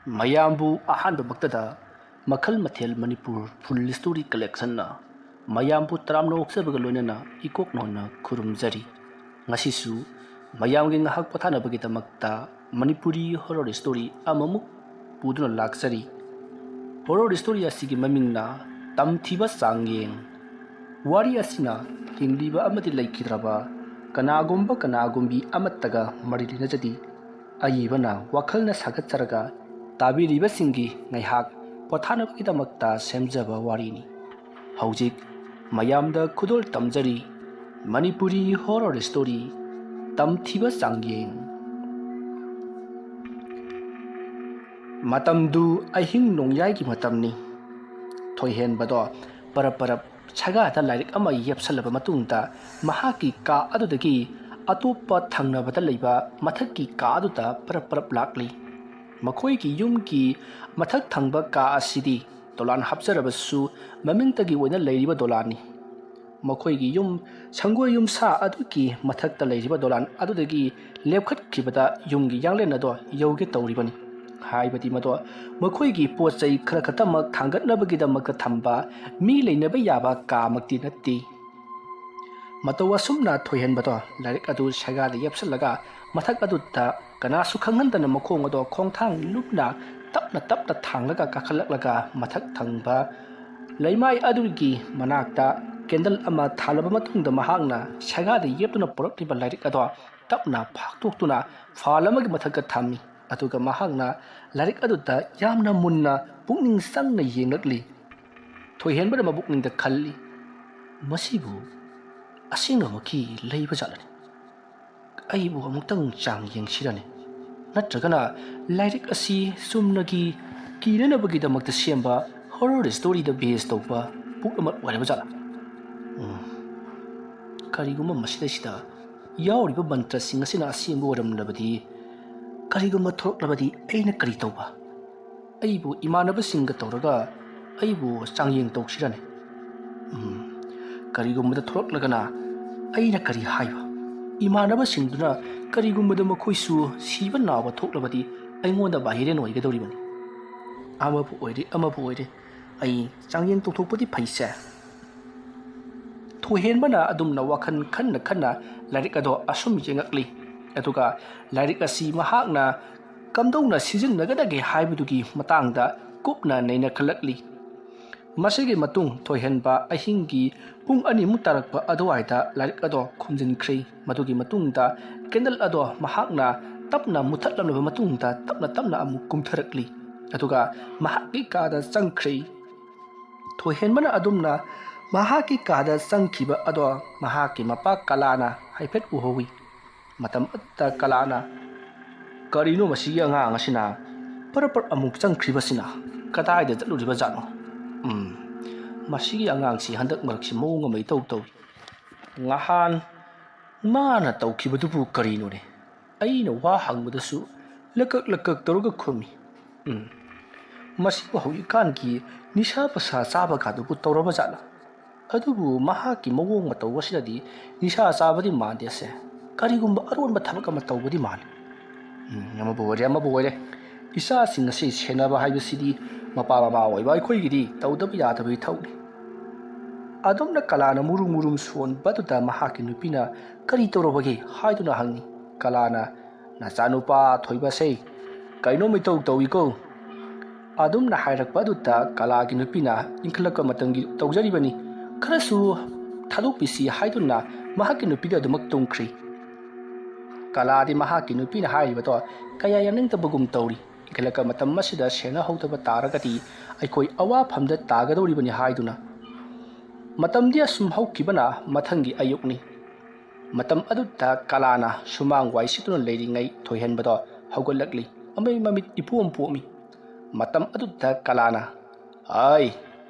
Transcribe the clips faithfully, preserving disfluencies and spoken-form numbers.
ꯃꯌꯥꯝꯕꯨ ꯑꯍꯥꯟꯕꯃꯛꯇꯗ ꯃꯈꯜ ꯃꯊꯦꯜ ꯃꯅꯤꯄꯨꯔ ꯐꯨꯜ ꯁ꯭ꯇꯣꯔꯤ ꯀꯂꯦꯛꯁꯟꯅ ꯃꯌꯥꯝꯕꯨ ꯇꯔꯥꯝꯅ ꯑꯣꯛꯆꯕꯒ ꯂꯣꯏꯅꯅ ꯏꯀꯣꯛ ꯅꯧꯅ ꯈꯨꯔꯨꯝꯖꯔꯤ꯫ ꯉꯁꯤꯁꯨ ꯃꯌꯥꯝꯒꯤ ꯉꯥꯏꯍꯥꯛ ꯄꯣꯊꯥꯅꯕꯒꯤꯗꯃꯛꯇ ꯃꯅꯤꯄꯨꯔꯤ ꯍꯣꯔꯣꯔ ꯁ꯭ꯇꯣꯔꯤ ꯑꯃꯃꯨꯛ ꯄꯨꯗꯨꯅ ꯂꯥꯛꯆꯔꯤ꯫ ꯍꯣꯔꯣꯔ ꯁ꯭ꯇꯣꯔꯤ ꯑꯁꯤꯒꯤ ꯃꯃꯤꯡꯅ ꯇꯝꯊꯤꯕ ꯆꯥꯡꯌꯦꯡ꯫ ꯋꯥꯔꯤ ꯑꯁꯤꯅ ꯍꯤꯡꯂꯤꯕ ꯑꯃꯗꯤ ꯂꯩꯈꯤꯗ꯭ꯔꯕ ꯀꯅꯥꯒꯨꯝꯕ ꯀꯅꯥꯒꯨꯝꯕꯤ ꯑꯃꯠꯇꯒ ꯃꯔꯤ ꯂꯩꯅꯖꯗꯦ꯫ ꯑꯏꯕꯅ ꯋꯥꯈꯜꯅ ꯁꯥꯒꯠꯆꯔꯒ ꯇꯥꯕꯤꯔꯤꯕꯁꯤꯡꯒꯤ ꯉꯥꯏꯍꯥꯛ ꯄꯣꯊꯥꯅꯕꯒꯤꯗꯃꯛꯇ ꯁꯦꯝꯖꯕ ꯋꯥꯔꯤꯅꯤ꯫ ꯍꯧꯖꯤꯛ ꯃꯌꯥꯝꯗ ꯈꯨꯗꯣꯜ ꯇꯝꯖꯔꯤ ꯃꯅꯤꯄꯨꯔꯤ ꯍꯣꯔꯣꯔ ꯁ꯭ꯇꯣꯔꯤ ꯇꯝꯊꯤꯕ ꯆꯥꯡꯌꯦꯡ꯫ ꯃꯇꯝꯗꯨ ꯑꯍꯤꯡ ꯅꯣꯡꯌꯥꯏꯒꯤ ꯃꯇꯝꯅꯤ꯫ ꯊꯣꯏꯍꯦꯟꯕꯗꯣ ꯄꯔꯞ ꯄꯔꯞ ꯁꯒꯥꯗ ꯂꯥꯏꯔꯤꯛ ꯑꯃ ꯌꯦꯞꯁꯜꯂꯕ ꯃꯇꯨꯡꯗ ꯃꯍꯥꯛꯀꯤ ꯀꯥ ꯑꯗꯨꯗꯒꯤ ꯑꯇꯣꯞꯄ ꯊꯪꯅꯕꯗ ꯂꯩꯕ ꯃꯊꯛꯀꯤ ꯀꯥ ꯑꯗꯨꯗ ꯄꯔꯞ ꯄꯔꯞ ꯂꯥꯛꯂꯤ꯫ ꯃꯈꯣꯏꯒꯤ ꯌꯨꯝꯒꯤ ꯃꯊꯛ ꯊꯪꯕ ꯀꯥ ꯑꯁꯤꯗꯤ ꯗꯣꯂꯥꯟ ꯍꯥꯞꯆꯔꯕꯁꯨ ꯃꯃꯤꯡꯇꯒꯤ ꯑꯣꯏꯅ ꯂꯩꯔꯤꯕ ꯗꯣꯂꯥꯟꯅꯤ꯫ ꯃꯈꯣꯏꯒꯤ ꯌꯨꯝ ꯁꯪꯒꯣꯏ ꯌꯨꯝꯁꯥ ꯑꯗꯨꯒꯤ ꯃꯊꯛꯇ ꯂꯩꯔꯤꯕ ꯗꯣꯂꯥꯟ ꯑꯗꯨꯗꯒꯤ ꯂꯦꯞꯈꯠꯈꯤꯕꯗ ꯌꯨꯝꯒꯤ ꯌꯥꯡꯂꯦꯟ ꯑꯗꯣ ꯌꯧꯒꯦ ꯇꯧꯔꯤꯕꯅꯤ꯫ ꯍꯥꯏꯕꯗꯤ ꯃꯗꯣ ꯃꯈꯣꯏꯒꯤ ꯄꯣꯠ ꯆꯩ ꯈꯔ ꯈꯛꯇꯃꯛ ꯊꯥꯡꯒꯠꯅꯕꯒꯤꯗꯃꯛꯇ ꯊꯝꯕ ꯃꯤ ꯂꯩꯅꯕ ꯌꯥꯕ ꯀꯥꯃꯛꯇꯤ ꯅꯠꯇꯦ꯫ ꯃꯇꯧ ꯑꯁꯨꯝꯅ ꯊꯣꯏꯍꯦꯟꯕꯗꯣ ꯂꯥꯏꯔꯤꯛ ꯑꯗꯨ ꯁꯒꯥꯗ ꯌꯦꯞꯁꯜꯂꯒ ꯃꯊꯛ ꯑꯗꯨꯗ ꯀꯅꯥꯁꯨ ꯈꯪꯍꯟꯗꯅ ꯃꯈꯣꯡ ꯑꯗꯣ ꯈꯣꯡꯊꯥꯡ ꯂꯨꯝꯅ ꯇꯞꯅ ꯇꯞꯅ ꯊꯥꯡꯂꯒ ꯀꯥꯈꯠꯂꯛꯂꯒ ꯃꯊꯛ ꯊꯪꯕ ꯂꯩꯃꯥꯏ ꯑꯗꯨꯒꯤ ꯃꯅꯥꯛꯇ ꯀꯦꯟꯗꯜ ꯑꯃ ꯊꯥꯜꯂꯕ ꯃꯇꯨꯡꯗ ꯃꯍꯥꯛꯅ ꯁꯒꯥꯗ ꯌꯦꯞꯇꯨꯅ ꯄꯨꯔꯛꯂꯤꯕ ꯂꯥꯏꯔꯤꯛ ꯑꯗꯣ ꯇꯞꯅ ꯐꯥꯛꯇꯣꯛꯇꯨꯅ ꯐꯥꯜ ꯑꯃꯒꯤ ꯃꯊꯛꯇ ꯊꯝꯃꯤ꯫ ꯑꯗꯨꯒ ꯃꯍꯥꯛꯅ ꯂꯥꯏꯔꯤꯛ ꯑꯗꯨꯗ ꯌꯥꯝꯅ ꯃꯨꯟꯅ ꯄꯨꯛꯅꯤꯡ ꯆꯪꯅ ꯌꯦꯡꯂꯛꯂꯤ꯫ ꯊꯣꯏꯍꯦꯟꯕꯅ ꯃꯕꯨꯛꯅꯤꯡꯗ ꯈꯜꯂꯤ, "ꯃꯁꯤꯕꯨ ꯑꯁꯦꯡꯕꯃꯛꯀꯤ ꯂꯩꯕ ꯖꯥꯠꯂꯅꯤ? ꯑꯩꯕꯨ ꯑꯃꯨꯛꯇꯪ ꯆꯥꯡ ꯌꯦꯡꯁꯤꯔꯅꯦ? ꯅꯠꯇ꯭ꯔꯒꯅ ꯂꯥꯏꯔꯤꯛ ꯑꯁꯤ ꯆꯨꯝꯅꯒꯤ ꯀꯤꯅꯅꯕꯒꯤꯗꯃꯛꯇ ꯁꯦꯝꯕ ꯍꯣꯔꯣꯔ ꯁ꯭ꯇꯣꯔꯤꯗ ꯕꯦꯁ ꯇꯧꯕ ꯕꯨꯛ ꯑꯃ ꯑꯣꯏꯔꯕ ꯖꯥꯠꯂ? ꯎꯝ, ꯀꯔꯤꯒꯨꯝꯕ ꯃꯁꯤꯗꯩꯁꯤꯗ ꯌꯥꯎꯔꯤꯕ ꯃꯟꯇ꯭ꯔꯁꯤꯡ ꯑꯁꯤꯅ ꯑꯁꯦꯡꯕ ꯑꯣꯏꯔꯝꯂꯕꯗꯤ, ꯀꯔꯤꯒꯨꯝꯕ ꯊꯣꯔꯛꯂꯕꯗꯤ ꯑꯩꯅ ꯀꯔꯤ ꯇꯧꯕ? ꯑꯩꯕꯨ ꯏꯃꯥꯟꯅꯕꯁꯤꯡꯒ ꯇꯧꯔꯒ ꯑꯩꯕꯨ ꯆꯥꯡꯌꯦꯡ ꯇꯧꯁꯤꯔꯅꯦ? ꯎꯝ, ꯀꯔꯤꯒꯨꯝꯕꯗ ꯊꯣꯔꯛꯂꯒꯅ ꯑꯩꯅ ꯀꯔꯤ ꯍꯥꯏꯕ? ꯏꯃꯥꯟꯅꯕꯁꯤꯡꯗꯨꯅ ꯀꯔꯤꯒꯨꯝꯕꯗ ꯃꯈꯣꯏꯁꯨ ꯁꯤꯕ ꯅꯥꯕ ꯊꯣꯛꯂꯕꯗꯤ ꯑꯩꯉꯣꯟꯗ ꯚꯥꯍꯤꯔꯦꯟ ꯑꯣꯏꯒꯗꯧꯔꯤꯕꯅꯤ꯫ ꯑꯃꯕꯨ ꯑꯣꯏꯔꯦ, ꯑꯃꯕꯨ ꯑꯣꯏꯔꯦ, ꯑꯩ ꯆꯥꯡꯌꯦꯡ ꯇꯧꯊꯣꯛꯄꯗꯤ ꯐꯩꯁꯦ꯫ ꯊꯣꯏꯍꯦꯟꯕꯅ ꯑꯗꯨꯝꯅ ꯋꯥꯈꯜ ꯈꯟꯅ ꯈꯟꯅ ꯂꯥꯏꯔꯤꯛ ꯑꯗꯣ ꯑꯁꯨꯝ ꯌꯦꯡꯉꯛꯂꯤ꯫ ꯑꯗꯨꯒ ꯂꯥꯏꯔꯤꯛ ꯑꯁꯤ ꯃꯍꯥꯛꯅ ꯀꯝꯗꯧꯅ ꯁꯤꯖꯤꯟꯅꯒꯗꯒꯦ ꯍꯥꯏꯕꯗꯨꯒꯤ ꯃꯇꯥꯡꯗ ꯀꯨꯞꯅ ꯅꯩꯅꯈꯠꯂꯛꯂꯤ꯫ ꯃꯁꯤꯒꯤ ꯃꯇꯨꯡ ꯊꯣꯏꯍꯦꯟꯕ ꯑꯍꯤꯡꯒꯤ ꯄꯨꯡ ꯑꯅꯤꯃꯨꯛ ꯇꯥꯔꯛꯄ ꯑꯗꯨꯋꯥꯏꯗ ꯂꯥꯏꯔꯤꯛ ꯑꯗꯣ ꯈꯨꯝꯖꯤꯟꯈ꯭ꯔꯦ꯫ ꯃꯗꯨꯒꯤ ꯃꯇꯨꯡꯗ ꯀꯦꯟꯗꯜ ꯑꯗꯣ ꯃꯍꯥꯛꯅ ꯇꯞꯅ ꯃꯨꯊꯠꯂꯝꯂꯕ ꯃꯇꯨꯡꯗ ꯇꯞꯅ ꯇꯞꯅ ꯑꯃꯨꯛ ꯀꯨꯝꯊꯔꯛꯂꯤ꯫ ꯑꯗꯨꯒ ꯃꯍꯥꯛꯀꯤ ꯀꯥꯗ ꯆꯪꯈ꯭ꯔꯦ꯫ ꯊꯣꯏꯍꯦꯟꯕꯅ ꯑꯗꯨꯝꯅ ꯃꯍꯥꯛꯀꯤ ꯀꯥꯗ ꯆꯪꯈꯤꯕ ꯑꯗꯣ ꯃꯍꯥꯛꯀꯤ ꯃꯄꯥ ꯀꯂꯥꯅ ꯍꯥꯏꯐꯦꯠ ꯎꯍꯧꯏ꯫ ꯃꯇꯝ ꯑꯗꯨꯗ ꯀꯂꯥꯅ, "ꯀꯔꯤꯅꯣ ꯃꯁꯤꯒꯤ ꯑꯉꯥꯡ ꯑꯁꯤꯅ ꯄꯔꯞ ꯄꯔꯞ ꯑꯃꯨꯛ ꯆꯪꯈ꯭ꯔꯤꯕꯁꯤꯅ? ꯀꯗꯥꯏꯗ ꯆꯠꯂꯨꯔꯤꯕ ꯖꯥꯠꯅꯣ? ꯎꯝ, ꯃꯁꯤꯒꯤ ꯑꯉꯥꯡꯁꯤ ꯍꯟꯗꯛ ꯃꯔꯛꯁꯤ ꯃꯑꯣꯡ ꯑꯃ ꯏꯇꯧ ꯇꯧꯏ꯫ ꯉꯍꯥꯟ ꯃꯥꯅ ꯇꯧꯈꯤꯕꯗꯨꯕꯨ ꯀꯔꯤꯅꯣꯅꯦ? ꯑꯩꯅ ꯋꯥ ꯍꯪꯕꯗꯁꯨ ꯂꯀꯛ ꯂꯀꯛ ꯇꯧꯔꯒ ꯈꯨꯝꯃꯤ꯫ ꯎꯝ, ꯃꯁꯤꯕꯨ ꯍꯧꯖꯤꯛꯀꯥꯟꯒꯤ ꯅꯤꯁꯥ ꯄꯁꯥ ꯆꯥꯕꯒꯗꯨꯕꯨ ꯇꯧꯔꯕ ꯖꯥꯠꯂꯥ? ꯑꯗꯨꯕꯨ ꯃꯍꯥꯛꯀꯤ ꯃꯑꯣꯡ ꯃꯇꯧ ꯑꯁꯤꯅꯗꯤ ꯅꯤꯁꯥ ꯆꯥꯕꯗꯤ ꯃꯥꯟꯗꯦꯁꯦ꯫ ꯀꯔꯤꯒꯨꯝꯕ ꯑꯔꯣꯟꯕ ꯊꯕꯛ ꯑꯃ ꯇꯧꯕꯗꯤ ꯃꯥꯜꯂꯤ꯫ ꯎꯝ, ꯑꯃꯕꯨ ꯑꯣꯏꯔꯦ, ꯑꯃꯕꯨ ꯑꯣꯏꯔꯦ, ꯏꯆꯥꯁꯤꯡ ꯑꯁꯤ ꯁꯦꯟꯅꯕ ꯍꯥꯏꯕꯁꯤꯗꯤ ꯃꯄꯥ ꯃꯃꯥ ꯑꯣꯏꯕ ꯑꯩꯈꯣꯏꯒꯤꯗꯤ ꯇꯧꯗꯕ ꯌꯥꯗꯕ ꯏꯊꯧꯅꯤ꯫" ꯑꯗꯨꯝꯅ ꯀꯂꯥꯅ ꯃꯨꯔꯨꯝ ꯃꯨꯔꯨꯝ ꯁꯣꯟꯕꯗꯨꯗ ꯃꯍꯥꯛꯀꯤ ꯅꯨꯄꯤꯅ, "ꯀꯔꯤ ꯇꯧꯔꯕꯒꯦ?" ꯍꯥꯏꯗꯨꯅ ꯍꯪꯉꯤ꯫ ꯀꯂꯥꯅ, "ꯅꯆꯥꯅꯨꯄꯥ ꯊꯣꯏꯕꯁꯦ ꯀꯩꯅꯣꯝ ꯏꯇꯧ ꯇꯧꯏꯀꯣ꯫" ꯑꯗꯨꯝꯅ ꯍꯥꯏꯔꯛꯄ ꯑꯗꯨꯗ ꯀꯂꯥꯒꯤ ꯅꯨꯄꯤꯅ, "ꯏꯟꯈꯠꯂꯛꯄ ꯃꯇꯝꯒꯤ ꯇꯧꯖꯔꯤꯕꯅꯤ, ꯈꯔꯁꯨ ꯊꯥꯗꯣꯛꯄꯤꯁꯤ" ꯍꯥꯏꯗꯨꯅ ꯃꯍꯥꯛꯀꯤ ꯅꯨꯄꯤꯗ ꯑꯗꯨꯃꯛ ꯇꯨꯝꯈ꯭ꯔꯤ꯫ ꯀꯂꯥꯗꯤ ꯃꯍꯥꯛꯀꯤ ꯅꯨꯄꯤꯅ ꯍꯥꯏꯔꯤꯕꯗꯣ ꯀꯌꯥ ꯌꯥꯅꯤꯡꯗꯕꯒꯨꯝ ꯇꯧꯔꯤ꯫ ꯏꯟꯈꯠꯂꯛꯄ ꯃꯇꯝ ꯑꯁꯤꯗ ꯁꯦꯟꯅꯍꯧꯗꯕ ꯇꯥꯔꯒꯗꯤ ꯑꯩꯈꯣꯏ ꯑꯋꯥꯐꯝꯗ ꯇꯥꯒꯗꯧꯔꯤꯕꯅꯤ ꯍꯥꯏꯗꯨꯅ꯫ ꯃꯇꯝꯗꯤ ꯑꯁꯨꯝ ꯍꯧꯈꯤꯕꯅ ꯃꯊꯪꯒꯤ ꯑꯌꯨꯛꯅꯤ꯫ ꯃꯇꯝ ꯑꯗꯨꯗ ꯀꯂꯥꯅ ꯁꯨꯃꯥꯡ ꯋꯥꯏ ꯁꯤꯠꯇꯨꯅ ꯂꯩꯔꯤꯉꯩ ꯊꯣꯏꯍꯦꯟꯕꯗꯣ ꯍꯧꯒꯠꯂꯛꯂꯤ꯫ ꯑꯃꯩ ꯃꯃꯤꯠ ꯏꯄꯣꯝ ꯄꯣꯝꯃꯤ꯫ ꯃꯇꯝ ꯑꯗꯨꯗ ꯀꯂꯥꯅ, "ꯑꯩ,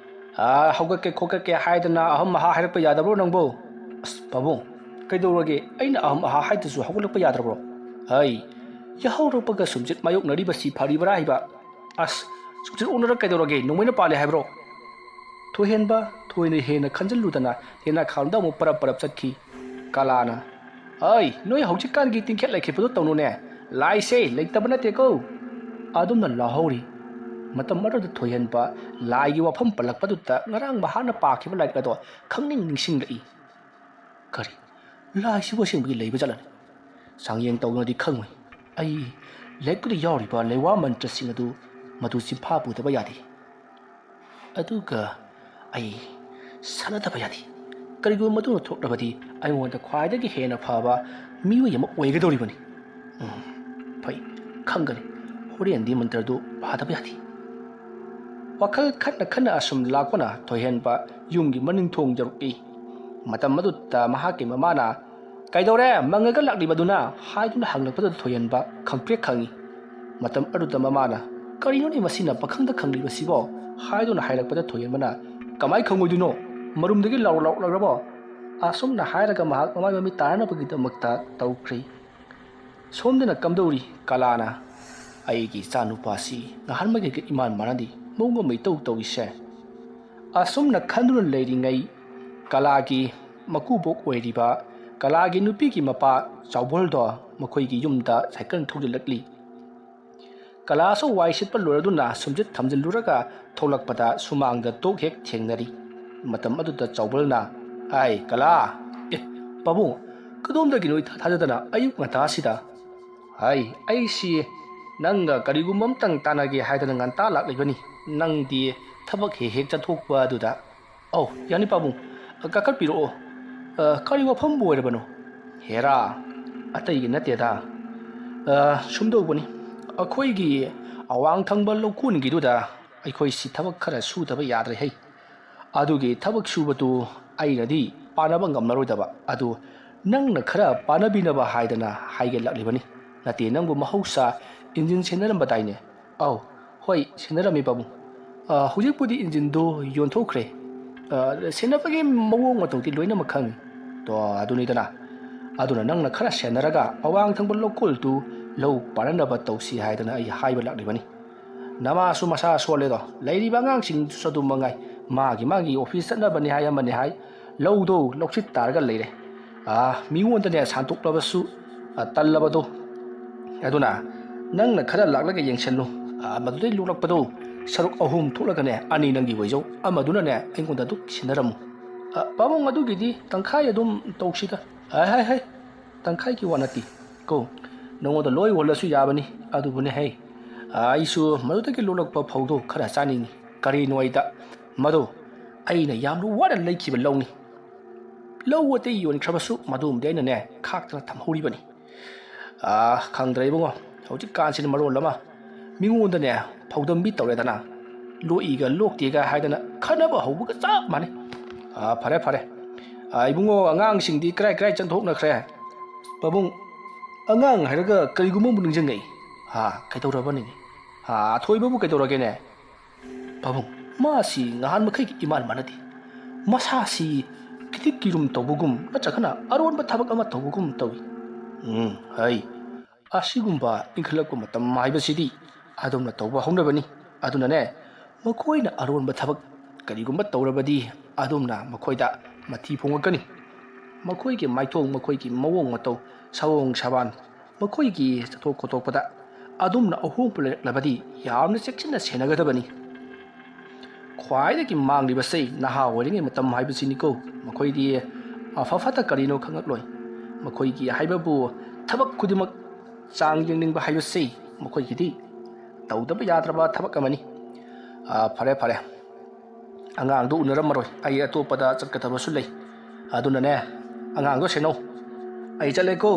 ꯑꯥ, ꯍꯧꯒꯠꯀꯦ ꯈꯣꯠꯀꯠꯀꯦ ꯍꯥꯏꯗꯅ ꯑꯍꯨꯝ ꯑꯍꯥ ꯍꯥꯏꯔꯛꯄ ꯌꯥꯗꯕ꯭ꯔꯣ ꯅꯪꯕꯣ?" "ꯑꯁ ꯄꯥꯕꯨꯡ, ꯀꯩꯗꯧꯔꯒꯦ? ꯑꯩꯅ ꯑꯍꯨꯝ ꯑꯍꯥ ꯍꯥꯏꯗꯁꯨ ꯍꯧꯒꯠꯂꯛꯄ ꯌꯥꯗ꯭ꯔꯕ꯭ꯔꯣ? ꯑꯩ, ꯌꯥꯍꯧꯔꯛꯄꯒ ꯁꯨꯝꯆꯤꯠ ꯃꯥꯌꯣꯛꯅꯔꯤꯕꯁꯤ ꯐꯔꯤꯕ꯭ꯔꯥ ꯍꯥꯏꯕ? ꯑꯁ, ꯁꯨꯝꯆꯤꯠ ꯑꯣꯛꯅꯔ ꯀꯩꯗꯧꯔꯒꯦ? ꯅꯣꯡꯃꯩꯅ ꯄꯥꯜꯂꯦ ꯍꯥꯏꯕ꯭ꯔꯣ?" ꯊꯣꯏꯍꯦꯟꯕ ꯊꯣꯏꯅ ꯍꯦꯟꯅ ꯈꯟꯖꯤꯜꯂꯨꯗꯅ ꯌꯦꯅꯥꯈꯥꯔꯣꯝꯗ ꯑꯃꯨꯛ ꯄꯔꯞ ꯄꯔꯞ ꯆꯠꯈꯤ꯫ ꯀꯂꯥꯅ, "ꯑꯩ, ꯅꯣꯏ ꯍꯧꯖꯤꯛꯀꯥꯟꯒꯤ ꯇꯤꯡꯈꯦꯠ ꯂꯩꯈꯦꯠꯄꯗꯣ ꯇꯧꯅꯨꯅꯦ꯫ ꯂꯥꯏꯁꯦ ꯂꯩꯇꯕ ꯅꯠꯇꯦꯀꯣ꯫ ꯑꯗꯨꯝꯅ ꯂꯥꯎꯍꯧꯔꯤ꯫ ꯃꯇꯝ ꯑꯗꯨꯗ ꯊꯣꯏꯍꯟꯕ ꯂꯥꯏꯒꯤ ꯋꯥꯐꯝ ꯄꯜꯂꯛꯄꯗꯨꯗ ꯉꯔꯥꯡ ꯃꯍꯥꯛꯅ ꯄꯥꯈꯤꯕ ꯂꯥꯏꯔꯤꯛ ꯑꯗꯣ ꯈꯪꯅꯤꯡ ꯅꯤꯡꯁꯤꯡꯂꯛꯏ꯫ "ꯀꯔꯤ? ꯂꯥꯏꯁꯤꯕꯨ ꯑꯁꯦꯡꯕꯒꯤ ꯂꯩꯕ ꯖꯥꯠꯂꯅꯦ? ꯆꯥꯡꯌꯦꯡ ꯇꯧꯗꯨꯅꯗꯤ ꯈꯪꯉꯣꯏ꯫ ꯑꯩ ꯂꯥꯏꯔꯤꯛꯇꯨꯗ ꯌꯥꯎꯔꯤꯕ ꯂꯩꯋꯥ ꯃꯟꯇ꯭ꯔꯁꯤꯡ ꯑꯗꯨ ꯃꯗꯨ ꯆꯤꯟꯐꯥ ꯄꯨꯗꯕ ꯌꯥꯗꯦ꯫ ꯑꯗꯨꯒ ꯑꯩ ꯁꯥꯟꯅꯗꯕ ꯌꯥꯗꯦ꯫ ꯀꯔꯤꯒꯨꯝꯕ ꯃꯗꯨꯅ ꯊꯣꯛꯂꯕꯗꯤ ꯑꯩꯉꯣꯟꯗ ꯈ꯭ꯋꯥꯏꯗꯒꯤ ꯍꯦꯟꯅ ꯐꯕ ꯃꯤꯑꯣꯏ ꯑꯃ ꯑꯣꯏꯒꯗꯧꯔꯤꯕꯅꯤ꯫ ꯎꯝ, ꯐꯩ, ꯈꯪꯒꯅꯤ꯫ ꯍꯣꯔꯦꯟꯗꯤ ꯃꯟꯇ꯭ꯔꯗꯨ ꯄꯥꯗꯕ ꯌꯥꯗꯦ"꯫ ꯋꯥꯈꯜ ꯈꯟꯅ ꯈꯟꯅ ꯑꯁꯨꯝ ꯂꯥꯛꯄꯅ ꯊꯣꯏꯍꯦꯟꯕ ꯌꯨꯝꯒꯤ ꯃꯅꯤꯡ ꯊꯣꯡ ꯌꯧꯔꯛꯏ꯫ ꯃꯇꯝ ꯑꯗꯨꯗ ꯃꯍꯥꯛꯀꯤ ꯃꯃꯥꯅ, "ꯀꯩꯗꯧꯔꯦ, ꯃꯪꯉꯒ ꯂꯥꯛꯂꯤꯕꯗꯨꯅ?" ꯍꯥꯏꯗꯨꯅ ꯍꯪꯂꯛꯄꯗ ꯊꯣꯏꯍꯦꯟꯕ ꯈꯪꯄ꯭ꯔꯦꯛ ꯈꯪꯏ꯫ ꯃꯇꯝ ꯑꯗꯨꯗ ꯃꯃꯥꯅ, "ꯀꯔꯤꯅꯣꯅꯦ ꯃꯁꯤꯅ ꯄꯥꯈꯪꯗ ꯈꯪꯂꯤꯕꯁꯤꯕꯣ?" ꯍꯥꯏꯗꯨꯅ ꯍꯥꯏꯔꯛꯄꯗ ꯊꯣꯏꯍꯦꯟꯕꯅ, "ꯀꯃꯥꯏ ꯈꯪꯉꯣꯏꯗꯣꯏꯅꯣ? ꯃꯔꯨꯝꯗꯒꯤ ꯂꯥꯎꯔ ꯂꯥꯎꯔꯛꯂꯕꯣ?" ꯑꯁꯨꯝꯅ ꯍꯥꯏꯔꯒ ꯃꯍꯥꯛ ꯃꯃꯥꯏ ꯃꯃꯤꯠ ꯇꯥꯅꯅꯕꯒꯤꯗꯃꯛꯇ ꯇꯧꯈ꯭ꯔꯤ꯫ ꯁꯣꯝꯗꯅ ꯀꯝꯗꯧꯔꯤ? ꯀꯂꯥꯅ, "ꯑꯩꯒꯤ ꯏꯆꯥꯅꯨꯄꯥꯁꯤ ꯅꯍꯥꯟꯃꯈꯩꯒ ꯏꯃꯥꯟ ꯃꯥꯟꯅꯗꯦ, ꯃꯑꯣꯡ ꯑꯃ ꯏꯇꯧ ꯇꯧꯏꯁꯦ"꯫ ꯑꯁꯨꯝꯅ ꯈꯟꯗꯨꯅ ꯂꯩꯔꯤꯉꯩ, ꯀꯂꯥꯒꯤ ꯃꯀꯨꯕꯣꯛ ꯑꯣꯏꯔꯤꯕ ꯀꯂꯥꯒꯤ ꯅꯨꯄꯤꯒꯤ ꯃꯄꯥ ꯆꯥꯎꯕꯣꯜꯗꯣ ꯃꯈꯣꯏꯒꯤ ꯌꯨꯝꯗ ꯁꯥꯏꯀꯜ ꯊꯧꯖꯤꯜꯂꯛꯂꯤ꯫ ꯀꯂꯥꯁꯨ ꯋꯥꯏ ꯁꯤꯠꯄ ꯂꯣꯏꯔꯗꯨꯅ ꯁꯨꯝꯆꯤꯠ ꯊꯝꯖꯤꯜꯂꯨꯔꯒ ꯊꯣꯛꯂꯛꯄꯗ ꯁꯨꯃꯥꯡꯗ ꯇꯣꯛ ꯍꯦꯛ ꯊꯦꯡꯅꯔꯤ꯫ ꯃꯇꯝ ꯑꯗꯨꯗ ꯆꯥꯎꯕꯜꯅ, "ꯑꯥꯏ, ꯀꯂꯥ! ꯑꯦ, ꯄꯥꯕꯨꯡ, ꯀꯗꯣꯝꯗꯒꯤꯅꯣ ꯏꯊꯥ ꯊꯥꯖꯗꯅ ꯑꯌꯨꯛ ꯉꯟꯇꯥꯁꯤꯗ?" "ꯍꯥꯏ, ꯑꯩꯁꯤ ꯅꯪꯒ ꯀꯔꯤꯒꯨꯝꯕ ꯑꯝꯇꯪ ꯇꯥꯟꯅꯒꯦ ꯍꯥꯏꯗꯅ ꯉꯟꯇꯥ ꯂꯥꯛꯂꯤꯕꯅꯤ꯫ ꯅꯪꯗꯤ ꯊꯕꯛ ꯍꯦꯛ ꯍꯦꯛ ꯆꯠꯊꯣꯛꯄ ꯑꯗꯨꯗ"꯫ "ꯑꯧ, ꯌꯥꯅꯤ ꯄꯥꯕꯨꯡ, ꯀꯥꯈꯠꯄꯤꯔꯛꯑꯣ꯫ ꯑ, ꯀꯔꯤ ꯋꯥꯐꯝꯕꯨ ꯑꯣꯏꯔꯕꯅꯣ?" "ꯍꯦꯔꯥ, ꯑꯇꯩꯒꯤ ꯅꯠꯇꯦꯗ꯫ ꯑ, ꯁꯨꯝꯗꯧꯕꯅꯤ, ꯑꯩꯈꯣꯏꯒꯤ ꯑꯋꯥꯡ ꯊꯪꯕ ꯂꯧꯀꯣꯟꯒꯤꯗꯨꯗ ꯑꯩꯈꯣꯏꯁꯤ ꯊꯕꯛ ꯈꯔ ꯁꯨꯗꯕ ꯌꯥꯗ꯭ꯔꯦ ꯍꯩ꯫ ꯑꯗꯨꯒꯤ ꯊꯕꯛ ꯁꯨꯕꯗꯨ ꯑꯩꯅꯗꯤ ꯄꯥꯟꯅꯕ ꯉꯝꯂꯔꯣꯏꯗꯕ ꯑꯗꯨ ꯅꯪꯅ ꯈꯔ ꯄꯥꯟꯅꯕꯤꯅꯕ ꯍꯥꯏꯗꯅ ꯍꯥꯏꯒꯦ ꯂꯥꯛꯂꯤꯕꯅꯤ꯫ ꯅꯠꯇꯦ, ꯅꯪꯕꯨ ꯃꯍꯧꯁꯥ ꯏꯟꯖꯤꯟ ꯁꯦꯟꯅꯔꯝꯕꯗꯥꯏꯅꯦ?" "ꯑꯧ, ꯍꯣꯏ, ꯁꯦꯟꯅꯔꯝꯃꯤ ꯄꯥꯕꯨꯡ꯫ ꯑ, ꯍꯧꯖꯤꯛꯄꯨꯗꯤ ꯏꯟꯖꯤꯟꯗꯨ ꯌꯣꯟꯊꯣꯛꯈ꯭ꯔꯦ꯫ ꯑ, ꯁꯦꯟꯅꯕꯒꯤ ꯃꯑꯣꯡ ꯃꯇꯧꯗꯤ ꯂꯣꯏꯅꯃꯛ ꯈꯪꯉꯤ꯫ ꯇꯣ, ꯑꯗꯨꯅꯤꯗꯅ꯫ ꯑꯗꯨꯅ ꯅꯪꯅ ꯈꯔ ꯁꯦꯟꯅꯔꯒ ꯑꯋꯥꯡ ꯊꯪꯕ ꯂꯧꯀꯣꯜꯗꯨ ꯂꯧ ꯄꯥꯟꯅꯅꯕ ꯇꯧꯁꯤ ꯍꯥꯏꯗꯅ ꯑꯩ ꯍꯥꯏꯕ ꯂꯥꯛꯂꯤꯕꯅꯤ꯫ ꯅꯃꯥꯁꯨ ꯃꯁꯥ ꯁꯣꯜꯂꯦꯗꯣ, ꯂꯩꯔꯤꯕ ꯑꯉꯥꯡꯁꯤꯡꯗꯨꯁꯨ ꯑꯗꯨ ꯃꯉꯥꯏ, ꯃꯥꯒꯤ ꯃꯥꯒꯤ ꯑꯣꯐꯤꯁ ꯆꯠꯅꯕꯅꯤ ꯍꯥꯏ, ꯑꯃꯅꯤ ꯍꯥꯏ, ꯂꯧꯗꯣ ꯂꯧꯁꯤꯠ ꯇꯥꯔꯒ ꯂꯩꯔꯦ꯫ ꯑ, ꯃꯤꯉꯣꯟꯗꯅꯦ ꯁꯥꯟꯇꯣꯛꯂꯕꯁꯨ, ꯑ, ꯇꯜꯂꯕꯗꯣ꯫ ꯑꯗꯨꯅ ꯅꯪꯅ ꯈꯔ ꯂꯥꯛꯂꯒ ꯌꯦꯡꯁꯜꯂꯨ꯫ ꯑ, ꯃꯗꯨꯗꯩ ꯂꯣꯛꯂꯛꯄꯗꯣ ꯁꯔꯨꯛ ꯑꯍꯨꯝ ꯊꯣꯛꯂꯒꯅꯦ, ꯑꯅꯤ ꯅꯪꯒꯤ ꯑꯣꯏꯖꯧ, ꯑꯃꯗꯨꯅꯅꯦ ꯑꯩꯉꯣꯟꯗ ꯑꯗꯨꯝ ꯁꯤꯟꯅꯔꯝꯃꯨ꯫ ꯑ, ꯄꯥꯕꯨꯡ, ꯑꯗꯨꯒꯤꯗꯤ ꯇꯪꯈꯥꯏ ꯑꯗꯨꯝ ꯇꯧꯁꯤꯗ꯫ ꯍꯥꯏ, ꯍꯥꯏ, ꯍꯥꯏ, ꯇꯪꯈꯥꯏꯒꯤ ꯋꯥ ꯅꯠꯇꯦ ꯀꯣ, ꯅꯉꯣꯟꯗ ꯂꯣꯏ ꯍꯣꯜꯂꯁꯨ ꯌꯥꯕꯅꯤ꯫ ꯑꯗꯨꯕꯨꯅꯦ ꯍꯩ, ꯑ, ꯑꯩꯁꯨ ꯃꯗꯨꯗꯒꯤ ꯂꯣꯛꯂꯛꯄ ꯐꯧꯗꯣ ꯈꯔ ꯆꯥꯅꯤꯡꯉꯤ꯫ ꯀꯔꯤꯅꯣ ꯍꯥꯏꯗ, ꯃꯗꯣ ꯑꯩꯅ ꯌꯥꯝꯅ ꯋꯥꯅ ꯂꯩꯈꯤꯕ ꯂꯧꯅꯤ꯫ ꯂꯧ ꯑꯇꯩ ꯌꯣꯟꯈ꯭ꯔꯕꯁꯨ ꯃꯗꯨꯃꯗꯤ ꯑꯩꯅꯅꯦ ꯈꯥꯛꯇꯅ ꯊꯝꯍꯧꯔꯤꯕꯅꯤ꯫ ꯑꯥ, ꯈꯪꯗ꯭ꯔꯦ ꯏꯕꯨꯡꯉꯣ, ꯍꯧꯖꯤꯛꯀꯥꯟꯁꯤꯅ ꯃꯔꯣꯜ ꯑꯃ ꯃꯤꯉꯣꯟꯗꯅꯦ ꯐꯧꯗꯝꯕꯤ ꯇꯧꯔꯦꯗꯅ, ꯂꯣꯛꯏꯒ ꯂꯣꯛꯇꯦꯒ ꯍꯥꯏꯗꯅ ꯈꯠꯅꯕ ꯍꯧꯕꯒ ꯆꯞ ꯃꯥꯟꯅꯩ꯫ ꯑꯥ, ꯐꯔꯦ, ꯐꯔꯦ꯫ ꯑꯥ, ꯏꯕꯨꯡꯉꯣ, ꯑꯉꯥꯡꯁꯤꯡꯗꯤ ꯀꯔꯥꯏ ꯀꯔꯥꯏ ꯆꯠꯊꯣꯛꯅꯈ꯭ꯔꯦ? ꯄꯥꯕꯨꯡ, ꯑꯉꯥꯡ ꯍꯥꯏꯔꯒ ꯀꯔꯤꯒꯨꯝꯕ ꯑꯃꯨꯛ ꯅꯤꯡꯁꯤꯡꯉꯛꯏ꯫ ꯍꯥ, ꯀꯩꯗꯧꯔꯕꯅꯤꯅꯦ? ꯍꯥ, ꯑꯊꯣꯏꯕꯕꯨ ꯀꯩꯗꯧꯔꯒꯦꯅꯦ? ꯄꯥꯕꯨꯡ, ꯃꯥꯁꯤ ꯉꯍꯥꯟ ꯃꯈꯩꯒ ꯏꯃꯥꯟ ꯃꯥꯟꯅꯗꯦ꯫ ꯃꯁꯥꯁꯤ ꯈꯤꯇꯤꯛ ꯀꯤꯔꯨꯝ ꯇꯧꯕꯒꯨꯝ ꯅꯠꯇ꯭ꯔꯒꯅ ꯑꯔꯣꯟꯕ ꯊꯕꯛ ꯑꯃ ꯇꯧꯕꯒꯨꯝ ꯇꯧꯏ꯫ ꯎꯝ, ꯍꯩ, ꯑꯁꯤꯒꯨꯝꯕ ꯏꯟꯈꯠꯂꯛꯄ ꯃꯇꯝ ꯍꯥꯏꯕꯁꯤꯗꯤ ꯑꯗꯨꯝꯅ ꯇꯧꯕ ꯍꯧꯅꯕꯅꯤ꯫ ꯑꯗꯨꯅꯅꯦ, ꯃꯈꯣꯏꯅ ꯑꯔꯣꯟꯕ ꯊꯕꯛ ꯀꯔꯤꯒꯨꯝꯕ ꯇꯧꯔꯕꯗꯤ ꯑꯗꯨꯝꯅ ꯃꯈꯣꯏꯗ ꯃꯊꯤ ꯐꯣꯡꯉꯛꯀꯅꯤ꯫ ꯃꯈꯣꯏꯒꯤ ꯃꯥꯏꯊꯣꯡ, ꯃꯈꯣꯏꯒꯤ ꯃꯑꯣꯡ ꯃꯇꯧ, ꯁꯑꯣꯡ ꯁꯥꯕꯥꯟ, ꯃꯈꯣꯏꯒꯤ ꯆꯠꯊꯣꯛ ꯈꯣꯠꯇꯣꯛꯄꯗ ꯑꯗꯨꯝꯅ ꯑꯍꯣꯡꯕ ꯂꯩꯔꯛꯂꯕꯗꯤ ꯌꯥꯝꯅ ꯆꯦꯛꯁꯤꯟꯅ ꯁꯦꯟꯅꯒꯗꯕꯅꯤ꯫ ꯈ꯭ꯋꯥꯏꯗꯒꯤ ꯃꯥꯡꯂꯤꯕꯁꯤ ꯅꯍꯥ ꯑꯣꯏꯔꯤꯉꯩ ꯃꯇꯝ ꯍꯥꯏꯕꯁꯤꯅꯤꯀꯣ꯫ ꯃꯈꯣꯏꯗꯤ ꯑꯐ ꯐꯠꯇ ꯀꯔꯤꯅꯣ ꯈꯪꯂꯛꯂꯣꯏ꯫ ꯃꯈꯣꯏꯒꯤ ꯍꯥꯏꯕꯕꯨ ꯊꯕꯛ ꯈꯨꯗꯤꯡꯃꯛ ꯆꯥꯡ ꯌꯦꯡꯅꯤꯡꯕ ꯍꯥꯏꯕꯁꯤ ꯃꯈꯣꯏꯒꯤꯗꯤ ꯇꯧꯗꯕ ꯌꯥꯗ꯭ꯔꯕ ꯊꯕꯛ ꯑꯃꯅꯤ꯫ ꯑꯥ, ꯐꯔꯦ, ꯐꯔꯦ꯫ ꯑꯉꯥꯡꯗꯨ ꯎꯅꯔꯝꯃꯔꯣꯏ꯫ ꯑꯩ ꯑꯇꯣꯞꯄꯗ ꯆꯠꯀꯗꯕꯁꯨ ꯂꯩ꯫ ꯑꯗꯨꯅꯅꯦ, ꯑꯉꯥꯡꯗꯣ ꯁꯦꯟꯅꯧ꯫ ꯑꯩ ꯆꯠꯂꯦꯀꯣ꯫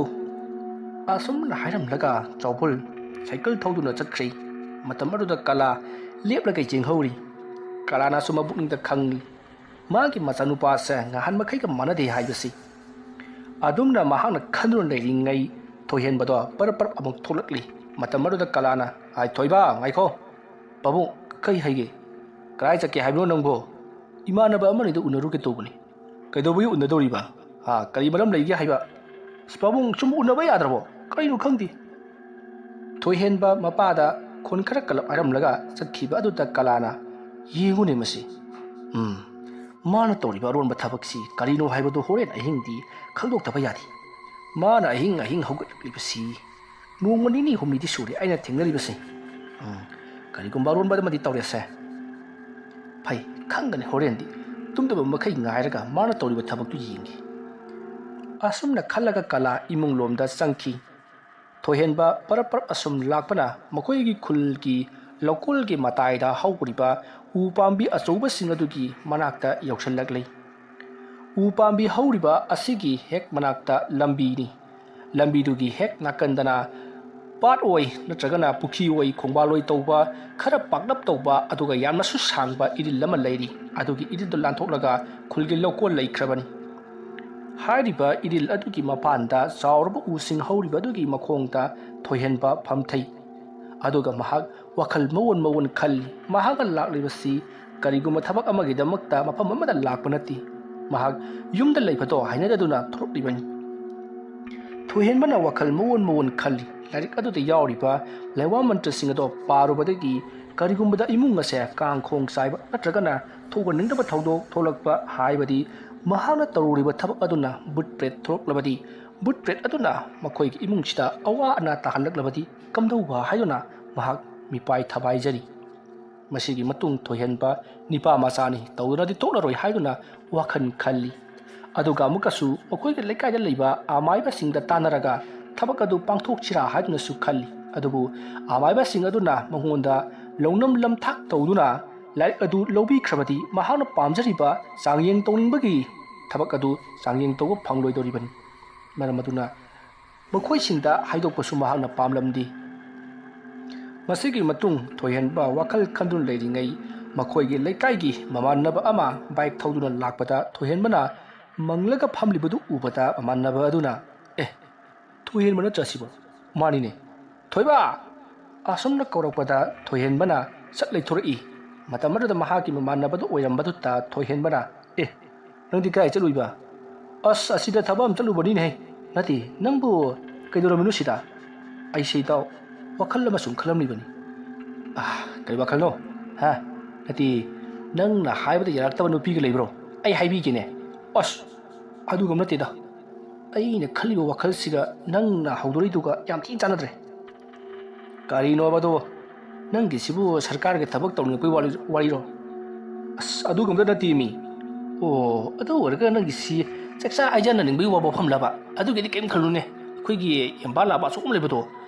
ꯑꯁꯨꯝꯅ ꯍꯥꯏꯔꯝꯂꯒ ꯆꯥꯎꯕꯜ ꯁꯥꯏꯀꯜ ꯊꯧꯗꯨꯅ ꯆꯠꯈ꯭ꯔꯦ꯫ ꯃꯇꯝ ꯑꯗꯨꯗ ꯀꯂꯥ ꯂꯦꯞꯂꯒ ꯌꯦꯡꯍꯧꯔꯤ꯫ ꯀꯂꯥꯅꯁꯨ ꯃꯄꯨꯛꯅꯤꯡꯗ ꯈꯪꯂꯤ, ꯃꯥꯒꯤ ꯃꯆꯥꯅꯨꯄꯥꯁꯦ ꯉꯍꯥꯟ ꯃꯈꯩꯒ ꯃꯥꯟꯅꯗꯦ ꯍꯥꯏꯕꯁꯤ꯫ ꯑꯗꯨꯝꯅ ꯃꯍꯥꯛꯅ ꯈꯟꯗꯨꯅ ꯂꯩꯔꯤꯉꯩ ꯊꯣꯏꯍꯦꯟꯕꯗꯣ ꯄꯔꯞ ꯄꯔꯞ ꯑꯃꯨꯛ ꯊꯣꯛꯂꯛꯂꯤ꯫ ꯃꯇꯝ ꯑꯗꯨꯗ ꯀꯂꯥꯅ, "ꯑꯥꯏ ꯊꯣꯏꯕ, ꯉꯥꯏꯈꯣ꯫ ꯄꯥꯕꯨꯡ, ꯀꯩ ꯍꯥꯏꯒꯦ? ꯀꯗꯥꯏ ꯆꯠꯀꯦ ꯍꯥꯏꯕꯅꯣ ꯅꯪꯕꯣ? ꯏꯃꯥꯟꯅꯕ ꯑꯃꯅꯤꯗ ꯎꯅꯔꯨꯒꯦ ꯇꯧꯕꯅꯤ꯫ ꯀꯩꯗꯧꯕꯒꯤ ꯎꯅꯗꯧꯔꯤꯕ? ꯍꯥ, ꯀꯔꯤ ꯃꯔꯝ ꯂꯩꯒꯦ ꯍꯥꯏꯕ? ꯑꯁ, ꯄꯥꯕꯨꯡ, ꯁꯨꯝ ꯎꯅꯕ ꯌꯥꯗ꯭ꯔꯕꯣ? ꯀꯔꯤꯅꯣ ꯈꯪꯗꯦ꯫" ꯊꯣꯏꯍꯦꯟꯕ ꯃꯄꯥꯗ ꯈꯣꯟ ꯈꯔ ꯀꯜꯂꯞ ꯍꯥꯏꯔꯝꯂꯒ ꯆꯠꯈꯤꯕ ꯑꯗꯨꯗ ꯀꯂꯥꯅ, "ꯌꯦꯡꯉꯨꯅꯦ ꯃꯁꯤ꯫ ꯎꯝ, ꯃꯥꯅ ꯇꯧꯔꯤꯕ ꯑꯔꯣꯟꯕ ꯊꯕꯛꯁꯤ ꯀꯔꯤꯅꯣ ꯍꯥꯏꯕꯗꯨ ꯍꯣꯔꯦꯟ ꯑꯍꯤꯡꯗꯤ ꯈꯪꯗꯣꯛꯇꯕ ꯌꯥꯗꯦ꯫ ꯃꯥꯅ ꯑꯍꯤꯡ ꯑꯍꯤꯡ ꯍꯧꯒꯠꯂꯛꯂꯤꯕꯁꯤ "ꯅꯣꯡꯃ ꯅꯤꯅꯤ ꯍꯨꯝꯅꯤꯗꯤ ꯁꯨꯔꯦ ꯑꯩꯅ ꯊꯦꯡꯅꯔꯤꯕꯁꯦ꯫ ꯎꯝ, ꯀꯔꯤꯒꯨꯝꯕ ꯑꯔꯣꯟꯕ ꯑꯃꯗꯤ ꯇꯧꯔꯦꯁꯦ꯫ ꯐꯩ, ꯈꯪꯒꯅꯤ ꯍꯣꯔꯦꯟꯗꯤ꯫ ꯇꯨꯝꯗꯕ ꯃꯈꯩ ꯉꯥꯏꯔꯒ ꯃꯥꯅ ꯇꯧꯔꯤꯕ ꯊꯕꯛꯇꯨ ꯌꯦꯡꯒꯦ"꯫ ꯑꯁꯨꯝꯅ ꯈꯜꯂꯒ ꯀꯂꯥ ꯏꯃꯨꯡ ꯂꯣꯝꯗ ꯆꯪꯈꯤ꯫ ꯊꯣꯏꯍꯦꯟꯕ ꯄꯔꯞ ꯄꯔꯞ ꯑꯁꯨꯝ ꯂꯥꯛꯄꯅ ꯃꯈꯣꯏꯒꯤ ꯈꯨꯜꯒꯤ ꯂꯧꯀꯣꯜꯒꯤ ꯃꯇꯥꯏꯗ ꯍꯧꯔꯤꯕ ꯎ ꯄꯥꯝꯕꯤ ꯑꯆꯧꯕꯁꯤꯡ ꯑꯗꯨꯒꯤ ꯃꯅꯥꯛꯇ ꯌꯧꯁꯤꯜꯂꯛꯂꯤ꯫ ꯎ ꯄꯥꯝꯕꯤ ꯍꯧꯔꯤꯕ ꯑꯁꯤꯒꯤ ꯍꯦꯛ ꯃꯅꯥꯛꯇ ꯂꯝꯕꯤꯅꯤ꯫ ꯂꯝꯕꯤꯗꯨꯒꯤ ꯍꯦꯛ ꯅꯥꯀꯟꯗꯅ ꯄꯥꯠ ꯑꯣꯏ ꯅꯠꯇ꯭ꯔꯒꯅ ꯄꯨꯈ꯭ꯔꯤ ꯑꯣꯏ, ꯈꯣꯡꯕꯥꯜ ꯑꯣꯏ ꯇꯧꯕ, ꯈꯔ ꯄꯥꯛꯂꯞ ꯇꯧꯕ, ꯑꯗꯨꯒ ꯌꯥꯝꯅꯁꯨ ꯁꯥꯡꯕ ꯏꯔꯤꯜ ꯑꯃ ꯂꯩꯔꯤ꯫ ꯑꯗꯨꯒꯤ ꯏꯔꯤꯜꯗꯨ ꯂꯥꯟꯊꯣꯛꯂꯒ ꯈꯨꯜꯒꯤ ꯂꯧꯀꯣꯜ ꯂꯩꯈ꯭ꯔꯕꯅꯤ꯫ ꯍꯥꯏꯔꯤꯕ ꯏꯔꯤꯜ ꯑꯗꯨꯒꯤ ꯃꯄꯥꯟꯗ ꯆꯥꯎꯔꯕ ꯎꯁꯤꯡ ꯍꯧꯔꯤꯕ ꯑꯗꯨꯒꯤ ꯃꯈꯣꯡꯗ ꯊꯣꯏꯍꯦꯟꯕ ꯐꯝꯊꯩ꯫ ꯑꯗꯨꯒ ꯃꯍꯥꯛ ꯋꯥꯈꯜ ꯃꯑꯣꯟ ꯃꯑꯣꯟ ꯈꯜꯂꯤ꯫ ꯃꯍꯥꯛꯅ ꯂꯥꯛꯂꯤꯕꯁꯤ ꯀꯔꯤꯒꯨꯝꯕ ꯊꯕꯛ ꯑꯃꯒꯤꯗꯃꯛꯇ ꯃꯐꯝ ꯑꯃꯗ ꯂꯥꯛꯄ ꯅꯠꯇꯦ꯫ ꯃꯍꯥꯛ ꯌꯨꯝꯗ ꯂꯩꯕꯗꯣ ꯍꯩꯅꯗꯗꯨꯅ ꯊꯣꯔꯛꯂꯤꯕꯅꯤ꯫ ꯊꯣꯏꯍꯦꯟꯕꯅ ꯋꯥꯈꯜ ꯃꯑꯣꯟ ꯃꯑꯣꯟ ꯈꯜꯂꯤ꯫ ꯂꯥꯏꯔꯤꯛ ꯑꯗꯨꯗ ꯌꯥꯎꯔꯤꯕ ꯂꯥꯏꯋꯥ ꯃꯟꯇ꯭ꯔꯁꯤꯡ ꯑꯗꯣ ꯄꯥꯔꯨꯕꯗꯒꯤ ꯀꯔꯤꯒꯨꯝꯕꯗ ꯏꯃꯨꯡ ꯑꯁꯦ ꯀꯥꯡ ꯈꯣꯡ ꯆꯥꯏꯕ ꯅꯠꯇ꯭ꯔꯒꯅ ꯊꯣꯛꯍꯟꯅꯤꯡꯗꯕ ꯊꯧꯗꯣꯛ ꯊꯣꯛꯂꯛꯄ, ꯍꯥꯏꯕꯗꯤ ꯃꯍꯥꯛꯅ ꯇꯧꯔꯨꯔꯤꯕ ꯊꯕꯛ ꯑꯗꯨꯅ ꯕꯨꯠ ꯄ꯭ꯔꯦꯠ ꯊꯣꯛꯂꯛꯂꯕꯗꯤ, ꯕꯨꯠ ꯄ꯭ꯔꯦꯠ ꯑꯗꯨꯅ ꯃꯈꯣꯏꯒꯤ ꯏꯃꯨꯡꯁꯤꯗ ꯑꯋꯥ ꯑꯅꯥ ꯇꯥꯍꯜꯂꯛꯂꯕꯗꯤ ꯀꯝꯗꯧꯕ ꯍꯥꯏꯗꯨꯅ ꯃꯍꯥꯛ ꯃꯤꯄꯥꯏ ꯊꯕꯥꯏꯖꯔꯤ꯫ ꯃꯁꯤꯒꯤ ꯃꯇꯨꯡ ꯊꯣꯏꯍꯦꯟꯕ ꯅꯤꯄꯥ ꯃꯆꯥꯅꯤ, ꯇꯧꯗꯅꯗꯤ ꯇꯣꯛꯂꯔꯣꯏ ꯍꯥꯏꯗꯨꯅ ꯋꯥꯈꯜ ꯈꯜꯂꯤ꯫ ꯑꯗꯨꯒ ꯑꯃꯨꯛꯀꯁꯨ ꯃꯈꯣꯏꯒꯤ ꯂꯩꯀꯥꯏꯗ ꯂꯩꯕ ꯑꯃꯥꯏꯕꯁꯤꯡꯗ ꯇꯥꯟꯅꯔꯒ ꯊꯕꯛ ꯑꯗꯨ ꯄꯥꯡꯊꯣꯛꯁꯤꯔꯥ ꯍꯥꯏꯗꯨꯅꯁꯨ ꯈꯜꯂꯤ꯫ ꯑꯗꯨꯕꯨ ꯑꯃꯥꯏꯕꯁꯤꯡ ꯑꯗꯨꯅ ꯃꯉꯣꯟꯗ ꯂꯧꯅꯝ ꯂꯝꯊꯥꯛ ꯇꯧꯗꯨꯅ ꯂꯥꯏꯔꯤꯛ ꯑꯗꯨ ꯂꯧꯕꯤꯈ꯭ꯔꯕꯗꯤ ꯃꯍꯥꯛꯅ ꯄꯥꯝꯖꯔꯤꯕ ꯆꯥꯡꯌꯦꯡ ꯇꯧꯅꯤꯡꯕꯒꯤ ꯊꯕꯛ ꯑꯗꯨ ꯆꯥꯡꯌꯦꯡ ꯇꯧꯕ ꯐꯪꯂꯣꯏꯗꯧꯔꯤꯕꯅꯤ꯫ ꯃꯔꯝ ꯑꯗꯨꯅ ꯃꯈꯣꯏꯁꯤꯡꯗ ꯍꯥꯏꯗꯣꯛꯄꯁꯨ ꯃꯍꯥꯛꯅ ꯄꯥꯝꯂꯝꯗꯦ꯫ ꯃꯁꯤꯒꯤ ꯃꯇꯨꯡ ꯊꯣꯏꯍꯦꯟꯕ ꯋꯥꯈꯜ ꯈꯟꯗꯨꯅ ꯂꯩꯔꯤꯉꯩ ꯃꯈꯣꯏꯒꯤ ꯂꯩꯀꯥꯏꯒꯤ ꯃꯃꯥꯟꯅꯕ ꯑꯃ ꯕꯥꯏꯛ ꯊꯧꯗꯨꯅ ꯂꯥꯛꯄꯗ ꯊꯣꯏꯍꯦꯟꯕꯅ ꯃꯪꯂꯒ ꯐꯝꯂꯤꯕꯗꯨ ꯎꯕꯗ ꯃꯃꯥꯟꯅꯕ ꯑꯗꯨꯅ, "ꯑꯦ, ꯊꯣꯏꯍꯦꯟꯕ ꯅꯠꯇ꯭ꯔ ꯁꯤꯕꯣ? ꯃꯥꯅꯤꯅꯦ꯫ ꯊꯣꯏꯕ!" ꯑꯁꯨꯝꯅ ꯀꯧꯔꯛꯄꯗ ꯊꯣꯏꯍꯦꯟꯕꯅ ꯁꯠ ꯂꯩꯊꯣꯔꯛꯏ꯫ ꯃꯇꯝ ꯑꯗꯨꯗ ꯃꯍꯥꯛꯀꯤ ꯃꯃꯥꯟꯅꯕꯗꯨ ꯑꯣꯏꯔꯝꯕꯗꯨꯗ ꯊꯣꯏꯍꯦꯟꯕꯅ, "ꯑꯦ, ꯅꯪꯗꯤ ꯀꯗꯥꯏ ꯆꯠꯂꯨꯏꯕ? ꯑꯁ, ꯑꯁꯤꯗ ꯊꯕꯛ ꯑꯃ ꯆꯠꯂꯨꯕꯅꯤꯅꯦꯍꯦ꯫ ꯅꯠꯇꯦ, ꯅꯪꯕꯨ ꯀꯩꯗꯧꯔꯝꯃꯤꯅꯣ ꯁꯤꯗ?" "ꯑꯩꯁꯦ ꯏꯇꯥꯎ, ꯋꯥꯈꯜ ꯑꯃ ꯁꯨꯝ ꯈꯜꯂꯝꯂꯤꯕꯅꯤ"꯫ "ꯑꯥ, ꯀꯔꯤ ꯋꯥꯈꯜꯅꯣ? ꯍꯥ? ꯅꯠꯇꯦ, ꯅꯪꯅ ꯍꯥꯏꯕꯗ ꯌꯥꯔꯛꯇꯕ ꯅꯨꯄꯤꯒ ꯂꯩꯕ꯭ꯔꯣ? ꯑꯩ ꯍꯥꯏꯕꯤꯒꯦꯅꯦ"꯫ "ꯑꯁ, ꯑꯗꯨꯒꯨꯝꯕ ꯅꯠꯇꯦꯗ"꯫ ꯑꯩꯅ ꯈꯜꯂꯤꯕ ꯋꯥꯈꯜꯁꯤꯒ ꯅꯪꯅ ꯍꯧꯗꯣꯔꯛꯏꯗꯨꯒ ꯌꯥꯝ ꯊꯤꯅ ꯆꯥꯟꯅꯗ꯭ꯔꯦ꯫ ꯀꯔꯤꯅꯣꯕ ꯑꯗꯨꯕꯣ? ꯅꯪꯒꯤꯁꯤꯕꯨ ꯁꯔꯀꯥꯔꯒꯤ ꯊꯕꯛ ꯇꯧꯅꯤꯡꯉꯛꯄꯒꯤ ꯋꯥꯔꯤ-, ꯋꯥꯔꯤꯔꯣ? ꯑꯁ, ꯑꯗꯨꯒꯨꯝꯕꯗ ꯅꯠꯇꯦ ꯃꯤ꯫ ꯑꯣ, ꯑꯗꯨ ꯑꯣꯏꯔꯒ ꯅꯪꯒꯤꯁꯤ ꯆꯥꯛꯆꯥ ꯍꯩꯖꯥꯟꯅꯅꯤꯡꯕꯒꯤ ꯋꯥ ꯋꯥꯐꯝꯂꯕ? ꯑꯗꯨꯒꯤꯗꯤ ꯀꯔꯤꯝ ꯈꯜꯂꯨꯅꯦ꯫ ꯑꯩꯈꯣꯏꯒꯤ ꯏꯝꯐꯥꯜ ꯂꯥꯕ ꯑꯆꯧꯕ ꯑꯃ ꯂꯩꯕꯗꯣ,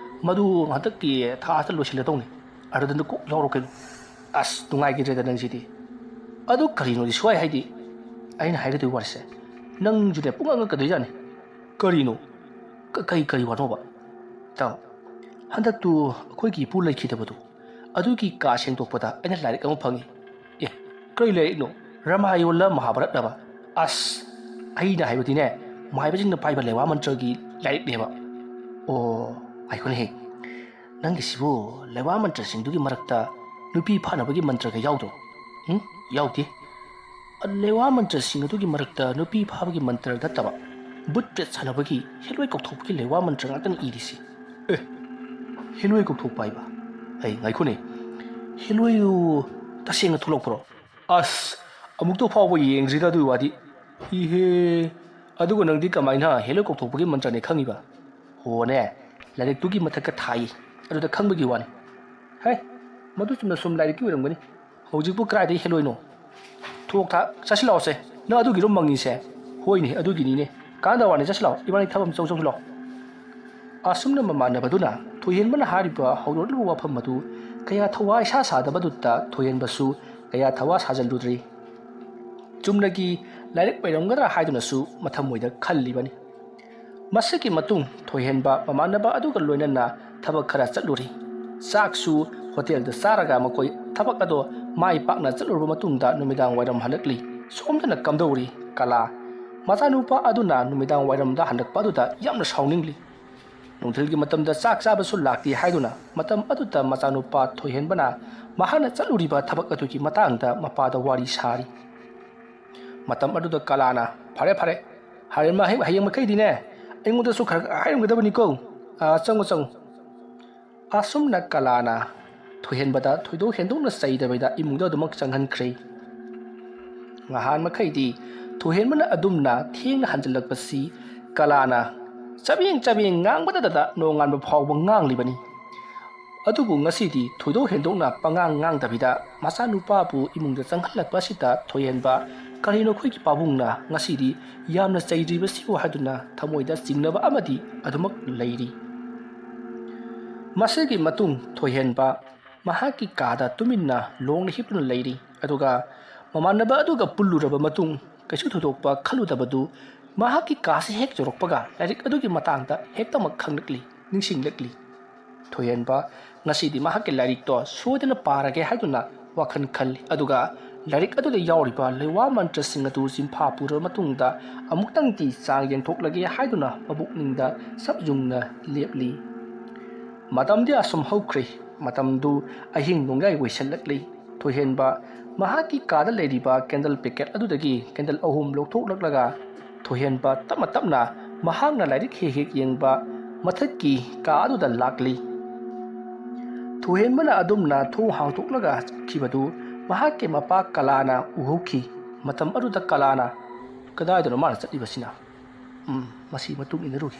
ꯃꯗꯨ ꯍꯟꯗꯛꯀꯤ ꯊꯥꯁꯤꯗ ꯂꯣꯏꯁꯤꯜꯂꯗꯧꯅꯤ꯫ ꯑꯗꯨꯗ ꯅꯪ ꯀꯣꯛ ꯌꯥꯎꯔꯣ ꯀꯩꯅꯣ꯫ ꯑꯁ, ꯅꯨꯡꯉꯥꯏꯈꯤꯗ꯭ꯔꯦꯗ ꯅꯪꯁꯤꯗꯤ꯫ ꯑꯗꯨ ꯀꯔꯤꯅꯣꯗꯤ ꯁ꯭ꯋꯥꯏ ꯍꯥꯏꯗꯤ? ꯑꯩꯅ ꯍꯥꯏꯒꯗꯣꯏ ꯋꯥꯔꯤꯁꯦ ꯅꯪꯁꯨꯅꯦ ꯄꯨꯡꯉꯛ ꯉꯛꯀꯗꯣꯏꯖꯥꯠꯅꯤ꯫ ꯀꯔꯤꯅꯣ? ꯀ-, ꯀꯩ, ꯀꯔꯤ ꯋꯥꯅꯣꯕ? ꯇꯥꯎ, ꯍꯟꯗꯛꯇꯨ ꯑꯩꯈꯣꯏꯒꯤ ꯏꯄꯨ ꯂꯩꯈꯤꯗꯕꯗꯣ, ꯑꯗꯨꯒꯤ ꯀꯥ ꯁꯦꯡꯗꯣꯛꯄꯗ ꯑꯩꯅ ꯂꯥꯏꯔꯤꯛ ꯑꯃ ꯐꯪꯉꯤ꯫ ꯑꯦ, ꯀꯔꯤ ꯂꯥꯏꯔꯤꯛꯅꯣ? ꯔꯃꯥꯌꯣꯟꯂ ꯃꯍꯥꯚꯥꯔꯠꯂꯕ? ꯑꯁ, ꯑꯩꯅ ꯍꯥꯏꯕꯗꯤꯅꯦ, ꯃꯥꯏꯕꯁꯤꯡꯅ ꯄꯥꯏꯕ ꯂꯩꯋꯥ ꯃꯟꯇ꯭ꯔꯒꯤ ꯂꯥꯏꯔꯤꯛꯅꯦꯕ꯫ ꯑꯣ, ꯉꯥꯏꯈꯣꯅꯦꯍꯦ, ꯅꯪꯒꯤꯁꯤꯕꯨ ꯂꯩꯋꯥ ꯃꯟꯇ꯭ꯔꯁꯤꯡꯗꯨꯒꯤ ꯃꯔꯛꯇ ꯅꯨꯄꯤ ꯐꯥꯅꯕꯒꯤ ꯃꯟꯇ꯭ꯔꯒ ꯌꯥꯎꯗ꯭ꯔꯣ? ꯎꯝ? ꯌꯥꯎꯗꯦ꯫ ꯂꯩꯋꯥ ꯃꯟꯇ꯭ꯔꯁꯤꯡ ꯑꯗꯨꯒꯤ ꯃꯔꯛꯇ ꯅꯨꯄꯤ ꯐꯥꯕꯒꯤ ꯃꯟꯇ꯭ꯔ ꯅꯠꯇꯕ, ꯕꯨꯠ ꯄ꯭ꯔꯦꯠ ꯁꯥꯟꯅꯕꯒꯤ ꯍꯦꯂꯣꯏ ꯀꯧꯊꯣꯛꯄꯒꯤ ꯂꯩꯋꯥ ꯃꯟꯇ꯭ꯔ ꯉꯥꯛꯇꯅꯤ ꯏꯔꯤꯁꯤ꯫ ꯑꯦ, ꯍꯦꯂꯣꯏ ꯀꯧꯊꯣꯛꯄ ꯍꯥꯏꯕ? ꯑꯩ, ꯉꯥꯏꯈꯣꯅꯦ, ꯍꯦꯂꯣꯏꯗꯨ ꯇꯁꯦꯡꯅ ꯊꯣꯛꯂꯛꯄ꯭ꯔꯣ? ꯑꯁ, ꯑꯃꯨꯛꯇ ꯐꯥꯎꯕ ꯌꯦꯡꯗ꯭ꯔꯤꯗ ꯑꯗꯨꯒꯤ ꯋꯥꯗꯤ꯫ ꯏꯍꯦ, ꯑꯗꯨꯒ ꯅꯪꯗꯤ ꯀꯃꯥꯏꯅ ꯍꯦꯂꯣꯏ ꯀꯧꯊꯣꯛꯄꯒꯤ ꯃꯟꯇ꯭ꯔꯅꯦ ꯈꯪꯉꯤꯕ? ꯍꯣꯅꯦ, ꯂꯥꯏꯔꯤꯛꯇꯨꯒꯤ ꯃꯊꯛꯇ ꯊꯥꯏ, ꯑꯗꯨꯗ ꯈꯪꯕꯒꯤ ꯋꯥꯅꯤ꯫ ꯍꯦ, ꯃꯗꯨ ꯆꯨꯝꯅ ꯁꯨꯝ ꯂꯥꯏꯔꯤꯛꯀꯤ ꯑꯣꯏꯔꯝꯒꯅꯤ꯫ ꯍꯧꯖꯤꯛꯄꯨ ꯀꯗꯥꯏꯗꯒꯤ ꯍꯦꯂꯣꯏꯅꯣ? ꯊꯣꯛ ꯊꯥꯛ, ꯆꯠꯁꯤꯜꯂꯛꯑꯣꯁꯦ꯫ ꯅꯪ ꯑꯗꯨꯒꯤꯔꯣ ꯃꯪꯉꯤꯁꯦ? ꯍꯣꯏꯅꯦ, ꯑꯗꯨꯒꯤꯅꯤꯅꯦ꯫ ꯀꯥꯟꯗ ꯋꯥꯅꯤ, ꯆꯠꯁꯤꯜꯂꯛꯑꯣ꯫ ꯏꯕꯥꯅꯤ ꯊꯕꯛ ꯑꯃ ꯆꯧ ꯆꯧꯁꯤꯜꯂꯣ꯫ ꯑꯁꯨꯝꯅ ꯃꯃꯥꯟꯅꯕꯗꯨꯅ ꯊꯣꯏꯍꯦꯟꯕꯅ ꯍꯥꯏꯔꯤꯕ ꯍꯧꯗꯣꯔꯛꯂꯤꯕ ꯋꯥꯐꯝ ꯑꯗꯨ ꯀꯌꯥ ꯊꯋꯥ ꯏꯁꯥ ꯁꯥꯗꯕꯗꯨꯗ ꯊꯣꯏꯍꯦꯟꯕꯁꯨ ꯀꯌꯥ ꯊꯋꯥ ꯁꯥꯖꯤꯜꯂꯨꯗ꯭ꯔꯤ꯫ ꯆꯨꯝꯅꯒꯤ ꯂꯥꯏꯔꯤꯛ ꯑꯣꯏꯔꯝꯒꯗ꯭ꯔꯥ ꯍꯥꯏꯗꯨꯅꯁꯨ ꯃꯊꯃꯣꯏꯗ ꯈꯜꯂꯤꯕꯅꯤ꯫ ꯃꯁꯤꯒꯤ ꯃꯇꯨꯡ ꯊꯣꯏꯍꯦꯟꯕ ꯃꯃꯥꯟꯅꯕ ꯑꯗꯨꯒ ꯂꯣꯏꯅꯅ ꯊꯕꯛ ꯈꯔ ꯆꯠꯂꯨꯔꯤ꯫ ꯆꯥꯛꯁꯨ ꯍꯣꯇꯦꯜꯗ ꯆꯥꯔꯒ ꯃꯈꯣꯏ ꯊꯕꯛ ꯑꯗꯣ ꯃꯥꯏ ꯄꯥꯛꯅ ꯆꯠꯂꯨꯔꯕ ꯃꯇꯨꯡꯗ ꯅꯨꯃꯤꯗꯥꯡ ꯋꯥꯏꯔꯝ ꯍꯜꯂꯛꯂꯤ꯫ ꯁꯣꯝꯗꯅ ꯀꯝꯗꯧꯔꯤ ꯀꯂꯥ꯫ ꯃꯆꯥꯅꯨꯄꯥ ꯑꯗꯨꯅ ꯅꯨꯃꯤꯗꯥꯡ ꯋꯥꯏꯔꯝꯗ ꯍꯜꯂꯛꯄ ꯑꯗꯨꯗ ꯌꯥꯝꯅ ꯁꯥꯎꯅꯤꯡꯂꯤ꯫ ꯅꯨꯡꯊꯤꯜꯒꯤ ꯃꯇꯝꯗ ꯆꯥꯛ ꯆꯥꯕꯁꯨ ꯂꯥꯛꯇꯦ ꯍꯥꯏꯗꯨꯅ ꯃꯇꯝ ꯑꯗꯨꯗ ꯃꯆꯥꯅꯨꯄꯥ ꯊꯣꯏꯍꯦꯟꯕꯅ ꯃꯍꯥꯛꯅ ꯆꯠꯂꯨꯔꯤꯕ ꯊꯕꯛ ꯑꯗꯨꯒꯤ ꯃꯇꯥꯡꯗ ꯃꯄꯥꯗ ꯋꯥꯔꯤ ꯁꯥꯔꯤ꯫ ꯃꯇꯝ ꯑꯗꯨꯗ ꯀꯂꯥꯅ, "ꯐꯔꯦ, ꯐꯔꯦ, ꯍꯌꯦꯡ ꯃꯍꯩ-, ꯍꯌꯦꯡ ꯃꯈꯩꯗꯤꯅꯦ, ꯑꯩꯉꯣꯟꯗꯁꯨ ꯈꯔ ꯈꯔ ꯍꯥꯏꯔꯝꯒꯗꯕꯅꯤꯀꯣ꯫ ꯑꯥ, ꯆꯪꯉꯨ, ꯆꯪꯉꯨ꯫" ꯑꯁꯨꯝꯅ ꯀꯂꯥꯅ ꯊꯣꯏꯍꯦꯟꯕꯗ ꯊꯣꯏꯗꯣꯛ ꯍꯦꯟꯗꯣꯛꯅ ꯆꯩꯗꯕꯤꯗ ꯏꯃꯨꯡꯗ ꯑꯗꯨꯃꯛ ꯆꯪꯍꯟꯈ꯭ꯔꯦ꯫ ꯉꯍꯥꯟ ꯃꯈꯩꯗꯤ ꯊꯣꯏꯍꯦꯟꯕꯅ ꯑꯗꯨꯝꯅ ꯊꯦꯡꯅ ꯍꯟꯖꯤꯜꯂꯛꯄꯁꯤ ꯀꯂꯥꯅ ꯆꯕꯦꯡ ꯆꯕꯦꯡ ꯉꯥꯡꯕꯗꯇ ꯅꯣꯡꯉꯥꯟꯕ ꯐꯥꯎꯕ ꯉꯥꯡꯂꯤꯕꯅꯤ꯫ ꯑꯗꯨꯕꯨ ꯉꯁꯤꯗꯤ ꯊꯣꯏꯗꯣꯛ ꯍꯦꯟꯗꯣꯛꯅ ꯄꯉꯥꯡ ꯉꯥꯡꯗꯕꯤꯗ ꯃꯆꯥꯅꯨꯄꯥꯕꯨ ꯏꯃꯨꯡꯗ ꯆꯪꯍꯜꯂꯛꯄ ꯑꯁꯤꯗ ꯊꯣꯏꯍꯦꯟꯕ, "ꯀꯔꯤꯅꯣ ꯑꯩꯈꯣꯏꯒꯤ ꯄꯥꯕꯨꯡꯅ ꯉꯁꯤꯗꯤ ꯌꯥꯝꯅ ꯆꯩꯗ꯭ꯔꯤꯕꯁꯤꯕꯨ?" ꯍꯥꯏꯗꯨꯅ ꯊꯃꯣꯏꯗ ꯆꯤꯡꯅꯕ ꯑꯃꯗꯤ ꯑꯗꯨꯃꯛ ꯂꯩꯔꯤ꯫ ꯃꯁꯤꯒꯤ ꯃꯇꯨꯡ ꯊꯣꯏꯍꯦꯟꯕ ꯃꯍꯥꯛꯀꯤ ꯀꯥꯗ ꯇꯨꯃꯤꯟꯅ ꯂꯣꯡꯅ ꯍꯤꯞꯇꯨꯅ ꯂꯩꯔꯤ꯫ ꯑꯗꯨꯒ ꯃꯃꯥꯟꯅꯕ ꯑꯗꯨꯒ ꯄꯨꯜꯂꯨꯔꯕ ꯃꯇꯨꯡ ꯀꯩꯁꯨ ꯊꯣꯏꯗꯣꯛꯄ ꯈꯜꯂꯨꯗꯕꯗꯨ ꯃꯍꯥꯛꯀꯤ ꯀꯥꯁꯤ ꯍꯦꯛ ꯌꯧꯔꯛꯄꯒ ꯂꯥꯏꯔꯤꯛ ꯑꯗꯨꯒꯤ ꯃꯇꯥꯡꯗ ꯍꯦꯛꯇꯃꯛ ꯈꯪꯂꯛꯂꯤ, ꯅꯤꯡꯁꯤꯡꯂꯛꯂꯤ꯫ ꯊꯣꯏꯍꯦꯟꯕ ꯉꯁꯤꯗꯤ ꯃꯍꯥꯛꯀꯤ ꯂꯥꯏꯔꯤꯛꯇꯣ ꯁꯣꯏꯗꯅ ꯄꯥꯔꯒꯦ ꯍꯥꯏꯗꯨꯅ ꯋꯥꯈꯜ ꯈꯜꯂꯤ꯫ ꯑꯗꯨꯒ ꯂꯥꯏꯔꯤꯛ ꯑꯗꯨꯗ ꯌꯥꯎꯔꯤꯕ ꯂꯩꯋꯥ ꯃꯟꯇ꯭ꯔꯁꯤꯡ ꯑꯗꯨ ꯆꯤꯟꯐꯥ ꯄꯨꯔꯕ ꯃꯇꯨꯡꯗ ꯑꯃꯨꯛꯇꯪꯗꯤ ꯆꯥꯡ ꯌꯦꯡꯊꯣꯛꯂꯒꯦ ꯍꯥꯏꯗꯨꯅ ꯃꯕꯨꯛꯅꯤꯡꯗ ꯁꯞ ꯌꯨꯡꯅ ꯂꯦꯞꯂꯤ꯫ ꯃꯇꯝꯗꯤ ꯑꯁꯨꯝ ꯍꯧꯈ꯭ꯔꯦ꯫ ꯃꯇꯝꯗꯨ ꯑꯍꯤꯡ ꯅꯣꯡꯌꯥꯏ ꯑꯣꯏꯁꯜꯂꯛꯂꯤ꯫ ꯊꯣꯏꯍꯦꯟꯕ ꯃꯍꯥꯛꯀꯤ ꯀꯥꯗ ꯂꯩꯔꯤꯕ ꯀꯦꯟꯗꯜ ꯄꯦꯀꯦꯠ ꯑꯗꯨꯗꯒꯤ ꯀꯦꯟꯗꯜ ꯑꯍꯨꯝ ꯂꯧꯊꯣꯛꯂꯛꯂꯒ ꯊꯣꯏꯍꯦꯟꯕ ꯇꯞꯅ ꯇꯞꯅ ꯃꯍꯥꯛꯅ ꯂꯥꯏꯔꯤꯛ ꯍꯦꯛ ꯍꯦꯛ ꯌꯦꯡꯕ ꯃꯊꯛꯀꯤ ꯀꯥ ꯑꯗꯨꯗ ꯂꯥꯛꯂꯤ꯫ ꯊꯣꯏꯍꯦꯟꯕꯅ ꯑꯗꯨꯝꯅ ꯊꯣꯡ ꯍꯥꯡꯗꯣꯛꯂꯒ ꯆꯠꯈꯤꯕꯗꯨ ꯃꯍꯥꯛꯀꯤ ꯃꯄꯥ ꯀꯂꯥꯅ ꯎꯍꯧꯈꯤ꯫ ꯃꯇꯝ ꯑꯗꯨꯗ ꯀꯂꯥꯅ, "ꯀꯗꯥꯏꯗꯅꯣ ꯃꯥꯅ ꯆꯠꯂꯤꯕꯁꯤꯅ? ꯎꯝ, ꯃꯁꯤ ꯃꯇꯨꯡ ꯏꯟꯅꯔꯨꯒꯦ"꯫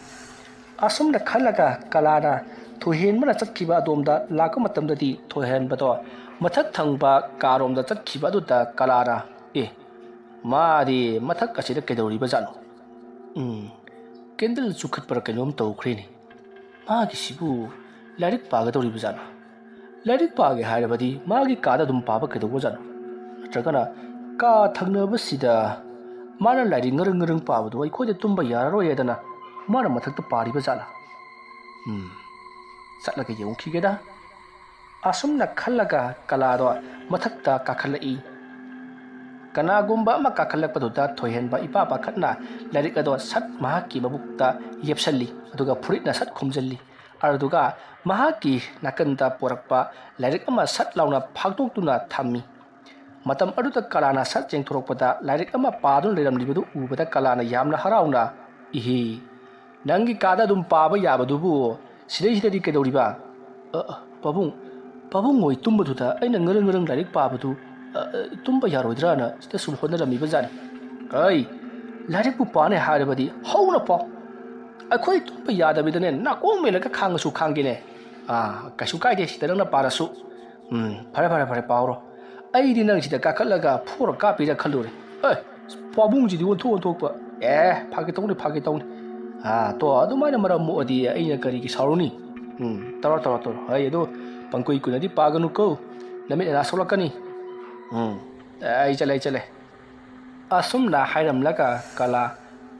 ꯑꯁꯨꯝꯅ ꯈꯜꯂꯒ ꯀꯂꯥꯅ ꯊꯣꯏꯍꯦꯟꯕꯅ ꯆꯠꯈꯤꯕ ꯑꯗꯣꯝꯗ ꯂꯥꯛꯄ ꯃꯇꯝꯗꯗꯤ ꯊꯣꯏꯍꯦꯟꯕꯗꯣ ꯃꯊꯛ ꯊꯪꯕ ꯀꯥꯔꯣꯝꯗ ꯆꯠꯈꯤꯕ ꯑꯗꯨꯗ ꯀꯂꯥꯅ, "ꯑꯦ, ꯃꯥꯗꯤ ꯃꯊꯛ ꯑꯁꯤꯗ ꯀꯩꯗꯧꯔꯤꯕꯖꯥꯠꯅꯣ? ꯎꯝ, ꯀꯦꯟꯗꯜ ꯆꯨꯈꯠꯄꯔ ꯀꯩꯅꯣꯝ ꯇꯧꯈ꯭ꯔꯦꯅꯦ꯫ ꯃꯥꯒꯤꯁꯤꯕꯨ ꯂꯥꯏꯔꯤꯛ ꯄꯥꯒꯗꯧꯔꯤꯕꯖꯥꯠꯂꯣ? ꯂꯥꯏꯔꯤꯛ ꯄꯥꯒꯦ ꯍꯥꯏꯔꯕꯗꯤ ꯃꯥꯒꯤ ꯀꯥꯗ ꯑꯗꯨꯝ ꯄꯥꯕ ꯀꯩꯗꯧꯕꯖꯥꯠꯅꯣ? ꯅꯠꯇ꯭ꯔꯒꯅ ꯀꯥ ꯊꯪꯅꯕꯁꯤꯗ ꯃꯥꯅ ꯂꯥꯏꯔꯤꯛ ꯉꯔꯪ ꯉꯔꯪ ꯄꯥꯕꯗꯨ ꯑꯩꯈꯣꯏꯗ ꯇꯨꯝꯕ ꯌꯥꯔꯔꯣꯏ ꯍꯥꯏꯗꯅ ꯃꯥꯅ ꯃꯊꯛꯇ ꯄꯥꯔꯤꯕ ꯖꯥꯠꯂꯥ? ꯎꯝ, ꯆꯠꯂꯒ ꯌꯦꯡꯉꯨꯈꯤꯒꯦꯗ"꯫ ꯑꯁꯨꯝꯅ ꯈꯜꯂꯒ ꯀꯂꯥꯗꯣ ꯃꯊꯛꯇ ꯀꯥꯈꯠꯂꯛꯏ꯫ ꯀꯅꯥꯒꯨꯝꯕ ꯑꯃ ꯀꯥꯈꯠꯂꯛꯄꯗꯨꯗ ꯊꯣꯏꯍꯦꯟꯕ ꯏꯄꯥ ꯄꯥꯈꯠꯅ ꯂꯥꯏꯔꯤꯛ ꯑꯗꯣ ꯁꯠ ꯃꯍꯥꯛꯀꯤ ꯃꯕꯨꯛꯇ ꯌꯦꯞꯁꯜꯂꯤ, ꯑꯗꯨꯒ ꯐꯨꯔꯤꯠꯅ ꯁꯠ ꯈꯨꯝꯖꯤꯜꯂꯤ꯫ ꯑꯗꯨꯒ ꯃꯍꯥꯛꯀꯤ ꯅꯥꯀꯟꯗ ꯄꯣꯔꯛꯄ ꯂꯥꯏꯔꯤꯛ ꯑꯃ ꯁꯠ ꯂꯥꯎꯅ ꯐꯥꯛꯇꯣꯛꯇꯨꯅ ꯊꯝꯃꯤ꯫ ꯃꯇꯝ ꯑꯗꯨꯗ ꯀꯂꯥꯅ ꯁꯠ ꯌꯦꯡꯊꯣꯔꯛꯄꯗ ꯂꯥꯏꯔꯤꯛ ꯑꯃ ꯄꯥꯗꯨꯅ ꯂꯩꯔꯝꯂꯤꯕꯗꯨ ꯎꯕꯗ ꯀꯂꯥꯅ ꯌꯥꯝꯅ ꯍꯔꯥꯎꯅ, "ꯏꯍꯤ, ꯅꯪꯒꯤ ꯀꯥꯗ ꯑꯗꯨꯝ ꯄꯥꯕ ꯌꯥꯕꯗꯨꯕꯨ ꯁꯤꯗꯩꯁꯤꯗꯗꯤ ꯀꯩꯗꯧꯔꯤꯕ? ꯑ, ꯑ, ꯄꯥꯕꯨꯡ, ꯄꯥꯕꯨꯡ ꯍꯣꯏ ꯇꯨꯝꯕꯗꯨꯗ ꯑꯩꯅ ꯉꯔꯪ ꯉꯔꯪ ꯂꯥꯏꯔꯤꯛ ꯄꯥꯕꯗꯨ, ꯑ, ꯑ, ꯇꯨꯝꯕ ꯌꯥꯔꯣꯏꯗ꯭ꯔꯥꯅ ꯁꯤꯗ ꯁꯨꯝ ꯍꯣꯠꯅꯔꯝꯃꯤꯕ ꯖꯥꯠꯅꯤ"꯫ "ꯑꯩ, ꯂꯥꯏꯔꯤꯛꯄꯨ ꯄꯥꯅꯦ ꯍꯥꯏꯔꯕꯗꯤ ꯍꯧꯅ ꯄꯥꯎ꯫ ꯑꯩꯈꯣꯏ ꯇꯨꯝꯕ ꯌꯥꯗꯕꯤꯗꯅꯦ ꯅꯥꯀꯣꯡ ꯃꯦꯜꯂꯒ ꯈꯥꯡꯉꯁꯨ ꯈꯥꯡꯒꯦꯅꯦ꯫ ꯑꯥ, ꯀꯩꯁꯨ ꯀꯥꯏꯗꯦ, ꯁꯤꯗ ꯅꯪꯅ ꯄꯥꯔꯁꯨ꯫ ꯎꯝ, ꯐꯔꯦ, ꯐꯔꯦ, ꯐꯔꯦ, ꯄꯥꯎꯔꯣ꯫ ꯑꯩꯗꯤ ꯅꯪꯁꯤꯗ ꯀꯥꯈꯠꯂꯒ ꯐꯨꯔ ꯀꯥꯞꯄꯤꯔ ꯈꯜꯂꯨꯔꯦ꯫ ꯑꯦ, ꯄꯥꯕꯨꯡꯁꯤꯗꯤ ꯑꯣꯟꯊꯣꯛ ꯑꯣꯟꯊꯣꯛꯄ꯫ ꯑꯦ, ꯐꯥꯒꯤ ꯇꯧꯅꯤ, ꯐꯥꯒꯤ ꯇꯧꯅꯤ꯫ ꯑꯥ, ꯇꯣ, ꯑꯗꯨꯃꯥꯏꯅ ꯃꯔꯝ ꯃꯣꯛꯑꯗꯤ ꯑꯩꯅ ꯀꯔꯤꯒꯤ ꯁꯥꯎꯔꯨꯅꯤ? ꯎꯝ, ꯇꯧꯔꯣ, ꯇꯧꯔꯣ, ꯇꯧꯔꯣ꯫ ꯍꯩ, ꯑꯗꯣ ꯄꯪꯀꯨꯏ ꯀꯨꯏꯅꯗꯤ ꯄꯥꯒꯅꯨꯀꯣ꯫ ꯅꯃꯤꯠ ꯅꯅꯥ ꯁꯣꯛꯂꯛꯀꯅꯤ꯫ ꯎꯝ, ꯑꯩ ꯆꯠꯂꯦ, ꯑꯩ ꯆꯠꯂꯦ꯫ ꯑꯁꯨꯝꯅ ꯍꯥꯏꯔꯝꯂꯒ ꯀꯂꯥ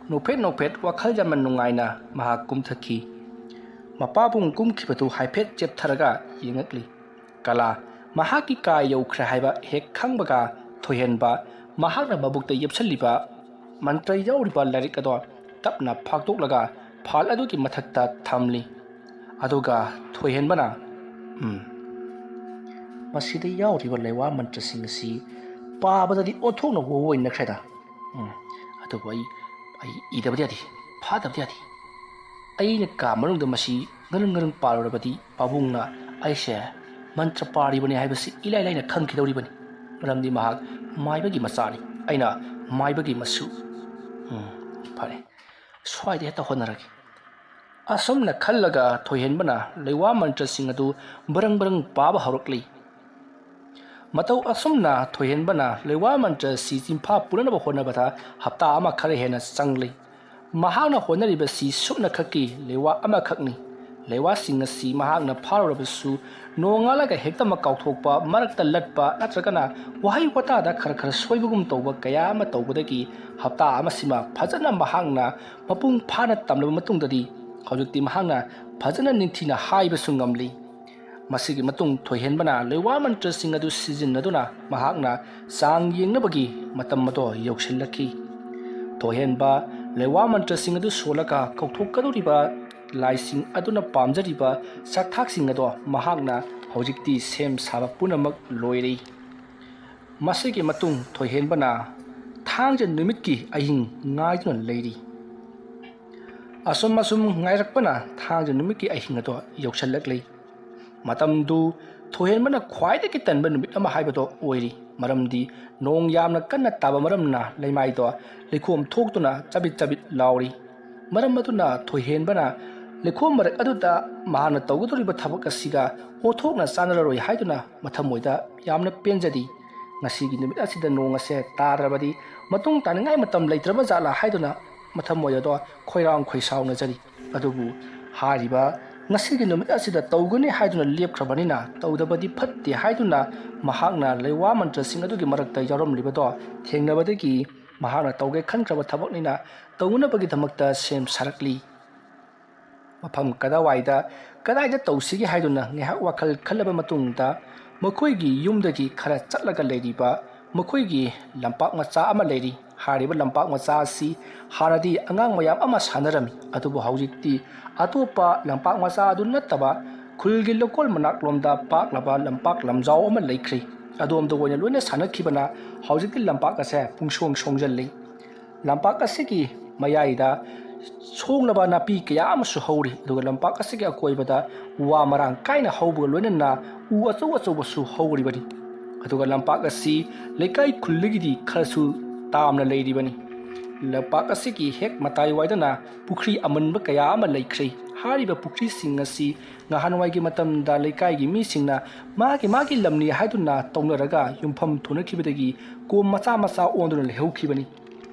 ꯅꯣꯛꯐꯦꯠ ꯅꯣꯛꯐꯦꯠ ꯋꯥꯈꯜ ꯌꯥꯝꯅ ꯅꯨꯡꯉꯥꯏꯅ ꯃꯍꯥꯛ ꯀꯨꯝꯊꯈꯤ꯫ ꯃꯄꯥꯕꯨꯡ ꯀꯨꯝꯈꯤꯕꯗꯨ ꯍꯥꯏꯐꯦꯠ ꯆꯦꯞꯊꯔꯒ ꯌꯦꯡꯉꯛꯂꯤ꯫ ꯀꯂꯥ ꯃꯍꯥꯛꯀꯤ ꯀꯥ ꯌꯧꯈ꯭ꯔꯦ ꯍꯥꯏꯕ ꯍꯦꯛ ꯈꯪꯕꯒ ꯊꯣꯏꯍꯦꯟꯕ ꯃꯍꯥꯛꯅ ꯃꯕꯨꯛꯇ ꯌꯦꯞꯁꯤꯜꯂꯤꯕ ꯃꯟꯇ꯭ꯔ ꯌꯥꯎꯔꯤꯕ ꯂꯥꯏꯔꯤꯛ ꯑꯗꯣ ꯇꯞꯅ ꯐꯥꯛꯇꯣꯛꯂꯒ ꯐꯥꯜ ꯑꯗꯨꯒꯤ ꯃꯊꯛꯇ ꯊꯝꯂꯤ꯫ ꯑꯗꯨꯒ ꯊꯣꯏꯍꯦꯟꯕꯅ, "ꯎꯝ, ꯃꯁꯤꯗ ꯌꯥꯎꯔꯤꯕ ꯂꯩꯋꯥ ꯃꯟꯇ꯭ꯔꯁꯤꯡ ꯑꯁꯤ ꯄꯥꯕꯗꯗꯤ ꯑꯣꯟꯊꯣꯛꯅ ꯋꯥꯑꯣꯏꯅꯈ꯭ꯔꯦꯗ꯫ ꯎꯝ, ꯑꯗꯨꯕꯨ ꯑꯩ, ꯑꯩ ꯏꯗꯕꯗꯤ ꯌꯥꯗꯦ, ꯐꯥꯗꯕꯗꯤ ꯌꯥꯗꯦ꯫ ꯑꯩꯅ ꯀꯥ ꯃꯅꯨꯡꯗ ꯃꯁꯤ ꯉꯔꯪ ꯉꯔꯪ ꯄꯥꯜꯂꯨꯔꯕꯗꯤ ꯄꯥꯕꯨꯡꯅ ꯑꯩꯁꯦ ꯃꯟꯇ꯭ꯔ ꯄꯥꯔꯤꯕꯅꯤ ꯍꯥꯏꯕꯁꯤ ꯏꯂꯥꯏ ꯂꯥꯏꯅ ꯈꯪꯈꯤꯗꯧꯔꯤꯕꯅꯤ, ꯃꯔꯝꯗꯤ ꯃꯍꯥꯛ ꯃꯥꯏꯕꯒꯤ ꯃꯆꯥꯅꯤ, ꯑꯩꯅ ꯃꯥꯏꯕꯒꯤ ꯃꯁꯨ꯫ ꯎꯝ, ꯐꯔꯦ, ꯁ꯭ꯋꯥꯏꯗ ꯍꯦꯛꯇ ꯍꯣꯠꯅꯔꯒꯦ"꯫ ꯑꯁꯨꯝꯅ ꯈꯜꯂꯒ ꯊꯣꯏꯍꯦꯟꯕꯅ ꯂꯩꯋꯥ ꯃꯟꯇ꯭ꯔꯁꯤꯡ ꯑꯗꯨ ꯕꯔꯪ ꯕꯔꯪ ꯄꯥꯕ ꯍꯧꯔꯛꯂꯤ꯫ ꯃꯇꯧ ꯑꯁꯨꯝꯅ ꯊꯣꯏꯍꯦꯟꯕꯅ ꯂꯩꯋꯥ ꯃꯟꯇ꯭ꯔ ꯑꯁꯤ ꯆꯤꯟꯐꯥ ꯄꯨꯅꯅꯕ ꯍꯣꯠꯅꯕꯗ ꯍꯞꯇꯥ ꯑꯃ ꯈꯔ ꯍꯦꯟꯅ ꯆꯪꯂꯤ꯫ ꯃꯍꯥꯛꯅ ꯍꯣꯠꯅꯔꯤꯕꯁꯤ ꯁꯨꯞꯅꯈꯛꯀꯤ ꯂꯩꯋꯥ ꯑꯃꯈꯛꯅꯤ꯫ ꯂꯩꯋꯥꯁꯤꯡ ꯑꯁꯤ ꯃꯍꯥꯛꯅ ꯐꯥꯔꯨꯔꯕꯁꯨ ꯅꯣꯡꯉꯥꯜꯂꯒ ꯍꯦꯛꯇꯃꯛ ꯀꯥꯎꯊꯣꯛꯄ, ꯃꯔꯛꯇ ꯂꯠꯄ ꯅꯠꯇ꯭ꯔꯒꯅ ꯋꯥꯍꯩ ꯋꯥꯇꯥꯗ ꯈꯔ ꯈꯔ ꯁꯣꯏꯕꯒꯨꯝ ꯇꯧꯕ ꯀꯌꯥ ꯑꯃ ꯇꯧꯕꯗꯒꯤ ꯍꯞꯇꯥ ꯑꯃꯁꯤꯃ ꯐꯖꯅ ꯃꯍꯥꯛꯅ ꯃꯄꯨꯡ ꯐꯥꯅ ꯇꯝꯂꯕ ꯃꯇꯨꯡꯗꯗꯤ ꯍꯧꯖꯤꯛꯇꯤ ꯃꯍꯥꯛꯅ ꯐꯖꯅ ꯅꯤꯡꯊꯤꯅ ꯍꯥꯏꯕꯁꯨ ꯉꯝꯂꯤ꯫ ꯃꯁꯤꯒꯤ ꯃꯇꯨꯡ ꯊꯣꯏꯍꯦꯟꯕꯅ ꯂꯩꯋꯥ ꯃꯟꯇ꯭ꯔꯁꯤꯡ ꯑꯗꯨ ꯁꯤꯖꯤꯟꯅꯗꯨꯅ ꯃꯍꯥꯛꯅ ꯆꯥꯡ ꯌꯦꯡꯅꯕꯒꯤ ꯃꯇꯝ ꯑꯗꯣ ꯌꯧꯁꯤꯜꯂꯛꯈꯤ꯫ ꯊꯣꯏꯍꯦꯟꯕ ꯂꯩꯋꯥ ꯃꯟꯇ꯭ꯔꯁꯤꯡ ꯑꯗꯨ ꯁꯣꯜꯂꯒ ꯀꯧꯊꯣꯛꯀꯗꯧꯔꯤꯕ ꯂꯥꯏꯁꯤꯡ ꯑꯗꯨꯅ ꯄꯥꯝꯖꯔꯤꯕ ꯆꯥꯛꯊꯥꯛꯁꯤꯡ ꯑꯗꯣ ꯃꯍꯥꯛꯅ ꯍꯧꯖꯤꯛꯇꯤ ꯁꯦꯝ ꯁꯥꯕ ꯄꯨꯝꯅꯃꯛ ꯂꯣꯏꯔꯦ꯫ ꯃꯁꯤꯒꯤ ꯃꯇꯨꯡ ꯊꯣꯏꯍꯦꯟꯕꯅ ꯊꯥꯡꯖ ꯅꯨꯃꯤꯠꯀꯤ ꯑꯍꯤꯡ ꯉꯥꯏꯗꯨꯅ ꯂꯩꯔꯤ꯫ ꯑꯁꯨꯝ ꯑꯁꯨꯝ ꯉꯥꯏꯔꯛꯄꯅ ꯊꯥꯡꯖ ꯅꯨꯃꯤꯠꯀꯤ ꯑꯍꯤꯡ ꯑꯗꯣ ꯌꯧꯁꯤꯜꯂꯛꯂꯤ꯫ ꯃꯇꯝꯗꯨ ꯊꯣꯏꯍꯦꯟꯕꯅ ꯈ꯭ꯋꯥꯏꯗꯒꯤ ꯇꯟꯕ ꯅꯨꯃꯤꯠ ꯑꯃ ꯍꯥꯏꯕꯗꯣ ꯑꯣꯏꯔꯤ꯫ ꯃꯔꯝꯗꯤ ꯅꯣꯡ ꯌꯥꯝꯅ ꯀꯟꯅ ꯇꯥꯕ ꯃꯔꯝꯅ ꯂꯩꯃꯥꯏꯗꯣ ꯂꯩꯈꯣꯝ ꯊꯣꯛꯇꯨꯅ ꯆꯕꯤꯠ ꯆꯕꯤꯠ ꯂꯥꯎꯔꯤ꯫ ꯃꯔꯝ ꯑꯗꯨꯅ ꯊꯣꯏꯍꯦꯟꯕꯅ ꯂꯩꯈꯣꯝ ꯃꯔꯛ ꯑꯗꯨꯗ ꯃꯍꯥꯛꯅ ꯇꯧꯒꯗꯧꯔꯤꯕ ꯊꯕꯛ ꯑꯁꯤꯒ ꯑꯣꯟꯊꯣꯛꯅ ꯆꯥꯟꯅꯔꯔꯣꯏ ꯍꯥꯏꯗꯨꯅ ꯃꯊꯃꯣꯏꯗ ꯌꯥꯝꯅ ꯄꯦꯟꯖꯔꯤ꯫ ꯉꯁꯤꯒꯤ ꯅꯨꯃꯤꯠ ꯑꯁꯤꯗ ꯅꯣꯡ ꯑꯁꯦ ꯇꯥꯗ꯭ꯔꯕꯗꯤ ꯃꯇꯨꯡ ꯇꯥꯅꯤꯡꯉꯥꯏ ꯃꯇꯝ ꯂꯩꯇ꯭ꯔꯕ ꯖꯥꯠꯂꯥ ꯍꯥꯏꯗꯨꯅ ꯃꯊꯃꯣꯏ ꯑꯗꯣ ꯈꯣꯏꯔꯥꯡ ꯈꯣꯏꯁꯥꯎꯅꯖꯔꯤ꯫ ꯑꯗꯨꯕꯨ ꯍꯥꯏꯔꯤꯕ ꯉꯁꯤꯒꯤ ꯅꯨꯃꯤꯠ ꯑꯁꯤꯗ ꯇꯧꯒꯅꯤ ꯍꯥꯏꯗꯨꯅ ꯂꯦꯞꯈ꯭ꯔꯕꯅꯤꯅ ꯇꯧꯗꯕꯗꯤ ꯐꯠꯇꯦ ꯍꯥꯏꯗꯨꯅ ꯃꯍꯥꯛꯅ ꯂꯩꯋꯥ ꯃꯟꯇ꯭ꯔꯁꯤꯡ ꯑꯗꯨꯒꯤ ꯃꯔꯛꯇ ꯌꯥꯎꯔꯝꯂꯤꯕꯗꯣ ꯊꯦꯡꯅꯕꯗꯒꯤ ꯃꯍꯥꯛꯅ ꯇꯧꯒꯦ ꯈꯟꯈ꯭ꯔꯕ ꯊꯕꯛꯅꯤꯅ ꯇꯧꯅꯕꯒꯤꯗꯃꯛꯇ ꯁꯦꯝ ꯁꯥꯔꯛꯂꯤ꯫ ꯃꯐꯝ ꯀꯗꯥꯋꯥꯏꯗ ꯀꯗꯥꯏꯗ ꯇꯧꯁꯤꯒꯦ ꯍꯥꯏꯗꯨꯅ ꯉꯥꯏꯍꯥꯛ ꯋꯥꯈꯜ ꯈꯜꯂꯕ ꯃꯇꯨꯡꯗ ꯃꯈꯣꯏꯒꯤ ꯌꯨꯝꯗꯒꯤ ꯈꯔ ꯆꯠꯂꯒ ꯂꯩꯔꯤꯕ ꯃꯈꯣꯏꯒꯤ ꯂꯝꯄꯥꯛ ꯃꯆꯥ ꯑꯃ ꯂꯩꯔꯤ꯫ ꯍꯥꯏꯔꯤꯕ ꯂꯝꯄꯥꯛ ꯃꯆꯥ ꯑꯁꯤ ꯍꯥꯟꯅꯗꯤ ꯑꯉꯥꯡ ꯃꯌꯥꯝ ꯑꯃ ꯁꯥꯟꯅꯔꯝꯃꯤ, ꯑꯗꯨꯕꯨ ꯍꯧꯖꯤꯛꯇꯤ ꯑꯇꯣꯞꯄ ꯂꯝꯄꯥꯛ ꯃꯆꯥ ꯑꯗꯨ ꯅꯠꯇꯕ ꯈꯨꯜꯒꯤ ꯂꯧꯀꯣꯜ ꯃꯅꯥꯛꯂꯣꯝꯗ ꯄꯥꯛꯂꯕ ꯂꯝꯄꯥꯛ ꯂꯝꯖꯥꯎ ꯑꯃ ꯂꯩꯈ꯭ꯔꯦ꯫ ꯑꯗꯣꯝꯗ ꯑꯣꯏꯅ ꯂꯣꯏꯅ ꯁꯥꯟꯅꯈꯤꯕꯅ ꯍꯧꯖꯤꯛꯇꯤ ꯂꯝꯄꯥꯛ ꯑꯁꯦ ꯄꯨꯡꯁꯣꯡ ꯁꯣꯡꯖꯜꯂꯤ꯫ ꯂꯝꯄꯥꯛ ꯑꯁꯤꯒꯤ ꯃꯌꯥꯏꯗ ꯁꯣꯡꯂꯕ ꯅꯥꯄꯤ ꯀꯌꯥ ꯑꯃꯁꯨ ꯍꯧꯔꯤ, ꯑꯗꯨꯒ ꯂꯝꯄꯥꯛ ꯑꯁꯤꯒꯤ ꯑꯀꯣꯏꯕꯗ ꯋꯥ ꯃꯔꯥꯡ ꯀꯥꯏꯅ ꯍꯧꯕꯒ ꯂꯣꯏꯅꯅ ꯎ ꯑꯆꯧ ꯑꯆꯧꯕꯁꯨ ꯍꯧꯔꯤꯕꯅꯤ꯫ ꯑꯗꯨꯒ ꯂꯝꯄꯥꯛ ꯑꯁꯤ ꯂꯩꯀꯥꯏ ꯈꯨꯜꯗꯒꯤꯗꯤ ꯈꯔꯁꯨ ꯇꯥꯝꯅ ꯂꯩꯔꯤꯕꯅꯤ꯫ ꯂꯝꯄꯥꯛ ꯑꯁꯤꯒꯤ ꯍꯦꯛ ꯃꯇꯥꯏꯋꯥꯏꯗꯅ ꯄꯨꯈ꯭ꯔꯤ ꯑꯃꯟꯕ ꯀꯌꯥ ꯑꯃ ꯂꯩꯈ꯭ꯔꯦ꯫ ꯍꯥꯏꯔꯤꯕ ꯄꯨꯈ꯭ꯔꯤꯁꯤꯡ ꯑꯁꯤ ꯅꯍꯥꯟꯋꯥꯏꯒꯤ ꯃꯇꯝꯗ ꯂꯩꯀꯥꯏꯒꯤ ꯃꯤꯁꯤꯡꯅ ꯃꯥꯒꯤ ꯃꯥꯒꯤ ꯂꯝꯅꯤ ꯍꯥꯏꯗꯨꯅ ꯇꯧꯅꯔꯒ ꯌꯨꯝꯐꯝ ꯊꯣꯅꯈꯤꯕꯗꯒꯤ ꯀꯣꯝ ꯃꯆꯥ ꯃꯆꯥ ꯑꯣꯟꯗꯨꯅ ꯂꯩꯍꯧꯈꯤꯕꯅꯤ꯫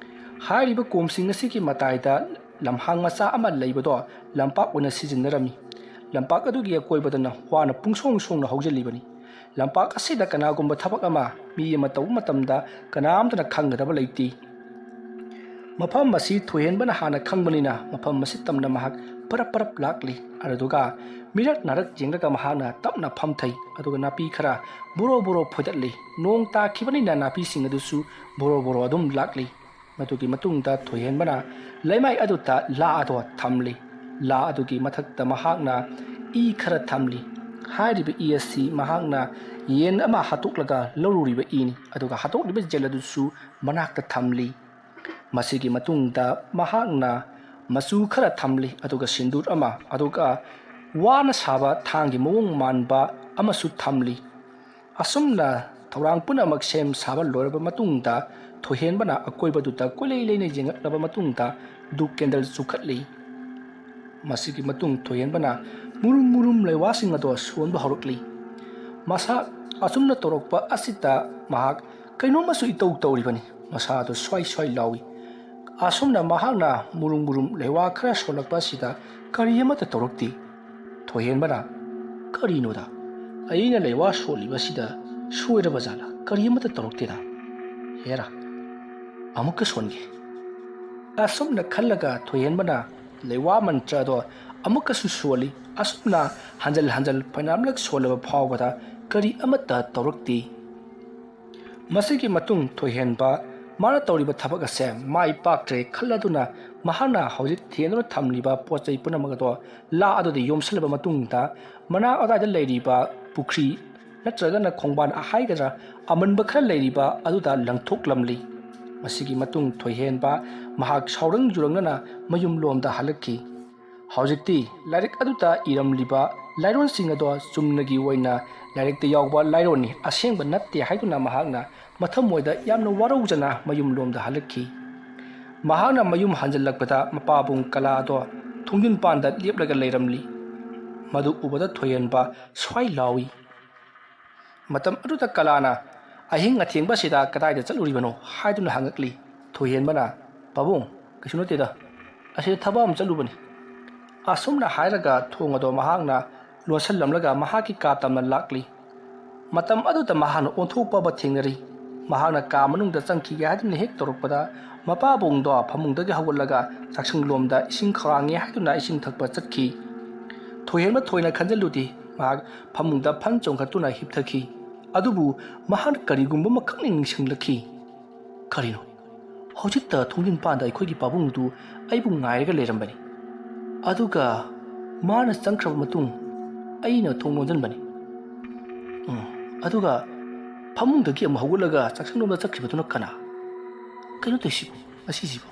ꯍꯥꯏꯔꯤꯕ ꯀꯣꯝꯁꯤꯡ ꯑꯁꯤꯒꯤ ꯃꯇꯥꯏꯗ ꯂꯝꯍꯥꯡ ꯃꯆꯥ ꯑꯃ ꯂꯩꯕꯗꯣ ꯂꯝꯄꯥꯛ ꯑꯣꯏꯅ ꯁꯤꯖꯤꯟꯅꯔꯝꯃꯤ꯫ ꯂꯝꯄꯥꯛ ꯑꯗꯨꯒꯤ ꯑꯀꯣꯏꯕꯗꯅ ꯋꯥꯅ ꯄꯨꯡꯁꯣꯡ ꯁꯣꯡꯅ ꯍꯧꯖꯤꯜꯂꯤꯕꯅꯤ꯫ ꯂꯝꯄꯥꯛ ꯑꯁꯤꯗ ꯀꯅꯥꯒꯨꯝꯕ ꯊꯕꯛ ꯑꯃ ꯃꯤ ꯑꯃ ꯇꯧꯕ ꯃꯇꯝꯗ ꯀꯅꯥꯝꯇꯅ ꯈꯪꯒꯗꯕ ꯂꯩꯇꯦ꯫ ꯃꯐꯝ ꯑꯁꯤ ꯊꯣꯏꯍꯦꯟꯕꯅ ꯍꯥꯟꯅ ꯈꯪꯕꯅꯤꯅ ꯃꯐꯝ ꯑꯁꯤ ꯇꯝꯅ ꯃꯍꯥꯛ ꯄꯔꯞ ꯄꯔꯞ ꯂꯥꯛꯂꯤ꯫ ꯑꯗꯨꯗꯨꯒ ꯃꯤꯔꯛ ꯅꯥꯔꯛ ꯌꯦꯡꯂꯒ ꯃꯍꯥꯛꯅ ꯇꯞꯅ ꯐꯝꯊꯩ, ꯑꯗꯨꯒ ꯅꯥꯄꯤ ꯈꯔ ꯕꯣꯔꯣ ꯕꯣꯔꯣ ꯐꯣꯏꯗꯠꯂꯤ꯫ ꯅꯣꯡ ꯇꯥꯈꯤꯕꯅꯤꯅ ꯅꯥꯄꯤꯁꯤꯡ ꯑꯗꯨꯁꯨ ꯕꯣꯔꯣ ꯕꯣꯔꯣ ꯑꯗꯨꯝ ꯂꯥꯛꯂꯤ꯫ ꯃꯗꯨꯒꯤ ꯃꯇꯨꯡꯗ ꯊꯣꯏꯍꯦꯟꯕꯅ ꯂꯩꯃꯥꯏ ꯑꯗꯨꯗ ꯂꯥ ꯑꯗꯣ ꯊꯝꯂꯤ꯫ ꯂꯥ ꯑꯗꯨꯒꯤ ꯃꯊꯛꯇ ꯃꯍꯥꯛꯅ ꯏ ꯈꯔ ꯊꯝꯂꯤ꯫ ꯍꯥꯏꯔꯤꯕ ꯏ ꯑꯁꯤ ꯃꯍꯥꯛꯅ ꯌꯦꯟ ꯑꯃ ꯍꯥꯠꯇꯣꯛꯂꯒ ꯂꯧꯔꯨꯔꯤꯕ ꯏꯅꯤ, ꯑꯗꯨꯒ ꯍꯥꯠꯇꯣꯛꯂꯤꯕ ꯌꯦꯟ ꯑꯗꯨꯁꯨ ꯃꯅꯥꯛꯇ ꯊꯝꯂꯤ꯫ ꯃꯁꯤꯒꯤ ꯃꯇꯨꯡꯗ ꯃꯍꯥꯛꯅ ꯃꯆꯨ ꯈꯔ ꯊꯝꯂꯤ, ꯑꯗꯨꯒ ꯁꯤꯟꯗꯨꯔ ꯑꯃ, ꯑꯗꯨꯒ ꯋꯥꯅ ꯁꯥꯕ ꯊꯥꯡꯒꯤ ꯃꯑꯣꯡ ꯃꯥꯟꯕ ꯑꯃꯁꯨ ꯊꯝꯂꯤ꯫ ꯑꯁꯨꯝꯅ ꯊꯧꯔꯥꯡ ꯄꯨꯝꯅꯃꯛ ꯁꯦꯝ ꯁꯥꯕ ꯂꯣꯏꯔꯕ ꯃꯇꯨꯡꯗ, ꯊꯣꯏꯍꯦꯟꯕꯅ ꯑꯀꯣꯏꯕꯗꯨꯗ ꯀꯣꯏꯂꯩ ꯂꯩꯅ ꯌꯦꯡꯂꯛꯂꯕ ꯃꯇꯨꯡꯗ, ꯙꯨꯞ ꯀꯦꯟꯗꯜ ꯆꯨꯈꯠꯂꯤ꯫ ꯃꯁꯤꯒꯤ ꯃꯇꯨꯡ ꯊꯣꯏꯍꯦꯟꯕꯅ ꯃꯨꯔꯨꯝ ꯃꯨꯔꯨꯝ ꯂꯩꯋꯥꯁꯤꯡ ꯑꯗꯣ ꯁꯣꯟꯕ ꯍꯧꯔꯛꯂꯤ꯫ ꯃꯁꯥ ꯑꯁꯨꯝꯅ ꯇꯧꯔꯛꯄ ꯑꯁꯤꯗ ꯃꯍꯥꯛ ꯀꯩꯅꯣꯝꯃꯁꯨ ꯏꯇꯧ ꯇꯧꯔꯤꯕꯅꯤ꯫ ꯃꯁꯥꯗꯨ ꯁ꯭ꯋꯥꯏ ꯁ꯭ꯋꯥꯏ ꯂꯥꯎꯏ꯫ ꯑꯁꯨꯝꯅ ꯃꯍꯥꯛꯅ ꯃꯨꯔꯨꯝ ꯃꯨꯔꯨꯝ ꯂꯩꯋꯥ ꯈꯔ ꯁꯣꯜꯂꯛꯄ ꯑꯁꯤꯗ ꯀꯔꯤ ꯑꯃꯠꯇ ꯇꯧꯔꯛꯇꯦ꯫ ꯊꯣꯏꯍꯦꯟꯕꯅ, "ꯀꯔꯤꯅꯣꯗ? ꯑꯩꯅ ꯂꯩꯋꯥ ꯁꯣꯜꯂꯤꯕꯁꯤꯗ ꯁꯣꯏꯔꯕ ꯖꯥꯠꯂꯥ? ꯀꯔꯤ ꯑꯃꯠꯇ ꯇꯧꯔꯛꯇꯦꯗ꯫ ꯍꯦꯔꯥ, ꯑꯃꯨꯛꯀ ꯁꯣꯟꯒꯦ꯫" ꯑꯁꯨꯝꯅ ꯈꯜꯂꯒ ꯊꯣꯏꯍꯦꯟꯕꯅ ꯂꯩꯋꯥ ꯃꯟꯇ꯭ꯔ ꯑꯗꯣ ꯑꯃꯨꯛꯀꯁꯨ ꯁꯣꯜꯂꯤ꯫ ꯑꯁꯨꯝꯅ ꯍꯟꯖꯜ ꯍꯟꯖꯜ ꯐꯅꯌꯥꯝꯂꯛ ꯁꯣꯜꯂꯕ ꯐꯥꯎꯕꯗ ꯀꯔꯤ ꯑꯃꯠꯇ ꯇꯧꯔꯛꯇꯦ꯫ ꯃꯁꯤꯒꯤ ꯃꯇꯨꯡ ꯊꯣꯏꯍꯦꯟꯕ ꯃꯥꯅ ꯇꯧꯔꯤꯕ ꯊꯕꯛ ꯑꯁꯦ ꯃꯥꯏ ꯄꯥꯛꯇ꯭ꯔꯦ ꯈꯜꯂꯗꯨꯅ, ꯃꯍꯥꯛꯅ ꯍꯧꯖꯤꯛ ꯊꯦꯡꯗꯨꯅ ꯊꯝꯂꯤꯕ ꯄꯣꯠ ꯆꯩ ꯄꯨꯝꯅꯃꯛ ꯑꯗꯣ ꯂꯥ ꯑꯗꯨꯗ ꯌꯣꯝꯁꯤꯜꯂꯕ ꯃꯇꯨꯡꯗ, ꯃꯅꯥꯛ ꯑꯗꯥꯏꯗ ꯂꯩꯔꯤꯕ ꯄꯨꯈ꯭ꯔꯤ ꯅꯠꯇ꯭ꯔꯒꯅ ꯈꯣꯡꯕꯥꯟ ꯍꯥꯏꯒꯗ꯭ꯔꯥ, ꯑꯃꯟꯕ ꯈꯔ ꯂꯩꯔꯤꯕ ꯑꯗꯨꯗ ꯂꯪꯊꯣꯛꯂꯝꯂꯤ꯫ ꯃꯁꯤꯒꯤ ꯃꯇꯨꯡ ꯊꯣꯏꯍꯦꯟꯕ ꯃꯍꯥꯛ ꯁꯥꯎꯔꯪ ꯌꯨꯔꯪꯅꯅ ꯃꯌꯨꯝꯂꯣꯝꯗ ꯍꯜꯂꯛꯈꯤ꯫ ꯍꯧꯖꯤꯛꯇꯤ ꯂꯥꯏꯔꯤꯛ ꯑꯗꯨꯗ ꯏꯔꯝꯂꯤꯕ ꯂꯥꯏꯔꯣꯟꯁꯤꯡ ꯑꯗꯣ ꯆꯨꯝꯅꯒꯤ ꯑꯣꯏꯅ ꯂꯥꯏꯔꯤꯛꯇ ꯌꯥꯎꯕ ꯂꯥꯏꯔꯣꯟꯅꯤ, ꯑꯁꯦꯡꯕ ꯅꯠꯇꯦ ꯍꯥꯏꯗꯨꯅ ꯃꯍꯥꯛꯅ ꯃꯊꯃꯣꯏꯗ ꯌꯥꯝꯅ ꯋꯥꯔꯧꯖꯅ ꯃꯌꯨꯝꯂꯣꯝꯗ ꯍꯜꯂꯛꯈꯤ꯫ ꯃꯍꯥꯛꯅ ꯃꯌꯨꯝ ꯍꯟꯖꯤꯜꯂꯛꯄꯗ ꯃꯄꯥꯕꯨꯡ ꯀꯂꯥ ꯑꯗꯣ ꯊꯣꯡꯖꯤꯟ ꯄꯥꯟꯗ ꯂꯦꯞꯂꯒ ꯂꯩꯔꯝꯂꯤ꯫ ꯃꯗꯨ ꯎꯕꯗ ꯊꯣꯏꯍꯦꯟꯕ ꯁ꯭ꯋꯥꯏ ꯂꯥꯎꯏ꯫ ꯃꯇꯝ ꯑꯗꯨꯗ ꯀꯂꯥꯅ, "ꯑꯍꯤꯡ ꯑꯊꯦꯡꯕꯁꯤꯗ ꯀꯗꯥꯏꯗ ꯆꯠꯂꯨꯔꯤꯕꯅꯣ?" ꯍꯥꯏꯗꯨꯅ ꯍꯪꯉꯛꯂꯤ꯫ ꯊꯣꯏꯍꯦꯟꯕꯅ, "ꯄꯥꯕꯨꯡ, ꯀꯩꯁꯨ ꯅꯠꯇꯦꯗ, ꯑꯁꯤꯗ ꯊꯕꯛ ꯑꯃ ꯆꯠꯂꯨꯕꯅꯤ꯫" ꯑꯁꯨꯝꯅ ꯍꯥꯏꯔꯒ ꯊꯣꯡ ꯑꯗꯣ ꯃꯍꯥꯛꯅ ꯂꯣꯟꯁꯤꯜꯂꯝꯂꯒ ꯃꯍꯥꯛꯀꯤ ꯀꯥ ꯇꯝꯅ ꯂꯥꯛꯂꯤ꯫ ꯃꯇꯝ ꯑꯗꯨꯗ ꯃꯍꯥꯛꯅ ꯑꯣꯟꯊꯣꯛꯄ ꯑꯃ ꯊꯦꯡꯅꯔꯤ꯫ ꯃꯍꯥꯛꯅ ꯀꯥ ꯃꯅꯨꯡꯗ ꯆꯪꯈꯤꯒꯦ ꯍꯥꯏꯗꯨꯅ ꯍꯦꯛ ꯇꯧꯔꯛꯄꯗ, ꯃꯄꯥꯕꯨꯡꯗꯣ ꯐꯃꯨꯡꯗꯒꯤ ꯍꯧꯒꯠꯂꯒ ꯆꯥꯛꯁꯪꯂꯣꯝꯗ ꯏꯁꯤꯡ ꯈꯧꯔꯥꯡꯉꯦ ꯍꯥꯏꯗꯨꯅ ꯏꯁꯤꯡ ꯊꯛꯄ ꯆꯠꯈꯤ꯫ ꯊꯣꯏꯍꯦꯟꯕ ꯊꯣꯏꯅ ꯈꯟꯖꯤꯜꯂꯨꯗꯦ꯫ ꯃꯍꯥꯛ ꯐꯃꯨꯡꯗ ꯐꯟ ꯆꯣꯡꯈꯠꯇꯨꯅ ꯍꯤꯞꯊꯈꯤ꯫ ꯑꯗꯨꯕꯨ ꯃꯍꯥꯛꯅ ꯀꯔꯤꯒꯨꯝꯕ ꯑꯃꯈꯛ ꯅꯤꯡꯁꯤꯡꯂꯛꯈꯤ꯫ "ꯀꯔꯤꯅꯣ? ꯍꯧꯖꯤꯛꯇ ꯊꯣꯡꯖꯤꯟ ꯄꯥꯟꯗ ꯑꯩꯈꯣꯏꯒꯤ ꯄꯥꯕꯨꯡꯗꯨ ꯑꯩꯕꯨ ꯉꯥꯏꯔꯒ ꯂꯩꯔꯝꯕꯅꯤ꯫ ꯑꯗꯨꯒ ꯃꯥꯅ ꯆꯪꯈ꯭ꯔꯕ ꯃꯇꯨꯡ ꯑꯩꯅ ꯊꯣꯡ ꯂꯣꯟꯁꯤꯟꯕꯅꯤ꯫ ꯎꯝ, ꯑꯗꯨꯒ ꯐꯃꯨꯡꯗꯒꯤ ꯑꯃꯨꯛ ꯍꯧꯒꯠꯂꯒ ꯆꯥꯛꯁꯪꯂꯣꯝꯗ ꯆꯠꯈꯤꯕꯗꯨꯅ ꯀꯅꯥ? ꯀꯩꯅꯣ ꯇꯧꯔꯤꯁꯤꯕꯨ, ꯉꯁꯤꯁꯤꯕꯨ?"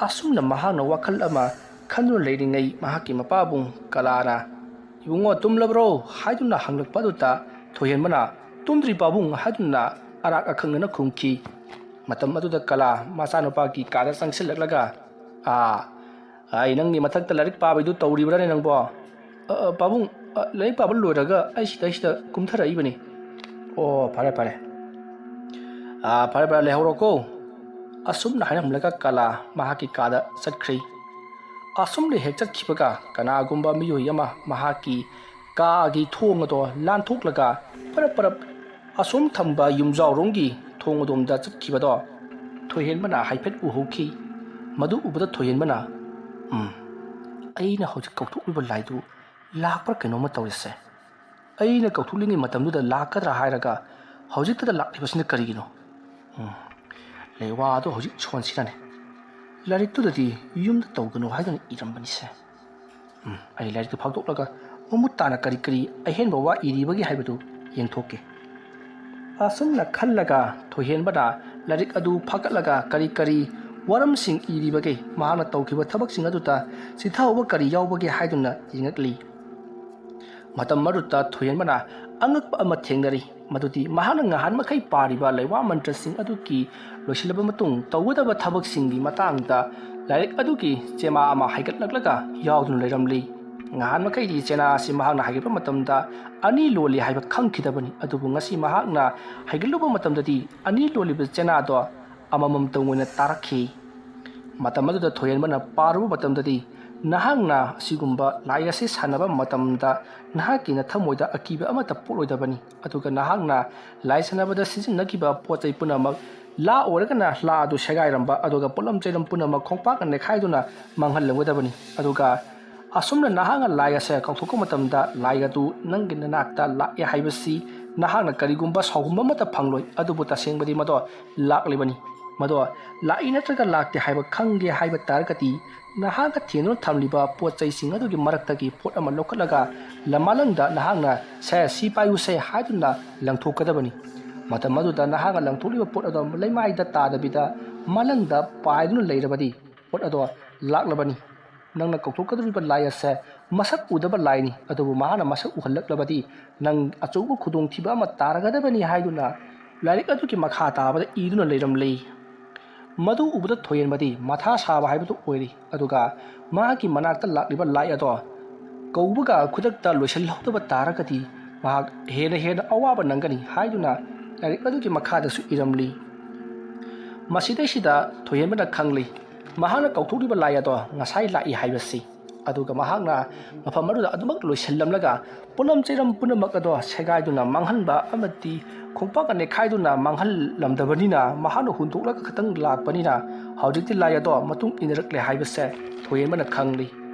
ꯑꯁꯨꯝꯅ ꯃꯍꯥꯛꯅ ꯋꯥꯈꯜ ꯑꯃ ꯈꯟꯗꯨꯅ ꯂꯩꯔꯤꯉꯩ, ꯃꯍꯥꯛꯀꯤ ꯃꯄꯥꯕꯨꯡ ꯀꯂꯥꯅ, "ꯏꯕꯨꯡꯉꯣ, ꯇꯨꯝꯂꯕ꯭ꯔꯣ?" ꯍꯥꯏꯗꯨꯅ ꯍꯪꯂꯛꯄ ꯑꯗꯨꯗ ꯊꯣꯏꯍꯦꯟꯕꯅ, "ꯇꯨꯝꯗ꯭ꯔꯤ ꯄꯥꯕꯨꯡ" ꯍꯥꯏꯗꯨꯅ ꯑꯔꯥꯛ ꯑꯈꯪꯅꯅ ꯈꯨꯝꯈꯤ꯫ ꯃꯇꯝ ꯑꯗꯨꯗ ꯀꯂꯥ ꯃꯆꯥꯅꯨꯄꯥꯒꯤ ꯀꯥꯗ ꯆꯪꯁꯤꯜꯂꯛꯂꯒ, "ꯑꯥ, ꯑꯩ ꯅꯪꯒꯤ ꯃꯊꯛꯇ ꯂꯥꯏꯔꯤꯛ ꯄꯥꯕꯩꯗꯨ ꯇꯧꯔꯤꯕ꯭ꯔꯥꯅꯦ ꯅꯪꯕꯣ?" "ꯑ, ꯑ, ꯄꯥꯕꯨꯡ, ꯑ, ꯂꯥꯏꯔꯤꯛ ꯄꯥꯕ ꯂꯣꯏꯔꯒ ꯑꯩ ꯁꯤꯗꯩꯁꯤꯗ ꯀꯨꯝꯊꯔꯛꯏꯕꯅꯤ꯫" "ꯑꯣ, ꯐꯔꯦ, ꯐꯔꯦ꯫ ꯑꯥ, ꯐꯔꯦ, ꯐꯔꯦ, ꯂꯩꯍꯧꯔꯣꯀꯣ꯫" ꯑꯁꯨꯝꯅ ꯍꯥꯏꯔꯝꯂꯒ ꯀꯂꯥ ꯃꯍꯥꯛꯀꯤ ꯀꯥꯗ ꯆꯠꯈ꯭ꯔꯤ꯫ ꯑꯁꯨꯝꯅ ꯍꯦꯛ ꯆꯠꯈꯤꯕꯒ ꯀꯅꯥꯒꯨꯝꯕ ꯃꯤꯑꯣꯏ ꯑꯃ ꯃꯍꯥꯛꯀꯤ ꯀꯥꯒꯤ ꯊꯣꯡ ꯑꯗꯣ ꯂꯥꯟꯊꯣꯛꯂꯒ ꯄꯔꯞ ꯄꯔꯞ ꯑꯁꯣꯝ ꯊꯝꯕ ꯌꯨꯝꯖꯥꯎꯔꯣꯝꯒꯤ ꯊꯣꯡ ꯑꯗꯣꯝꯗ ꯆꯠꯈꯤꯕꯗꯣ ꯊꯣꯏꯍꯦꯟꯕꯅ ꯍꯥꯏꯐꯦꯠ ꯎꯍꯧꯈꯤ꯫ ꯃꯗꯨ ꯎꯕꯗ ꯊꯣꯏꯍꯦꯟꯕꯅ, "ꯎꯝ, ꯑꯩꯅ ꯍꯧꯖꯤꯛ ꯀꯧꯊꯣꯛꯂꯤꯕ ꯂꯥꯏꯗꯨ ꯂꯥꯛꯄ꯭ꯔꯥ ꯀꯩꯅꯣꯝꯃ ꯇꯧꯔꯤꯁꯦ꯫ ꯑꯩꯅ ꯀꯧꯊꯣꯛꯂꯤꯉꯩ ꯃꯇꯝꯗꯨꯗ ꯂꯥꯛꯀꯗ꯭ꯔꯥ ꯍꯥꯏꯔꯒ ꯍꯧꯖꯤꯛꯇꯗ ꯂꯥꯛꯂꯤꯕꯁꯤꯅ ꯀꯔꯤꯒꯤꯅꯣ? ꯎꯝ, ꯂꯩꯋꯥ ꯑꯗꯣ ꯍꯧꯖꯤꯛ ꯁꯣꯟꯁꯤꯅꯅꯦ꯫ ꯂꯥꯏꯔꯤꯛꯇꯨꯗꯗꯤ ꯌꯨꯝꯗ ꯇꯧꯒꯅꯨ ꯍꯥꯏꯗꯨꯅ ꯏꯔꯝꯕꯅꯤꯁꯦ꯫ ꯎꯝ, ꯑꯩ ꯂꯥꯏꯔꯤꯛꯇꯨ ꯐꯥꯛꯇꯣꯛꯂꯒ ꯃꯃꯨꯠ ꯇꯥꯅ ꯀꯔꯤ ꯀꯔꯤ ꯑꯍꯦꯟꯕ ꯋꯥ ꯏꯔꯤꯕꯒꯦ ꯍꯥꯏꯕꯗꯨ ꯌꯦꯡꯊꯣꯛꯀꯦ꯫" ꯑꯁꯨꯝꯅ ꯈꯜꯂꯒ ꯊꯣꯏꯍꯦꯟꯕꯅ ꯂꯥꯏꯔꯤꯛ ꯑꯗꯨ ꯐꯥꯒꯠꯂꯒ ꯀꯔꯤ ꯀꯔꯤ ꯋꯥꯔꯝꯁꯤꯡ ꯏꯔꯤꯕꯒꯦ, ꯃꯍꯥꯛꯅ ꯇꯧꯈꯤꯕ ꯊꯕꯛꯁꯤꯡ ꯑꯗꯨꯗ ꯆꯤꯊꯍꯧꯕ ꯀꯔꯤ ꯌꯥꯎꯕꯒꯦ ꯍꯥꯏꯗꯨꯅ ꯌꯦꯡꯉꯛꯂꯤ꯫ ꯃꯇꯝ ꯑꯗꯨꯗ ꯊꯣꯏꯍꯦꯟꯕꯅ ꯑꯉꯛꯄ ꯑꯃ ꯊꯦꯡꯅꯔꯤ꯫ ꯃꯗꯨꯗꯤ ꯃꯍꯥꯛꯅ ꯉꯍꯥꯟ ꯃꯈꯩ ꯄꯥꯔꯤꯕ ꯂꯩꯋꯥ ꯃꯟꯇ꯭ꯔꯁꯤꯡ ꯑꯗꯨꯒꯤ ꯂꯣꯏꯁꯤꯜꯂꯕ ꯃꯇꯨꯡ ꯇꯧꯒꯗꯕ ꯊꯕꯛꯁꯤꯡꯒꯤ ꯃꯇꯥꯡꯗ ꯂꯥꯏꯔꯤꯛ ꯑꯗꯨꯒꯤ ꯆꯦꯃꯥ ꯑꯃ ꯍꯥꯏꯒꯠꯂꯛꯂꯒ ꯌꯥꯎꯗꯨꯅ ꯂꯩꯔꯝꯂꯤ꯫ ꯉꯍꯥꯟ ꯃꯈꯩꯗꯤ ꯆꯦꯅꯥ ꯑꯁꯤ ꯃꯍꯥꯛꯅ ꯍꯥꯏꯒꯠꯄ ꯃꯇꯝꯗ ꯑꯅꯤ ꯂꯣꯜꯂꯤ ꯍꯥꯏꯕ ꯈꯪꯈꯤꯗꯕꯅꯤ, ꯑꯗꯨꯕꯨ ꯉꯁꯤ ꯃꯍꯥꯛꯅ ꯍꯥꯏꯒꯠꯂꯨꯕ ꯃꯇꯝꯗꯗꯤ ꯑꯅꯤ ꯂꯣꯜꯂꯤꯕ ꯆꯦꯅꯥꯗꯣ ꯑꯃꯃꯝꯇꯪ ꯑꯣꯏꯅ ꯇꯥꯔꯛꯈꯤ꯫ ꯃꯇꯝ ꯑꯗꯨꯗ ꯊꯣꯏꯍꯦꯟꯕꯅ ꯄꯥꯔꯨꯕ ꯃꯇꯝꯗꯗꯤ, "ꯅꯍꯥꯛꯅ ꯑꯁꯤꯒꯨꯝꯕ ꯂꯥꯏ ꯑꯁꯤ ꯁꯥꯟꯅꯕ ꯃꯇꯝꯗ ꯅꯍꯥꯛꯀꯤ ꯅꯊꯃꯣꯏꯗ ꯑꯀꯤꯕ ꯑꯃꯠꯇ ꯄꯣꯛꯂꯣꯏꯗꯕꯅꯤ, ꯑꯗꯨꯒ ꯅꯍꯥꯛꯅ ꯂꯥꯏ ꯁꯥꯟꯅꯕꯗ ꯁꯤꯖꯤꯟꯅꯈꯤꯕ ꯄꯣꯠ ꯆꯩ ꯄꯨꯝꯅꯃꯛ ꯂꯥ ꯑꯣꯏꯔꯒꯅ ꯂꯥ ꯑꯗꯨ ꯁꯦꯒꯥꯏꯔꯝꯕ, ꯑꯗꯨꯒ ꯄꯣꯠꯂꯝ ꯆꯩꯔꯝ ꯄꯨꯝꯅꯃꯛ ꯈꯣꯡꯄꯥꯛꯅ ꯅꯦꯈꯥꯏꯗꯨꯅ ꯃꯥꯡꯍꯜꯂꯝꯒꯗꯕꯅꯤ꯫ ꯑꯗꯨꯒ ꯑꯁꯨꯝꯅ ꯅꯍꯥꯛꯅ ꯂꯥꯏ ꯑꯁꯦ ꯀꯥꯎꯊꯣꯛꯄ ꯃꯇꯝꯗ ꯂꯥꯏ ꯑꯗꯨ ꯅꯪꯒꯤ ꯅꯅꯥꯛꯇ ꯂꯥꯛꯑꯦ ꯍꯥꯏꯕꯁꯤ ꯅꯍꯥꯛꯅ ꯀꯔꯤꯒꯨꯝꯕ ꯁꯥꯎꯒꯨꯝꯕ ꯑꯃꯠꯇ ꯐꯪꯂꯣꯏ, ꯑꯗꯨꯕꯨ ꯇꯁꯦꯡꯕꯗꯤ ꯃꯗꯣ ꯂꯥꯛꯂꯤꯕꯅꯤ꯫ ꯃꯗꯣ ꯂꯥꯛꯏ ꯅꯠꯇ꯭ꯔꯒ ꯂꯥꯛꯇꯦ ꯍꯥꯏꯕ ꯈꯪꯒꯦ ꯍꯥꯏꯕ ꯇꯥꯔꯒꯗꯤ ꯅꯍꯥꯛꯅ ꯊꯦꯡꯗꯨꯅ ꯊꯝꯂꯤꯕ ꯄꯣꯠ ꯆꯩꯁꯤꯡ ꯑꯗꯨꯒꯤ ꯃꯔꯛꯇꯒꯤ ꯄꯣꯠ ꯑꯃ ꯂꯧꯈꯠꯂꯒ ꯂꯃꯥꯂꯪꯗ ꯅꯍꯥꯛꯅ 'ꯁꯦ, ꯁꯤ ꯄꯥꯏꯌꯨꯁꯦ' ꯍꯥꯏꯗꯨꯅ ꯂꯪꯊꯣꯛꯀꯗꯕꯅꯤ꯫ ꯃꯇꯝ ꯑꯗꯨꯗ ꯅꯍꯥꯛꯅ ꯂꯪꯊꯣꯛꯂꯤꯕ ꯄꯣꯠ ꯑꯗꯣ ꯂꯩꯃꯥꯏꯗ ꯇꯥꯗꯕꯤꯗ ꯃꯥꯂꯪꯗ ꯄꯥꯏꯗꯨꯅ ꯂꯩꯔꯕꯗꯤ ꯄꯣꯠ ꯑꯗꯣ ꯂꯥꯛꯂꯕꯅꯤ꯫ ꯅꯪꯅ ꯀꯧꯊꯣꯛꯀꯗꯧꯔꯤꯕ ꯂꯥꯏ ꯑꯁꯦ ꯃꯁꯛ ꯎꯗꯕ ꯂꯥꯏꯅꯤ, ꯑꯗꯨꯕꯨ ꯃꯍꯥꯛꯅ ꯃꯁꯛ ꯎꯍꯜꯂꯛꯂꯕꯗꯤ ꯅꯪ ꯑꯆꯧꯕ ꯈꯨꯗꯣꯡꯊꯤꯕ ꯑꯃ ꯇꯥꯔꯒꯗꯕꯅꯤ ꯍꯥꯏꯗꯨꯅ ꯂꯥꯏꯔꯤꯛ ꯑꯗꯨꯒꯤ ꯃꯈꯥ ꯇꯥꯕꯗ ꯏꯗꯨꯅ ꯂꯩꯔꯝꯂꯤ꯫ ꯃꯗꯨ ꯎꯕꯗ ꯊꯣꯏꯍꯦꯟꯕꯗꯤ ꯃꯊꯥ ꯁꯥꯕ ꯍꯥꯏꯕꯗꯨ ꯑꯣꯏꯔꯤ꯫ ꯑꯗꯨꯒ ꯃꯍꯥꯛꯀꯤ ꯃꯅꯥꯛꯇ ꯂꯥꯛꯂꯤꯕ ꯂꯥꯏ ꯑꯗꯣ ꯀꯧꯕꯒ ꯈꯨꯗꯛꯇ ꯂꯣꯏꯁꯤꯜꯍꯧꯗꯕ ꯇꯥꯔꯒꯗꯤ ꯃꯍꯥꯛ ꯍꯦꯟꯅ ꯍꯦꯟꯅ ꯑꯋꯥꯕ ꯅꯪꯒꯅꯤ ꯍꯥꯏꯗꯨꯅ ꯂꯥꯏꯔꯤꯛ ꯑꯗꯨꯒꯤ ꯃꯈꯥꯗꯁꯨ ꯏꯔꯝꯂꯤ꯫ ꯃꯁꯤꯗꯩꯁꯤꯗ ꯊꯣꯏꯍꯦꯟꯕꯅ ꯈꯪꯂꯤ, ꯃꯍꯥꯛꯅ ꯀꯧꯊꯣꯛꯂꯤꯕ ꯂꯥꯏ ꯑꯗꯣ ꯉꯁꯥꯏ ꯂꯥꯛꯏ ꯍꯥꯏꯕꯁꯤ꯫ ꯑꯗꯨꯒ ꯃꯍꯥꯛꯅ ꯃꯐꯝ ꯑꯗꯨꯗ ꯑꯗꯨꯃꯛ ꯂꯣꯏꯁꯤꯜꯂꯝꯂꯒ ꯄꯣꯠꯂꯝ ꯆꯩꯔꯝ ꯄꯨꯝꯅꯃꯛ ꯑꯗꯣ ꯁꯦꯒꯥꯏꯗꯨꯅ ꯃꯥꯡꯍꯟꯕ ꯑꯃꯗꯤ ꯈꯣꯡꯄꯥꯛꯅ ꯅꯦꯠꯈꯥꯏꯗꯨꯅ ꯃꯥꯡꯍꯜꯂꯝꯗꯕꯅꯤꯅ, ꯃꯍꯥꯛꯅ ꯍꯨꯟꯗꯣꯛꯂꯒ ꯈꯛꯇꯪ ꯂꯥꯛꯄꯅꯤꯅ ꯍꯧꯖꯤꯛꯇꯤ ꯂꯥꯏ ꯑꯗꯣ ꯃꯇꯨꯡ ꯏꯟꯅꯔꯛꯂꯦ ꯍꯥꯏꯕꯁꯦ ꯊꯣꯏꯍꯦꯟꯕꯅ ꯈꯪꯂꯤ꯫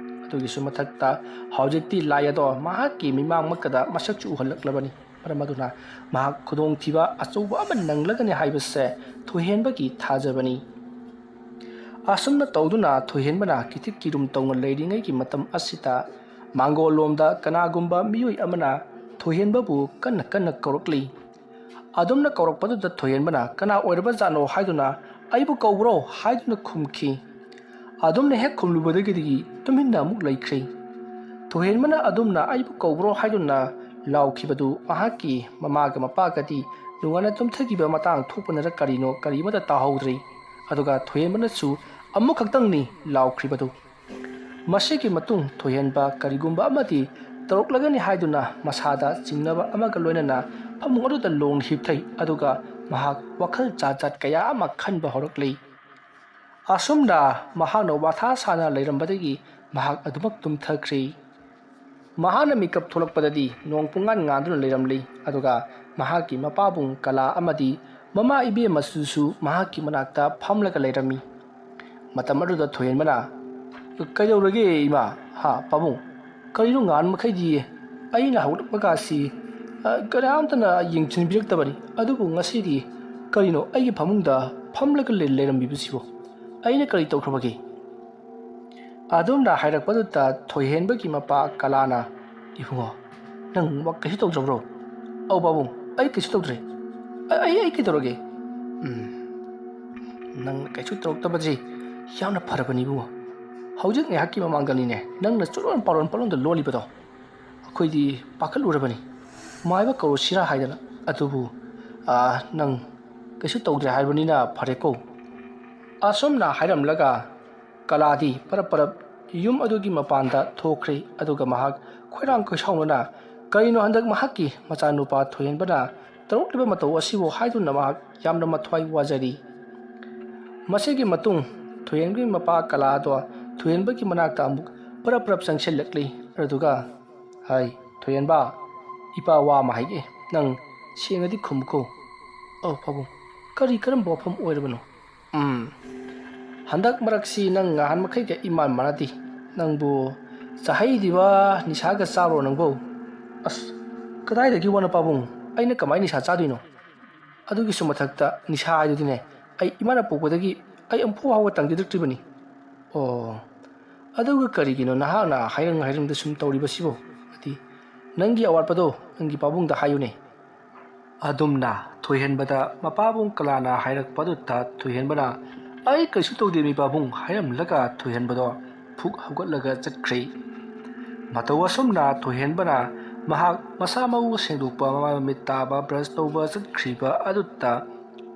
ꯑꯗꯨꯒꯤꯁꯨ ꯃꯊꯛꯇ ꯍꯧꯖꯤꯛꯇꯤ ꯂꯥꯏ ꯑꯗꯣ ꯃꯍꯥꯛꯀꯤ ꯃꯤꯃꯥꯡꯃꯛꯇꯗ ꯃꯁꯛꯁꯨ ꯎꯍꯜꯂꯛꯂꯕꯅꯤ꯫ ꯃꯔꯝ ꯑꯗꯨꯅ ꯃꯍꯥꯛ ꯈꯨꯗꯣꯡꯊꯤꯕ ꯑꯆꯧꯕ ꯑꯃ ꯅꯪꯂꯒꯅꯤ ꯍꯥꯏꯕꯁꯦ ꯊꯣꯏꯍꯦꯟꯕꯒꯤ ꯊꯥꯖꯕꯅꯤ꯫ ꯑꯁꯨꯝꯅ ꯇꯧꯗꯨꯅ ꯊꯣꯏꯍꯦꯟꯕꯅ ꯀꯤꯊꯤꯛ ꯀꯤꯔꯨꯝ ꯇꯧꯅ ꯂꯩꯔꯤꯉꯩꯒꯤ ꯃꯇꯝ ꯑꯁꯤꯗ ꯃꯥꯡꯒꯣꯜꯂꯣꯝꯗ ꯀꯅꯥꯒꯨꯝꯕ ꯃꯤꯑꯣꯏ ꯑꯃꯅ ꯊꯣꯏꯍꯦꯟꯕꯕꯨ ꯀꯟꯅ ꯀꯟꯅ ꯀꯧꯔꯛꯂꯤ꯫ ꯑꯗꯨꯝꯅ ꯀꯧꯔꯛꯄꯗꯨꯗ ꯊꯣꯏꯍꯦꯟꯕꯅ "ꯀꯅꯥ ꯑꯣꯏꯔꯕꯖꯥꯠꯅꯣ?" ꯍꯥꯏꯗꯨꯅ "ꯑꯩꯕꯨ ꯀꯧꯕ꯭ꯔꯣ?" ꯍꯥꯏꯗꯨꯅ ꯈꯨꯝꯈꯤ꯫ ꯑꯗꯨꯝꯅ ꯍꯦꯛ ꯈꯨꯝꯂꯨꯕꯗꯒꯤꯗꯤ ꯇꯨꯃꯤꯟꯅ ꯑꯃꯨꯛ ꯂꯩꯈ꯭ꯔꯦ꯫ ꯊꯣꯏꯍꯦꯟꯕꯅ ꯑꯗꯨꯝꯅ "ꯑꯩꯕꯨ ꯀꯧꯕ꯭ꯔꯣ?" ꯍꯥꯏꯗꯨꯅ ꯂꯥꯎꯈꯤꯕꯗꯨ ꯃꯍꯥꯛꯀꯤ ꯃꯃꯥꯒ ꯃꯄꯥꯒꯗꯤ ꯅꯨꯡꯉꯥꯏꯅ ꯇꯨꯝꯊꯈꯤꯕ ꯃꯇꯥꯡ ꯊꯣꯛꯄꯅꯔ ꯀꯔꯤꯅꯣ, ꯀꯔꯤꯃꯠꯇ ꯇꯥꯍꯧꯗ꯭ꯔꯦ꯫ ꯑꯗꯨꯒ ꯊꯣꯏꯍꯦꯟꯕꯅꯁꯨ ꯑꯃꯨꯛꯈꯛꯇꯪꯅꯤ ꯂꯥꯎꯈ꯭ꯔꯤꯕꯗꯨ꯫ ꯃꯁꯤꯒꯤ ꯃꯇꯨꯡ ꯊꯣꯏꯍꯦꯟꯕ ꯀꯔꯤꯒꯨꯝꯕ ꯑꯃꯗꯤ ꯇꯧꯔꯛꯂꯒꯅꯤ ꯍꯥꯏꯗꯨꯅ ꯃꯁꯥꯗ ꯆꯤꯡꯅꯕ ꯑꯃꯒ ꯂꯣꯏꯅꯅ ꯐꯃꯨꯡ ꯑꯗꯨꯗ ꯂꯣꯡ ꯍꯤꯞꯊꯩ, ꯑꯗꯨꯒ ꯃꯍꯥꯛ ꯋꯥꯈꯜ ꯖꯥꯠ ꯖꯥꯠ ꯀꯌꯥ ꯑꯃ ꯈꯟꯕ ꯍꯧꯔꯛꯂꯤ꯫ ꯑꯁꯨꯝꯅ ꯃꯍꯥꯛꯅ ꯋꯥꯊꯥ ꯁꯥꯅ ꯂꯩꯔꯝꯕꯗꯒꯤ ꯃꯍꯥꯛ ꯑꯗꯨꯃꯛ ꯇꯨꯝꯊꯈ꯭ꯔꯦ꯫ ꯃꯍꯥꯛꯅ ꯃꯤꯀꯞ ꯊꯣꯛꯂꯛꯄꯗꯗꯤ ꯅꯣꯡ ꯄꯨꯡꯉꯥꯟ ꯉꯥꯟꯗꯨꯅ ꯂꯩꯔꯝꯂꯤ, ꯑꯗꯨꯒ ꯃꯍꯥꯛꯀꯤ ꯃꯄꯥꯕꯨꯡ ꯀꯂꯥ ꯑꯃꯗꯤ ꯃꯃꯥ ꯏꯕꯦꯝꯃꯁꯨꯁꯨ ꯃꯍꯥꯛꯀꯤ ꯃꯅꯥꯛꯇ ꯐꯝꯂꯒ ꯂꯩꯔꯝꯃꯤ꯫ ꯃꯇꯝ ꯑꯗꯨꯗ ꯊꯣꯏꯍꯦꯟꯕꯅ, "ꯀꯩꯗꯧꯔꯒꯦ ꯏꯃꯥ? ꯍꯥ, ꯄꯥꯕꯨꯡ? ꯀꯔꯤꯅꯣ ꯉꯍꯥꯟ ꯃꯈꯩꯗꯤ ꯑꯩꯅ ꯍꯧꯒꯠꯂꯛꯄꯒꯁꯤ, ꯑ, ꯀꯅꯥꯝꯇꯅ ꯌꯦꯡꯁꯤꯟꯕꯤꯔꯛꯇꯕꯅꯤ, ꯑꯗꯨꯕꯨ ꯉꯁꯤꯗꯤ ꯀꯔꯤꯅꯣ ꯑꯩꯒꯤ ꯐꯃꯨꯡꯗ ꯐꯝꯂꯒ ꯂꯩ-, ꯂꯩꯔꯝꯕꯤꯕꯁꯤꯕꯨ? ꯑꯩꯅ ꯀꯔꯤ ꯇꯧꯈ꯭ꯔꯕꯒꯦ?" ꯑꯗꯨꯝꯅ ꯍꯥꯏꯔꯛꯄꯗꯨꯗ ꯊꯣꯏꯍꯦꯟꯕꯒꯤ ꯃꯄꯥ ꯀꯂꯥꯅ, "ꯏꯕꯨꯡꯉꯣ, ꯅꯪ ꯀꯩꯁꯨ ꯇꯧꯗ꯭ꯔꯕ꯭ꯔꯣ?" "ꯑꯧ ꯄꯥꯕꯨꯡ, ꯑꯩ ꯀꯩꯁꯨ ꯇꯧꯗ꯭ꯔꯦ꯫ ꯑ-, ꯑꯩ, ꯑꯩ ꯀꯩꯗꯧꯔꯒꯦ?" "ꯎꯝ, ꯅꯪ ꯀꯩꯁꯨ ꯇꯧꯔꯛꯇꯕꯁꯦ ꯌꯥꯝꯅ ꯐꯔꯕꯅꯤ ꯏꯕꯨꯡꯉꯣ꯫ ꯍꯧꯖꯤꯛ ꯉꯥꯏꯍꯥꯛꯀꯤ ꯃꯃꯥꯡꯗꯅꯤꯅꯦ ꯅꯪꯅ ꯆꯨꯔꯣꯟ ꯄꯥꯔꯣꯟ ꯄꯥꯔꯣꯟꯗ ꯂꯣꯜꯂꯤꯕꯗꯣ꯫ ꯑꯩꯈꯣꯏꯗꯤ ꯄꯥꯈꯠꯂꯨꯔꯕꯅꯤ, ꯃꯥꯏꯕ ꯀꯧꯔꯨꯁꯤꯔꯥ ꯍꯥꯏꯗꯅ꯫ ꯑꯗꯨꯕꯨ, ꯑꯥ, ꯅꯪ ꯀꯩꯁꯨ ꯇꯧꯗ꯭ꯔꯦ ꯍꯥꯏꯕꯅꯤꯅ ꯐꯔꯦꯀꯣ꯫ ꯑꯁꯨꯝꯅ ꯍꯥꯏꯔꯝꯂꯒ ꯀꯂꯥꯗꯤ ꯄꯔꯞ ꯄꯔꯞ ꯌꯨꯝ ꯑꯗꯨꯒꯤ ꯃꯄꯥꯟꯗ ꯊꯣꯛꯈ꯭ꯔꯦ꯫ ꯑꯗꯨꯒ ꯃꯍꯥꯛ ꯈꯣꯏꯔꯥꯡ ꯈꯣꯏꯁꯥꯎꯅꯅ ꯀꯔꯤꯅꯣ ꯍꯟꯗꯛ ꯃꯍꯥꯛꯀꯤ ꯃꯆꯥꯅꯨꯄꯥ ꯊꯣꯏꯍꯦꯟꯕꯅ ꯇꯧꯔꯛꯂꯤꯕ ꯃꯇꯧ ꯑꯁꯤꯕꯨ ꯍꯥꯏꯗꯨꯅ ꯃꯍꯥꯛ ꯌꯥꯝꯅ ꯃꯊ꯭ꯋꯥꯏ ꯋꯥꯖꯔꯤ꯫ ꯃꯁꯤꯒꯤ ꯃꯇꯨꯡ ꯊꯣꯏꯍꯦꯟꯕꯒꯤ ꯃꯄꯥ ꯀꯂꯥꯗꯣ ꯊꯣꯏꯍꯦꯟꯕꯒꯤ ꯃꯅꯥꯛꯇ ꯑꯃꯨꯛ ꯄꯔꯞ ꯄꯔꯞ ꯆꯪꯁꯤꯜꯂꯛꯂꯤ꯫ ꯑꯗꯨꯒ, "ꯍꯥꯏ, ꯊꯣꯏꯍꯦꯟꯕ, ꯏꯄꯥ ꯋꯥ ꯑꯃ ꯍꯥꯏꯒꯦ, ꯅꯪ ꯁꯦꯡꯅꯗꯤ ꯈꯨꯝꯃꯨꯀꯣ꯫" "ꯑꯧ ꯄꯥꯕꯨꯡ, ꯀꯔꯤ ꯀꯔꯝꯕ ꯋꯥꯐꯝ ꯑꯣꯏꯔꯕꯅꯣ?" "ꯎꯝ, ꯍꯟꯗꯛ ꯃꯔꯛꯁꯤ ꯅꯪ ꯉꯍꯥꯟ ꯃꯈꯩꯒ ꯏꯃꯥꯟ ꯃꯥꯟꯅꯗꯦ꯫ ꯅꯪꯕꯨ ꯆꯥꯍꯩꯗꯤꯕ ꯅꯤꯁꯥꯒ ꯆꯥꯕ꯭ꯔꯣ ꯅꯪꯕꯨ?" "ꯑꯁ, ꯀꯗꯥꯏꯗꯒꯤ ꯋꯥꯅꯣ ꯄꯥꯕꯨꯡ? ꯑꯩꯅ ꯀꯃꯥꯏꯅ ꯅꯤꯁꯥ ꯆꯥꯗꯣꯏꯅꯣ? ꯑꯗꯨꯒꯤꯁꯨ ꯃꯊꯛꯇ ꯅꯤꯁꯥ ꯍꯥꯏꯗꯨꯗꯤꯅꯦ, ꯑꯩ ꯏꯃꯥꯅ ꯄꯣꯛꯄꯗꯒꯤ ꯑꯩ ꯑꯃꯨꯛꯐꯥꯎ ꯍꯥꯎꯕ ꯇꯪꯖꯗ꯭ꯔꯤꯕꯅꯤ꯫" "ꯑꯣ, ꯑꯗꯨꯒ ꯀꯔꯤꯒꯤꯅꯣ ꯅꯍꯥꯛꯅ ꯍꯥꯏꯔꯪ ꯍꯥꯏꯔꯪꯗ ꯁꯨꯝ ꯇꯧꯔꯤꯕꯁꯤꯕꯣ? ꯑꯗꯤ ꯅꯪꯒꯤ ꯑꯋꯥꯠꯄꯗꯣ ꯅꯪꯒꯤ ꯄꯥꯕꯨꯡꯗ ꯍꯥꯏꯌꯨꯅꯦ꯫" ꯑꯗꯨꯝꯅ ꯊꯣꯏꯍꯦꯟꯕꯗ ꯃꯄꯥꯕꯨꯡ ꯀꯂꯥꯅ ꯍꯥꯏꯔꯛꯄ ꯑꯗꯨꯗ ꯊꯣꯏꯍꯦꯟꯕꯅ, "ꯑꯩ ꯀꯩꯁꯨ ꯇꯧꯗꯦ ꯃꯤ ꯄꯥꯕꯨꯡ" ꯍꯥꯏꯔꯝꯂꯒ ꯊꯣꯏꯍꯦꯟꯕꯗꯣ ꯐꯨꯛ ꯍꯧꯒꯠꯂꯒ ꯆꯠꯈ꯭ꯔꯦ꯫ ꯃꯇꯧ ꯑꯁꯨꯝꯅ ꯊꯣꯏꯍꯦꯟꯕꯅ ꯃꯍꯥꯛ ꯃꯁꯥ ꯃꯎ ꯁꯦꯡꯗꯣꯛꯄ, ꯃꯃꯥꯏ ꯃꯃꯤꯠ ꯇꯥꯕ, ꯕ꯭ꯔꯁ ꯇꯧꯕ ꯆꯠꯈ꯭ꯔꯤꯕ ꯑꯗꯨꯗ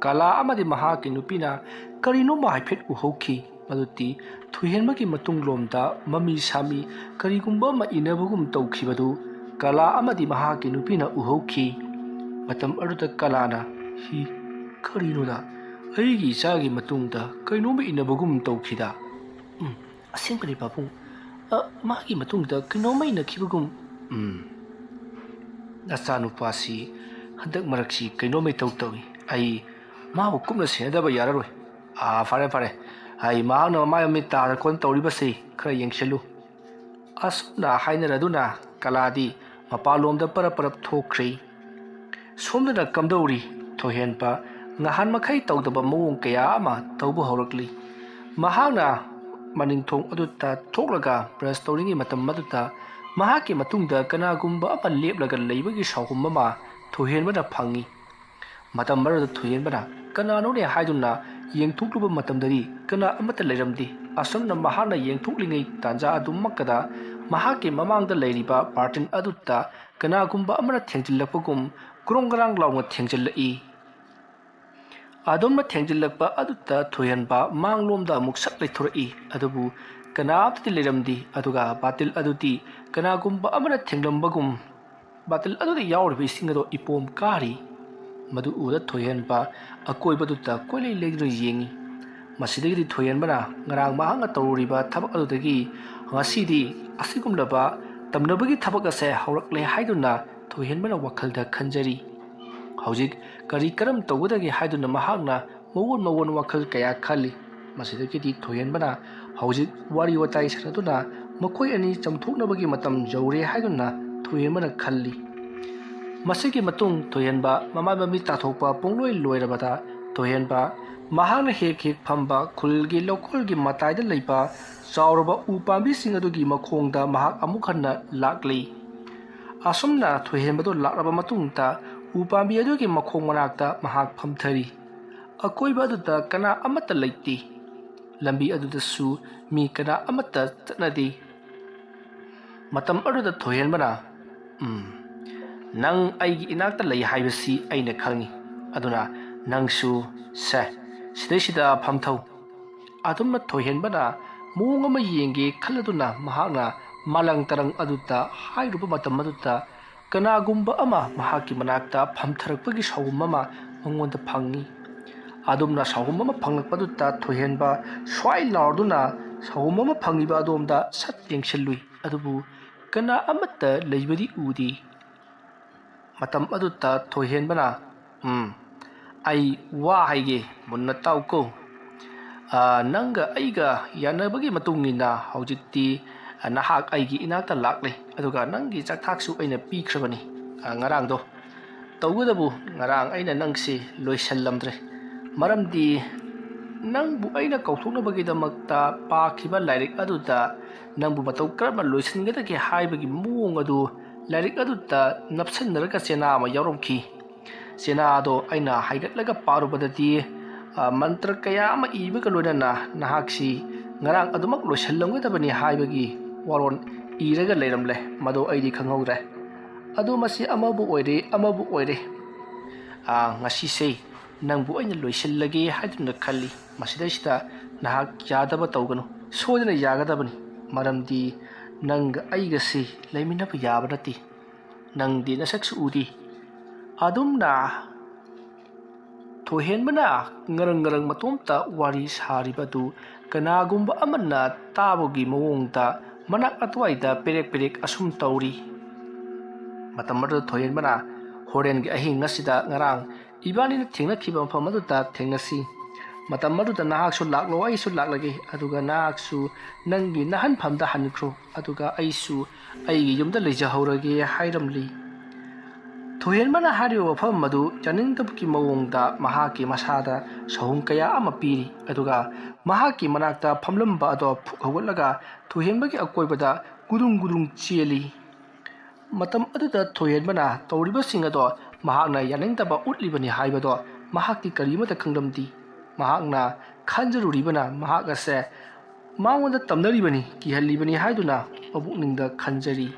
ꯀꯂꯥ ꯑꯃꯗꯤ ꯃꯍꯥꯛꯀꯤ ꯅꯨꯄꯤꯅ ꯀꯔꯤꯅꯣꯝꯃ ꯍꯥꯏꯐꯦꯠ ꯎꯍꯧꯈꯤ꯫ ꯃꯗꯨꯗꯤ ꯊꯣꯏꯍꯦꯟꯕꯒꯤ ꯃꯇꯨꯡꯂꯣꯝꯗ ꯃꯃꯤ ꯁꯥꯃꯤ ꯀꯔꯤꯒꯨꯝꯕ ꯑꯃ ꯏꯟꯅꯕꯒꯨꯝ ꯇꯧꯈꯤꯕꯗꯨ ꯀꯂꯥ ꯑꯃꯗꯤ ꯃꯍꯥꯛꯀꯤ ꯅꯨꯄꯤꯅ ꯎꯍꯧꯈꯤ꯫ ꯃꯇꯝ ꯑꯗꯨꯗ ꯀꯂꯥꯅ, "ꯍꯤ, ꯀꯔꯤꯅꯣꯗ? ꯑꯩꯒꯤ ꯏꯆꯥꯒꯤ ꯃꯇꯨꯡꯗ ꯀꯩꯅꯣꯝꯃ ꯏꯟꯅꯕꯒꯨꯝ ꯇꯧꯈꯤꯗ꯫ ꯎꯝ, ꯑꯁꯦꯡꯕꯅꯤ ꯄꯥꯕꯨꯡ, ꯑ, ꯃꯥꯒꯤ ꯃꯇꯨꯡꯗ ꯀꯩꯅꯣꯝꯃ ꯏꯟꯅꯈꯤꯕꯒꯨꯝ꯫ ꯎꯝ, ꯅꯆꯥꯅꯨꯄꯥꯁꯤ ꯍꯟꯗꯛ ꯃꯔꯛꯁꯤ ꯀꯩꯅꯣꯝꯃ ꯏꯇꯧ ꯇꯧꯏ꯫ ꯑꯩ ꯃꯥꯕꯨ ꯀꯨꯞꯅ ꯁꯦꯟꯅꯗꯕ ꯌꯥꯔꯔꯣꯏ꯫ ꯑꯥ, ꯐꯔꯦ, ꯐꯔꯦ꯫ ꯑꯩ ꯃꯍꯥꯛꯅ ꯃꯃꯥꯏ ꯃꯃꯤꯠ ꯇꯥꯗ ꯈꯣꯠ ꯇꯧꯔꯤꯕꯁꯤ ꯈꯔ ꯌꯦꯡꯁꯤꯜꯂꯨ꯫" ꯑꯁꯨꯝꯅ ꯍꯥꯏꯅꯔꯗꯨꯅ ꯀꯂꯥꯗꯤ ꯃꯄꯥꯟꯂꯣꯝꯗ ꯄꯔꯞ ꯄꯔꯞ ꯊꯣꯛꯈ꯭ꯔꯦ꯫ ꯁꯣꯝꯗꯅ ꯀꯝꯗꯧꯔꯤ? ꯊꯣꯏꯍꯦꯟꯕ ꯉꯍꯥꯟ ꯃꯈꯩ ꯇꯧꯗꯕ ꯃꯑꯣꯡ ꯀꯌꯥ ꯑꯃ ꯇꯧꯕ ꯍꯧꯔꯛꯂꯤ꯫ ꯃꯍꯥꯛꯅ ꯃꯅꯤꯡꯊꯣꯡ ꯑꯗꯨꯗ ꯊꯣꯛꯂꯒ ꯕ꯭ꯔꯁ ꯇꯧꯔꯤꯉꯩ ꯃꯇꯝ ꯑꯗꯨꯗ ꯃꯍꯥꯛꯀꯤ ꯃꯇꯨꯡꯗ ꯀꯅꯥꯒꯨꯝꯕ ꯑꯃ ꯂꯦꯞꯂꯒ ꯂꯩꯕꯒꯤ ꯁꯥꯎꯍꯨꯝ ꯑꯃ ꯊꯣꯏꯍꯦꯟꯕꯅ ꯐꯪꯏ꯫ ꯃꯇꯝ ꯑꯗꯨꯗ ꯊꯣꯏꯍꯦꯟꯕꯅ ꯀꯅꯥꯅꯣꯅꯦ ꯍꯥꯏꯗꯨꯅ ꯌꯦꯡꯊꯣꯛꯂꯨꯕ ꯃꯇꯝꯗꯗꯤ ꯀꯅꯥ ꯑꯃꯠꯇ ꯂꯩꯔꯝꯗꯦ꯫ ꯑꯁꯨꯝꯅ ꯃꯍꯥꯛꯅ ꯌꯦꯡꯊꯣꯛꯂꯤꯉꯩ ꯇꯥꯟꯖꯥ ꯑꯗꯨꯃꯛꯀꯗ ꯃꯍꯥꯛꯀꯤ ꯃꯃꯥꯡꯗ ꯂꯩꯔꯤꯕ ꯕꯥꯔꯇꯤꯟ ꯑꯗꯨꯗ ꯀꯅꯥꯒꯨꯝꯕ ꯑꯃꯅ ꯊꯦꯡꯖꯤꯜꯂꯛꯄꯒꯨꯝ ꯀ꯭ꯔꯣꯡ ꯀ꯭ꯔꯥꯡ ꯂꯥꯎꯅ ꯊꯦꯡꯖꯤꯜꯂꯛꯏ꯫ ꯑꯗꯨꯝꯅ ꯊꯦꯡꯖꯤꯜꯂꯛꯄ ꯑꯗꯨꯗ ꯊꯣꯏꯍꯟꯕ ꯃꯥꯡꯂꯣꯝꯗ ꯑꯃꯨꯛ ꯁꯠ ꯂꯩꯊꯣꯔꯛꯏ꯫ ꯑꯗꯨꯕꯨ ꯀꯅꯥꯝꯇꯗꯤ ꯂꯩꯔꯝꯗꯦ꯫ ꯑꯗꯨꯒ ꯕꯥꯇꯤꯜ ꯑꯗꯨꯗꯤ ꯀꯅꯥꯒꯨꯝꯕ ꯑꯃꯅ ꯊꯦꯡꯂꯝꯕꯒꯨꯝ ꯕꯥꯇꯤꯜ ꯑꯗꯨꯗ ꯌꯥꯎꯔꯤꯕ ꯏꯁꯤꯡ ꯑꯗꯨ ꯏꯄꯣꯝ ꯀꯥꯔꯤ꯫ ꯃꯗꯨ ꯎꯕꯗ ꯊꯣꯏꯍꯟꯕ ꯑꯀꯣꯏꯕꯗꯨꯗ ꯀꯣꯏꯂꯩ ꯂꯩꯗꯨꯅ ꯌꯦꯡꯏ꯫ ꯃꯁꯤꯗꯒꯤꯗꯤ ꯊꯣꯏꯍꯟꯕꯅ ꯉꯔꯥꯡ ꯃꯍꯥꯛꯅ ꯇꯧꯔꯨꯔꯤꯕ ꯊꯕꯛ ꯑꯗꯨꯗꯒꯤ ꯉꯁꯤꯗꯤ ꯑꯁꯤꯒꯨꯝꯂꯕ ꯇꯝꯅꯕꯒꯤ ꯊꯕꯛ ꯑꯁꯦ ꯍꯧꯔꯛꯂꯦ ꯍꯥꯏꯗꯨꯅ ꯊꯣꯏꯍꯟꯕꯅ ꯋꯥꯈꯜꯗ ꯈꯟꯖꯔꯤ꯫ ꯍꯧꯖꯤꯛ ꯀꯔꯤ ꯀꯔꯝ ꯇꯧꯒꯗꯒꯦ ꯍꯥꯏꯗꯨꯅ ꯃꯍꯥꯛꯅ ꯃꯑꯣꯟ ꯃꯑꯣꯟ ꯋꯥꯈꯜ ꯀꯌꯥ ꯈꯜꯂꯤ꯫ ꯃꯁꯤꯗꯒꯤꯗꯤ ꯊꯣꯏꯍꯦꯟꯕꯅ ꯍꯧꯖꯤꯛ ꯋꯥꯔꯤ ꯋꯥꯇꯥꯏ ꯁꯥꯟꯅꯗꯨꯅ ꯃꯈꯣꯏ ꯑꯅꯤ ꯆꯝꯊꯣꯛꯅꯕꯒꯤ ꯃꯇꯝ ꯌꯧꯔꯦ ꯍꯥꯏꯗꯨꯅ ꯊꯣꯏꯍꯦꯟꯕꯅ ꯈꯜꯂꯤ꯫ ꯃꯁꯤꯒꯤ ꯃꯇꯨꯡ ꯊꯣꯏꯍꯦꯟꯕ ꯃꯃꯥꯏ ꯃꯃꯤꯠ ꯇꯥꯊꯣꯛꯄ ꯄꯨꯡꯂꯣꯏ ꯂꯣꯏꯔꯕꯗ ꯊꯣꯏꯍꯦꯟꯕ ꯃꯍꯥꯛꯅ ꯍꯦꯛ ꯍꯦꯛ ꯐꯝꯕ ꯈꯨꯜꯒꯤ ꯂꯧꯀꯣꯜꯒꯤ ꯃꯇꯥꯏꯗ ꯂꯩꯕ ꯆꯥꯎꯔꯕ ꯎ ꯄꯥꯝꯕꯤꯁꯤꯡ ꯑꯗꯨꯒꯤ ꯃꯈꯣꯡꯗ ꯃꯍꯥꯛ ꯑꯃꯨꯛ ꯍꯟꯅ ꯂꯥꯛꯂꯤ꯫ ꯑꯁꯨꯝꯅ ꯊꯣꯏꯍꯦꯟꯕꯗꯨ ꯂꯥꯛꯂꯕ ꯃꯇꯨꯡꯗ ꯎ ꯄꯥꯝꯕꯤ ꯑꯗꯨꯒꯤ ꯃꯈꯣꯡ ꯃꯅꯥꯛꯇ ꯃꯍꯥꯛ ꯐꯝꯊꯔꯤ꯫ ꯑꯀꯣꯏꯕ ꯑꯗꯨꯗ ꯀꯅꯥ ꯑꯃꯠꯇ ꯂꯩꯇꯦ꯫ ꯂꯝꯕꯤ ꯑꯗꯨꯗꯁꯨ ꯃꯤ ꯀꯅꯥ ꯑꯃꯠꯇ ꯆꯠꯅꯗꯦ꯫ ꯃꯇꯝ ꯑꯗꯨꯗ ꯊꯣꯏꯍꯦꯟꯕꯅ, "ꯎꯝ, ꯅꯪ ꯑꯩꯒꯤ ꯏꯅꯥꯛꯇ ꯂꯩ ꯍꯥꯏꯕꯁꯤ ꯑꯩꯅ ꯈꯪꯏ꯫ ꯑꯗꯨꯅ ꯅꯪꯁꯨ, ꯁꯦ, ꯁꯤꯗꯩꯁꯤꯗ ꯐꯝꯊꯧ꯫" ꯑꯗꯨꯝꯅ ꯊꯣꯏꯍꯦꯟꯕꯅ ꯃꯑꯣꯡ ꯑꯃ ꯌꯦꯡꯒꯦ ꯈꯜꯂꯗꯨꯅ ꯃꯍꯥꯛꯅ ꯃꯥꯂꯪ ꯇꯔꯪ ꯑꯗꯨꯗ ꯍꯥꯏꯔꯨꯕ ꯃꯇꯝ ꯑꯗꯨꯗ ꯀꯅꯥꯒꯨꯝꯕ ꯑꯃ ꯃꯍꯥꯛꯀꯤ ꯃꯅꯥꯛꯇ ꯐꯝꯊꯔꯛꯄꯒꯤ ꯁꯥꯎꯒꯨꯝ ꯑꯃ ꯃꯉꯣꯟꯗ ꯐꯪꯏ꯫ ꯑꯗꯨꯝꯅ ꯁꯥꯎꯒꯨꯝ ꯑꯃ ꯐꯪꯂꯛꯄꯗꯨꯗ ꯊꯣꯏꯍꯦꯟꯕ ꯁ꯭ꯋꯥꯏ ꯂꯥꯎꯔꯗꯨꯅ ꯁꯥꯎꯒꯨꯝ ꯑꯃ ꯐꯪꯂꯤꯕ ꯑꯗꯣꯝꯗ ꯁꯠ ꯌꯦꯡꯁꯤꯜꯂꯨꯏ꯫ ꯑꯗꯨꯕꯨ ꯀꯅꯥ ꯑꯃꯠꯇ ꯂꯩꯕꯗꯤ ꯎꯗꯦ꯫ ꯃꯇꯝ ꯑꯗꯨꯗ ꯊꯣꯏꯍꯦꯟꯕꯅ, "ꯎꯝ, ꯑꯩ ꯋꯥ ꯍꯥꯏꯒꯦ, ꯃꯨꯟꯅ ꯇꯥꯎꯀꯣ꯫ ꯑ, ꯅꯪꯒ ꯑꯩꯒ ꯌꯥꯅꯕꯒꯤ ꯃꯇꯨꯡ ꯏꯟꯅ ꯍꯧꯖꯤꯛꯇꯤ, ꯑ, ꯅꯍꯥꯛ ꯑꯩꯒꯤ ꯏꯅꯥꯛꯇ ꯂꯥꯛꯂꯦ, ꯑꯗꯨꯒ ꯅꯪꯒꯤ ꯆꯥꯛꯊꯥꯛꯁꯨ ꯑꯩꯅ ꯄꯤꯈ꯭ꯔꯕꯅꯤ, ꯑ, ꯉꯔꯥꯡꯗꯣ꯫ ꯇꯧꯕꯇꯕꯨ ꯉꯔꯥꯡ ꯑꯩꯅ ꯅꯪꯁꯤ ꯂꯣꯏꯁꯤꯜꯂꯝꯗ꯭ꯔꯦ꯫ ꯃꯔꯝꯗꯤ ꯅꯪꯕꯨ ꯑꯩꯅ ꯀꯧꯊꯣꯛꯅꯕꯒꯤꯗꯃꯛꯇ ꯄꯥꯈꯤꯕ ꯂꯥꯏꯔꯤꯛ ꯑꯗꯨꯗ ꯅꯪꯕꯨ ꯃꯇꯧ ꯀꯔꯝꯅ ꯂꯣꯏꯁꯤꯟꯒꯗꯒꯦ ꯍꯥꯏꯕꯒꯤ ꯃꯑꯣꯡ ꯑꯗꯨ ꯂꯥꯏꯔꯤꯛ ꯑꯗꯨꯗ ꯅꯞꯁꯤꯟꯅꯔꯒ ꯆꯦꯅꯥ ꯑꯃ ꯌꯥꯎꯔꯝꯈꯤ꯫ ꯆꯦꯅꯥ ꯑꯗꯣ ꯑꯩꯅ ꯍꯥꯏꯒꯠꯂꯒ ꯄꯥꯔꯨꯕꯗꯗꯤ, ꯑ, ꯃꯟꯇ꯭ꯔ ꯀꯌꯥ ꯑꯃ ꯏꯕꯒ ꯂꯣꯏꯅꯅ ꯅꯍꯥꯛꯁꯤ ꯉꯔꯥꯡ ꯑꯗꯨꯃꯛ ꯂꯣꯏꯁꯤꯜꯂꯝꯒꯗꯕꯅꯤ ꯍꯥꯏꯕꯒꯤ ꯋꯥꯔꯣꯜ ꯏꯔꯒ ꯂꯩꯔꯝꯂꯦ꯫ ꯃꯗꯨ ꯑꯩꯗꯤ ꯈꯪꯍꯧꯗ꯭ꯔꯦ꯫ ꯑꯗꯨ ꯃꯁꯤ ꯑꯃꯕꯨ ꯑꯣꯏꯔꯦ, ꯑꯃꯕꯨ ꯑꯣꯏꯔꯦ꯫ ꯑꯥ, ꯉꯁꯤꯁꯦ ꯅꯪꯕꯨ ꯑꯩꯅ ꯂꯣꯏꯁꯤꯜꯂꯒꯦ ꯍꯥꯏꯗꯨꯅ ꯈꯜꯂꯤ꯫ ꯃꯁꯤꯗꯩꯁꯤꯗ ꯅꯍꯥꯛ ꯌꯥꯗꯕ ꯇꯧꯒꯅꯨ꯫ ꯁꯣꯏꯗꯅ ꯌꯥꯒꯗꯕꯅꯤ꯫ ꯃꯔꯝꯗꯤ ꯅꯪꯒ ꯑꯩꯒꯁꯤ ꯂꯩꯃꯤꯟꯅꯕ ꯌꯥꯕ ꯅꯠꯇꯦ꯫ ꯅꯪꯗꯤ ꯅꯁꯛꯁꯨ ꯎꯗꯦ꯫ ꯑꯗꯨꯝꯅ ꯊꯣꯏꯍꯦꯟꯕꯅ ꯉꯔꯪ ꯉꯔꯪ ꯃꯇꯣꯝꯇ ꯋꯥꯔꯤ ꯁꯥꯔꯤꯕ ꯑꯗꯨ ꯀꯅꯥꯒꯨꯝꯕ ꯑꯃꯅ ꯇꯥꯕꯒꯤ ꯃꯑꯣꯡꯗ ꯃꯅꯥꯛ ꯑꯗꯨꯋꯥꯏꯗ ꯄꯦꯔꯦꯛ ꯄꯦꯔꯦꯛ ꯑꯁꯨꯝ ꯇꯧꯔꯤ꯫ ꯃꯇꯝ ꯑꯗꯨꯗ ꯊꯣꯏꯍꯦꯟꯕꯅ, "ꯍꯣꯔꯦꯟꯒꯤ ꯑꯍꯤꯡ ꯑꯁꯤꯗ ꯉꯔꯥꯡ ꯏꯕꯥꯅꯤꯅ ꯊꯦꯡꯅꯈꯤꯕ ꯃꯐꯝ ꯑꯗꯨꯗ ꯊꯦꯡꯅꯁꯤ꯫ ꯃꯇꯝ ꯑꯗꯨꯗ ꯅꯍꯥꯛꯁꯨ ꯂꯥꯛꯂꯣ, ꯑꯩꯁꯨ ꯂꯥꯛꯂꯒꯦ꯫ ꯑꯗꯨꯒ ꯅꯍꯥꯛꯁꯨ ꯅꯪꯒꯤ ꯅꯍꯟꯐꯝꯗ ꯍꯟꯈ꯭ꯔꯣ꯫ ꯑꯗꯨꯒ ꯑꯩꯁꯨ ꯑꯩꯒꯤ ꯌꯨꯝꯗ ꯂꯩꯖꯍꯧꯔꯒꯦ" ꯍꯥꯏꯔꯝꯂꯤ꯫ ꯊꯣꯏꯍꯦꯟꯕꯅ ꯍꯥꯏꯔꯤꯕ ꯋꯥꯐꯝ ꯑꯗꯨ ꯌꯥꯅꯤꯡꯗꯕꯒꯤ ꯃꯑꯣꯡꯗ ꯃꯍꯥꯛꯀꯤ ꯃꯁꯥꯗ ꯁꯥꯍꯨꯝ ꯀꯌꯥ ꯑꯃ ꯄꯤꯔꯤ꯫ ꯑꯗꯨꯒ ꯃꯍꯥꯛꯀꯤ ꯃꯅꯥꯛꯇ ꯐꯝꯂꯝꯕ ꯑꯗꯣ ꯐꯨꯛ ꯍꯧꯒꯠꯂꯒ ꯊꯣꯏꯍꯦꯟꯕꯒꯤ ꯑꯀꯣꯏꯕꯗ ꯒꯨꯗꯨꯡ ꯒꯨꯗꯨꯡ ꯆꯦꯜꯂꯤ꯫ ꯃꯇꯝ ꯑꯗꯨꯗ ꯊꯣꯏꯍꯦꯟꯕꯅ ꯇꯧꯔꯤꯕꯁꯤꯡ ꯑꯗꯣ ꯃꯍꯥꯛꯅ ꯌꯥꯅꯤꯡꯗꯕ ꯎꯠꯂꯤꯕꯅꯤ ꯍꯥꯏꯕꯗꯣ ꯃꯍꯥꯛꯇꯤ ꯀꯔꯤꯃꯠꯇ ꯈꯪꯂꯝꯗꯦ꯫ ꯃꯍꯥꯛꯅ ꯈꯟꯖꯔꯨꯔꯤꯕꯅ ꯃꯍꯥꯛ ꯑꯁꯦ ꯃꯉꯣꯟꯗ ꯇꯝꯅꯔꯤꯕꯅꯤ, ꯀꯤꯍꯜꯂꯤꯕꯅꯤ ꯍꯥꯏꯗꯨꯅ ꯃꯄꯨꯛꯅꯤꯡꯗ ꯈꯟꯖꯔꯤ꯫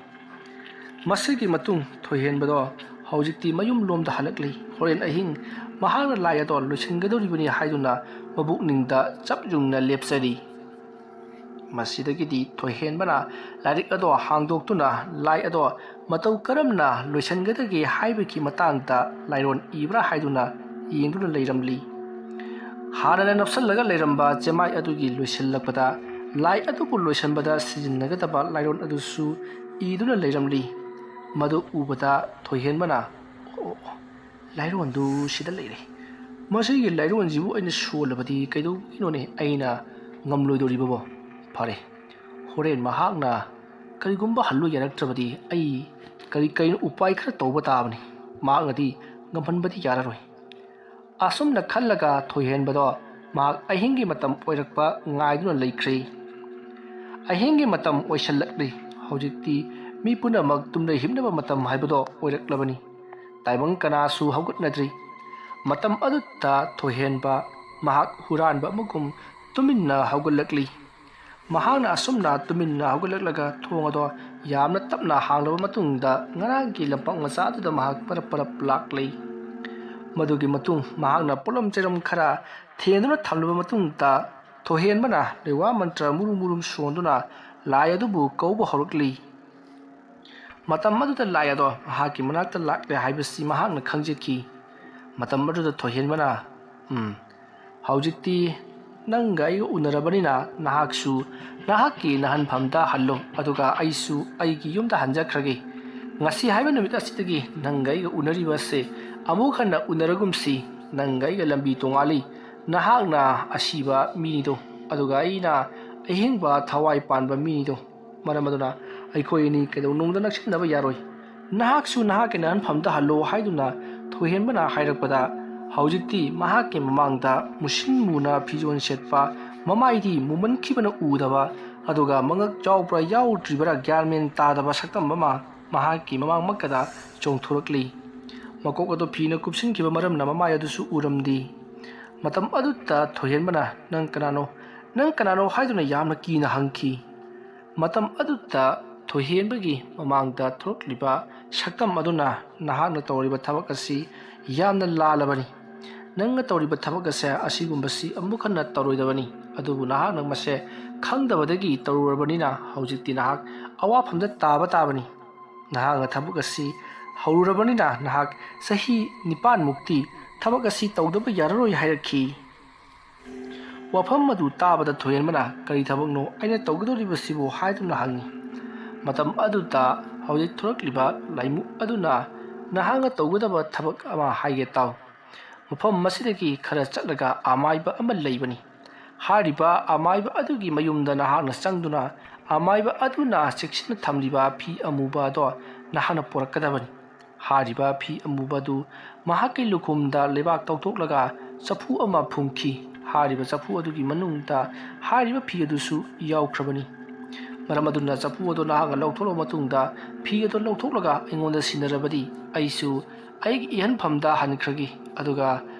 ꯃꯁꯤꯒꯤ ꯃꯇꯨꯡ ꯊꯣꯏꯍꯦꯟꯕꯗꯣ ꯍꯧꯖꯤꯛꯇꯤ ꯃꯌꯨꯝ ꯂꯣꯝꯗ ꯍꯜꯂꯛꯂꯤ꯫ ꯍꯣꯔꯦꯟ ꯑꯍꯤꯡ ꯃꯍꯥꯛꯅ ꯂꯥꯏ ꯑꯗꯣ ꯂꯣꯏꯁꯤꯟꯒꯗꯧꯔꯤꯕꯅꯤ ꯍꯥꯏꯗꯨꯅ ꯃꯄꯨꯛꯅꯤꯡꯗ ꯆꯞ ꯌꯨꯡꯅ ꯂꯦꯞꯆꯔꯤ꯫ ꯃꯁꯤꯗꯒꯤꯗꯤ ꯊꯣꯏꯍꯦꯟꯕꯅ ꯂꯥꯏꯔꯤꯛ ꯑꯗꯣ ꯍꯥꯡꯗꯣꯛꯇꯨꯅ ꯂꯥꯏ ꯑꯗꯣ ꯃꯇꯧ ꯀꯔꯝꯅ ꯂꯣꯏꯁꯤꯟꯒꯗꯒꯦ ꯍꯥꯏꯕꯒꯤ ꯃꯇꯥꯡꯗ ꯂꯥꯏꯔꯣꯟ ꯏꯕ꯭ꯔꯥ ꯍꯥꯏꯗꯨꯅ ꯌꯦꯡꯗꯨꯅ ꯂꯩꯔꯝꯂꯤ꯫ ꯍꯥꯟꯅꯅ ꯅꯞꯁꯜꯂꯒ ꯂꯩꯔꯝꯕ ꯆꯦꯃꯥꯏ ꯑꯗꯨꯒꯤ ꯂꯣꯏꯁꯤꯜꯂꯛꯄꯗ ꯂꯥꯏ ꯑꯗꯨꯕꯨ ꯂꯣꯏꯁꯤꯟꯕꯗ ꯁꯤꯖꯤꯟꯅꯒꯗꯕ ꯂꯥꯏꯔꯣꯟ ꯑꯗꯨꯁꯨ ꯏꯗꯨꯅ ꯂꯩꯔꯝꯂꯤ꯫ ꯃꯗꯨ ꯎꯕꯗ ꯊꯣꯏꯍꯦꯟꯕꯅ, "ꯑꯣ, ꯂꯥꯏꯔꯣꯟꯗꯨ ꯁꯤꯗ ꯂꯩꯔꯦ꯫ ꯃꯁꯤꯒꯤ ꯂꯥꯏꯔꯣꯟꯁꯤꯕꯨ ꯑꯩꯅ ꯁꯣꯜꯂꯕꯗꯤ ꯀꯩꯗꯧꯕꯒꯤꯅꯣꯅꯦ ꯑꯩꯅ ꯉꯝꯂꯣꯏꯗꯧꯔꯤꯕꯕꯣ? ꯐꯔꯦ, ꯍꯣꯔꯦꯟ ꯃꯍꯥꯛꯅ ꯀꯔꯤꯒꯨꯝꯕ ꯍꯜꯂꯨ ꯌꯥꯔꯛꯇ꯭ꯔꯕꯗꯤ ꯑꯩ ꯀꯔꯤ ꯀꯔꯤꯅꯣ ꯎꯄꯥꯏ ꯈꯔ ꯇꯧꯕ ꯇꯥꯕꯅꯤ꯫ ꯃꯍꯥꯛꯅꯗꯤ ꯉꯝꯍꯟꯕꯗꯤ ꯌꯥꯔꯔꯣꯏ"꯫ ꯑꯁꯨꯝꯅ ꯈꯜꯂꯒ ꯊꯣꯏꯍꯦꯟꯕꯗꯣ ꯃꯍꯥꯛ ꯑꯍꯤꯡꯒꯤ ꯃꯇꯝ ꯑꯣꯏꯔꯛꯄ ꯉꯥꯏꯗꯨꯅ ꯂꯩꯈ꯭ꯔꯦ꯫ ꯑꯍꯤꯡꯒꯤ ꯃꯇꯝ ꯑꯣꯏꯁꯜꯂꯛꯂꯤ꯫ ꯍꯧꯖꯤꯛꯇꯤ ꯃꯤ ꯄꯨꯝꯅꯃꯛ ꯇꯨꯝꯅ ꯍꯤꯞꯅꯕ ꯃꯇꯝ ꯍꯥꯏꯕꯗꯣ ꯑꯣꯏꯔꯛꯂꯕꯅꯤ꯫ ꯇꯥꯏꯕꯪ ꯀꯅꯥꯁꯨ ꯍꯧꯒꯠꯅꯗ꯭ꯔꯤ꯫ ꯃꯇꯝ ꯑꯗꯨꯗ ꯊꯣꯏꯍꯦꯟꯕ ꯃꯍꯥꯛ ꯍꯨꯔꯥꯟꯕ ꯑꯃꯒꯨꯝ ꯇꯨꯃꯤꯟꯅ ꯍꯧꯒꯠꯂꯛꯂꯤ꯫ ꯃꯍꯥꯛꯅ ꯑꯁꯨꯝꯅ ꯇꯨꯃꯤꯟꯅ ꯍꯧꯒꯠꯂꯛꯂꯒ ꯊꯣꯡ ꯑꯗꯣ ꯌꯥꯝꯅ ꯇꯞꯅ ꯍꯥꯡꯂꯕ ꯃꯇꯨꯡꯗ ꯉꯔꯥꯡꯒꯤ ꯂꯝꯄꯥꯛ ꯃꯆꯥ ꯑꯗꯨꯗ ꯃꯍꯥꯛ ꯄꯔꯞ ꯄꯔꯞ ꯂꯥꯛꯂꯤ꯫ ꯃꯗꯨꯒꯤ ꯃꯇꯨꯡ ꯃꯍꯥꯛꯅ ꯄꯣꯠꯂꯝ ꯆꯩꯔꯝ ꯈꯔ ꯊꯦꯡꯗꯨꯅ ꯊꯝꯂꯕ ꯃꯇꯨꯡꯗ ꯊꯣꯏꯍꯦꯟꯕꯅ ꯂꯩꯋꯥ ꯃꯟꯇ꯭ꯔ ꯃꯨꯔꯨꯝ ꯃꯨꯔꯨꯝ ꯁꯣꯟꯗꯨꯅ ꯂꯥꯏ ꯑꯗꯨꯕꯨ ꯀꯧꯕ ꯍꯧꯔꯛꯂꯤ꯫ ꯃꯇꯝ ꯑꯗꯨꯗ ꯂꯥꯏ ꯑꯗꯣ ꯃꯍꯥꯛꯀꯤ ꯃꯅꯥꯛꯇ ꯂꯥꯛꯂꯦ ꯍꯥꯏꯕꯁꯤ ꯃꯍꯥꯛꯅ ꯈꯪꯖꯈꯤ꯫ ꯃꯇꯝ ꯑꯗꯨꯗ ꯊꯣꯏꯍꯦꯟꯕꯅ, "ꯎꯝ, ꯍꯧꯖꯤꯛꯇꯤ ꯅꯪꯒ ꯑꯩꯒ ꯎꯅꯔꯕꯅꯤꯅ ꯅꯍꯥꯛꯁꯨ ꯅꯍꯥꯛꯀꯤ ꯅꯍꯟꯐꯝꯗ ꯍꯜꯂꯣ, ꯑꯗꯨꯒ ꯑꯩꯁꯨ ꯑꯩꯒꯤ ꯌꯨꯝꯗ ꯍꯟꯖꯈ꯭ꯔꯒꯦ꯫ ꯉꯁꯤ ꯍꯥꯏꯕ ꯅꯨꯃꯤꯠ ꯑꯁꯤꯗꯒꯤ ꯅꯪꯒ ꯑꯩꯒ ꯎꯅꯔꯤꯕ ꯑꯁꯦ ꯑꯃꯨꯛ ꯍꯟꯅ ꯎꯅꯔꯒꯨꯝꯁꯤ꯫ ꯅꯪꯒ ꯑꯩꯒ ꯂꯝꯕꯤ ꯇꯣꯉꯥꯜꯂꯤ꯫ ꯅꯍꯥꯛꯅ ꯑꯁꯤꯕ ꯃꯤꯅꯤꯗꯣ, ꯑꯗꯨꯒ ꯑꯩꯅ ꯑꯍꯤꯡꯕ ꯊꯋꯥꯏ ꯄꯥꯟꯕ ꯃꯤꯅꯤꯗꯣ꯫ ꯃꯔꯝ ꯑꯗꯨꯅ ꯑꯩꯈꯣꯏ ꯑꯅꯤ ꯀꯩꯗꯧꯅꯨꯡꯗ ꯅꯛꯁꯤꯟꯅꯕ ꯌꯥꯔꯣꯏ꯫ ꯅꯍꯥꯛꯁꯨ ꯅꯍꯥꯛꯀꯤ ꯅꯍꯟꯐꯝꯗ ꯍꯜꯂꯣ" ꯍꯥꯏꯗꯨꯅ ꯊꯣꯏꯍꯦꯟꯕꯅ ꯍꯥꯏꯔꯛꯄꯗ, ꯍꯧꯖꯤꯛꯇꯤ ꯃꯍꯥꯛꯀꯤ ꯃꯃꯥꯡꯗ ꯃꯨꯁꯤꯟ ꯃꯨꯅ ꯐꯤꯖꯣꯜ ꯁꯦꯠꯄ, ꯃꯃꯥꯏꯗꯤ ꯃꯨꯃꯟꯈꯤꯕꯅ ꯎꯗꯕ, ꯑꯗꯨꯒ ꯃꯉꯛ ꯌꯥꯎꯕ꯭ꯔꯥ ꯌꯥꯎꯗ꯭ꯔꯤꯕ꯭ꯔꯥ ꯒ꯭ꯌꯥꯟ ꯃꯦꯟ ꯇꯥꯗꯕ ꯁꯛꯇꯝ ꯑꯃ ꯃꯍꯥꯛꯀꯤ ꯃꯃꯥꯡꯃꯛꯀꯗ ꯆꯣꯡꯊꯣꯔꯛꯂꯤ꯫ ꯃꯀꯣꯛ ꯑꯗꯨ ꯐꯤꯅ ꯀꯨꯞꯁꯤꯟꯈꯤꯕ ꯃꯔꯝꯅ ꯃꯃꯥꯏ ꯑꯗꯨꯁꯨ ꯎꯔꯝꯗꯦ꯫ ꯃꯇꯝ ꯑꯗꯨꯗ ꯊꯣꯏꯍꯦꯟꯕꯅ, "ꯅꯪ ꯀꯅꯥꯅꯣ? ꯅꯪ ꯀꯅꯥꯅꯣ?" ꯍꯥꯏꯗꯨꯅ ꯌꯥꯝꯅ ꯀꯤꯅ ꯍꯪꯈꯤ꯫ ꯃꯇꯝ ꯑꯗꯨꯗ ꯊꯣꯏꯍꯦꯟꯕꯒꯤ ꯃꯃꯥꯡꯗ ꯊꯣꯔꯛꯂꯤꯕ ꯁꯛꯇꯝ ꯑꯗꯨꯅ, "ꯅꯍꯥꯛꯅ ꯇꯧꯔꯤꯕ ꯊꯕꯛ ꯑꯁꯤ ꯌꯥꯝꯅ ꯂꯥꯜꯂꯕꯅꯤ꯫ ꯅꯪꯅ ꯇꯧꯔꯤꯕ ꯊꯕꯛ ꯑꯁꯦ ꯑꯁꯤꯒꯨꯝꯕꯁꯤ ꯑꯃꯨꯛ ꯍꯟꯅ ꯇꯧꯔꯣꯏꯗꯕꯅꯤ꯫ ꯑꯗꯨꯕꯨ ꯅꯍꯥꯛꯅ ꯃꯁꯦ ꯈꯪꯗꯕꯗꯒꯤ ꯇꯧꯔꯨꯔꯕꯅꯤꯅ ꯍꯧꯖꯤꯛꯇꯤ ꯅꯍꯥꯛ ꯑꯋꯥꯐꯝꯗ ꯇꯥꯕ ꯇꯥꯕꯅꯤ꯫ ꯅꯍꯥꯛꯅ ꯊꯕꯛ ꯑꯁꯤ ꯍꯧꯔꯨꯔꯕꯅꯤꯅ ꯅꯍꯥꯛ ꯆꯍꯤ ꯅꯤꯄꯥꯟꯃꯨꯛꯇꯤ ꯊꯕꯛ ꯑꯁꯤ ꯇꯧꯗꯕ ꯌꯥꯔꯔꯣꯏ" ꯍꯥꯏꯔꯛꯈꯤ꯫ ꯋꯥꯐꯝ ꯑꯗꯨ ꯇꯥꯕꯗ ꯊꯣꯏꯍꯦꯟꯕꯅ, "ꯀꯔꯤ ꯊꯕꯛꯅꯣ ꯑꯩꯅ ꯇꯧꯒꯗꯧꯔꯤꯕꯁꯤꯕꯨ?" ꯍꯥꯏꯗꯨꯅ ꯍꯪꯉꯤ꯫ ꯃꯇꯝ ꯑꯗꯨꯗ ꯍꯧꯖꯤꯛ ꯊꯣꯔꯛꯂꯤꯕ ꯂꯥꯏꯃꯨ ꯑꯗꯨꯅ, "ꯅꯍꯥꯛꯅ ꯇꯧꯒꯗꯕ ꯊꯕꯛ ꯑꯃ ꯍꯥꯏꯒꯦ ꯇꯥꯎ꯫ ꯃꯐꯝ ꯑꯁꯤꯗꯒꯤ ꯈꯔ ꯆꯠꯂꯒ ꯑꯃꯥꯏꯕ ꯑꯃ ꯂꯩꯕꯅꯤ꯫ ꯍꯥꯏꯔꯤꯕ ꯑꯃꯥꯏꯕ ꯑꯗꯨꯒꯤ ꯃꯌꯨꯝꯗ ꯅꯍꯥꯛꯅ ꯆꯪꯗꯨꯅ ꯑꯃꯥꯏꯕ ꯑꯗꯨꯅ ꯆꯦꯛꯁꯤꯟꯅ ꯊꯝꯂꯤꯕ ꯐꯤ ꯑꯃꯨꯕ ꯑꯗꯣ ꯅꯍꯥꯛꯅ ꯄꯨꯔꯛꯀꯗꯕꯅꯤ꯫ ꯍꯥꯏꯔꯤꯕ ꯐꯤ ꯑꯃꯨꯕ ꯑꯗꯨ ꯃꯍꯥꯛꯀꯤ ꯂꯨꯈꯨꯝꯗ ꯂꯩꯕꯥꯛ ꯇꯧꯊꯣꯛꯂꯒ ꯆꯐꯨ ꯑꯃ ꯐꯨꯝꯈꯤ꯫ ꯍꯥꯏꯔꯤꯕ ꯆꯐꯨ ꯑꯗꯨꯒꯤ ꯃꯅꯨꯡꯗ ꯍꯥꯏꯔꯤꯕ ꯐꯤ ꯑꯗꯨꯁꯨ ꯌꯥꯎꯈ꯭ꯔꯕꯅꯤ꯫ ꯃꯔꯝ ꯑꯗꯨꯅ ꯆꯐꯨ ꯑꯗꯨ ꯅꯍꯥꯛꯅ ꯂꯧꯊꯣꯛꯂꯕ ꯃꯇꯨꯡꯗ ꯐꯤ ꯑꯗꯨ ꯂꯧꯊꯣꯛꯂꯒ ꯑꯩꯉꯣꯟꯗ ꯁꯤꯟꯅꯔꯕꯗꯤ ꯑꯩꯁꯨ ꯑꯩꯒꯤ ꯏꯍꯟꯐꯝꯗ ꯍꯟꯈ꯭ꯔꯒꯦ, ꯑꯗꯨꯒ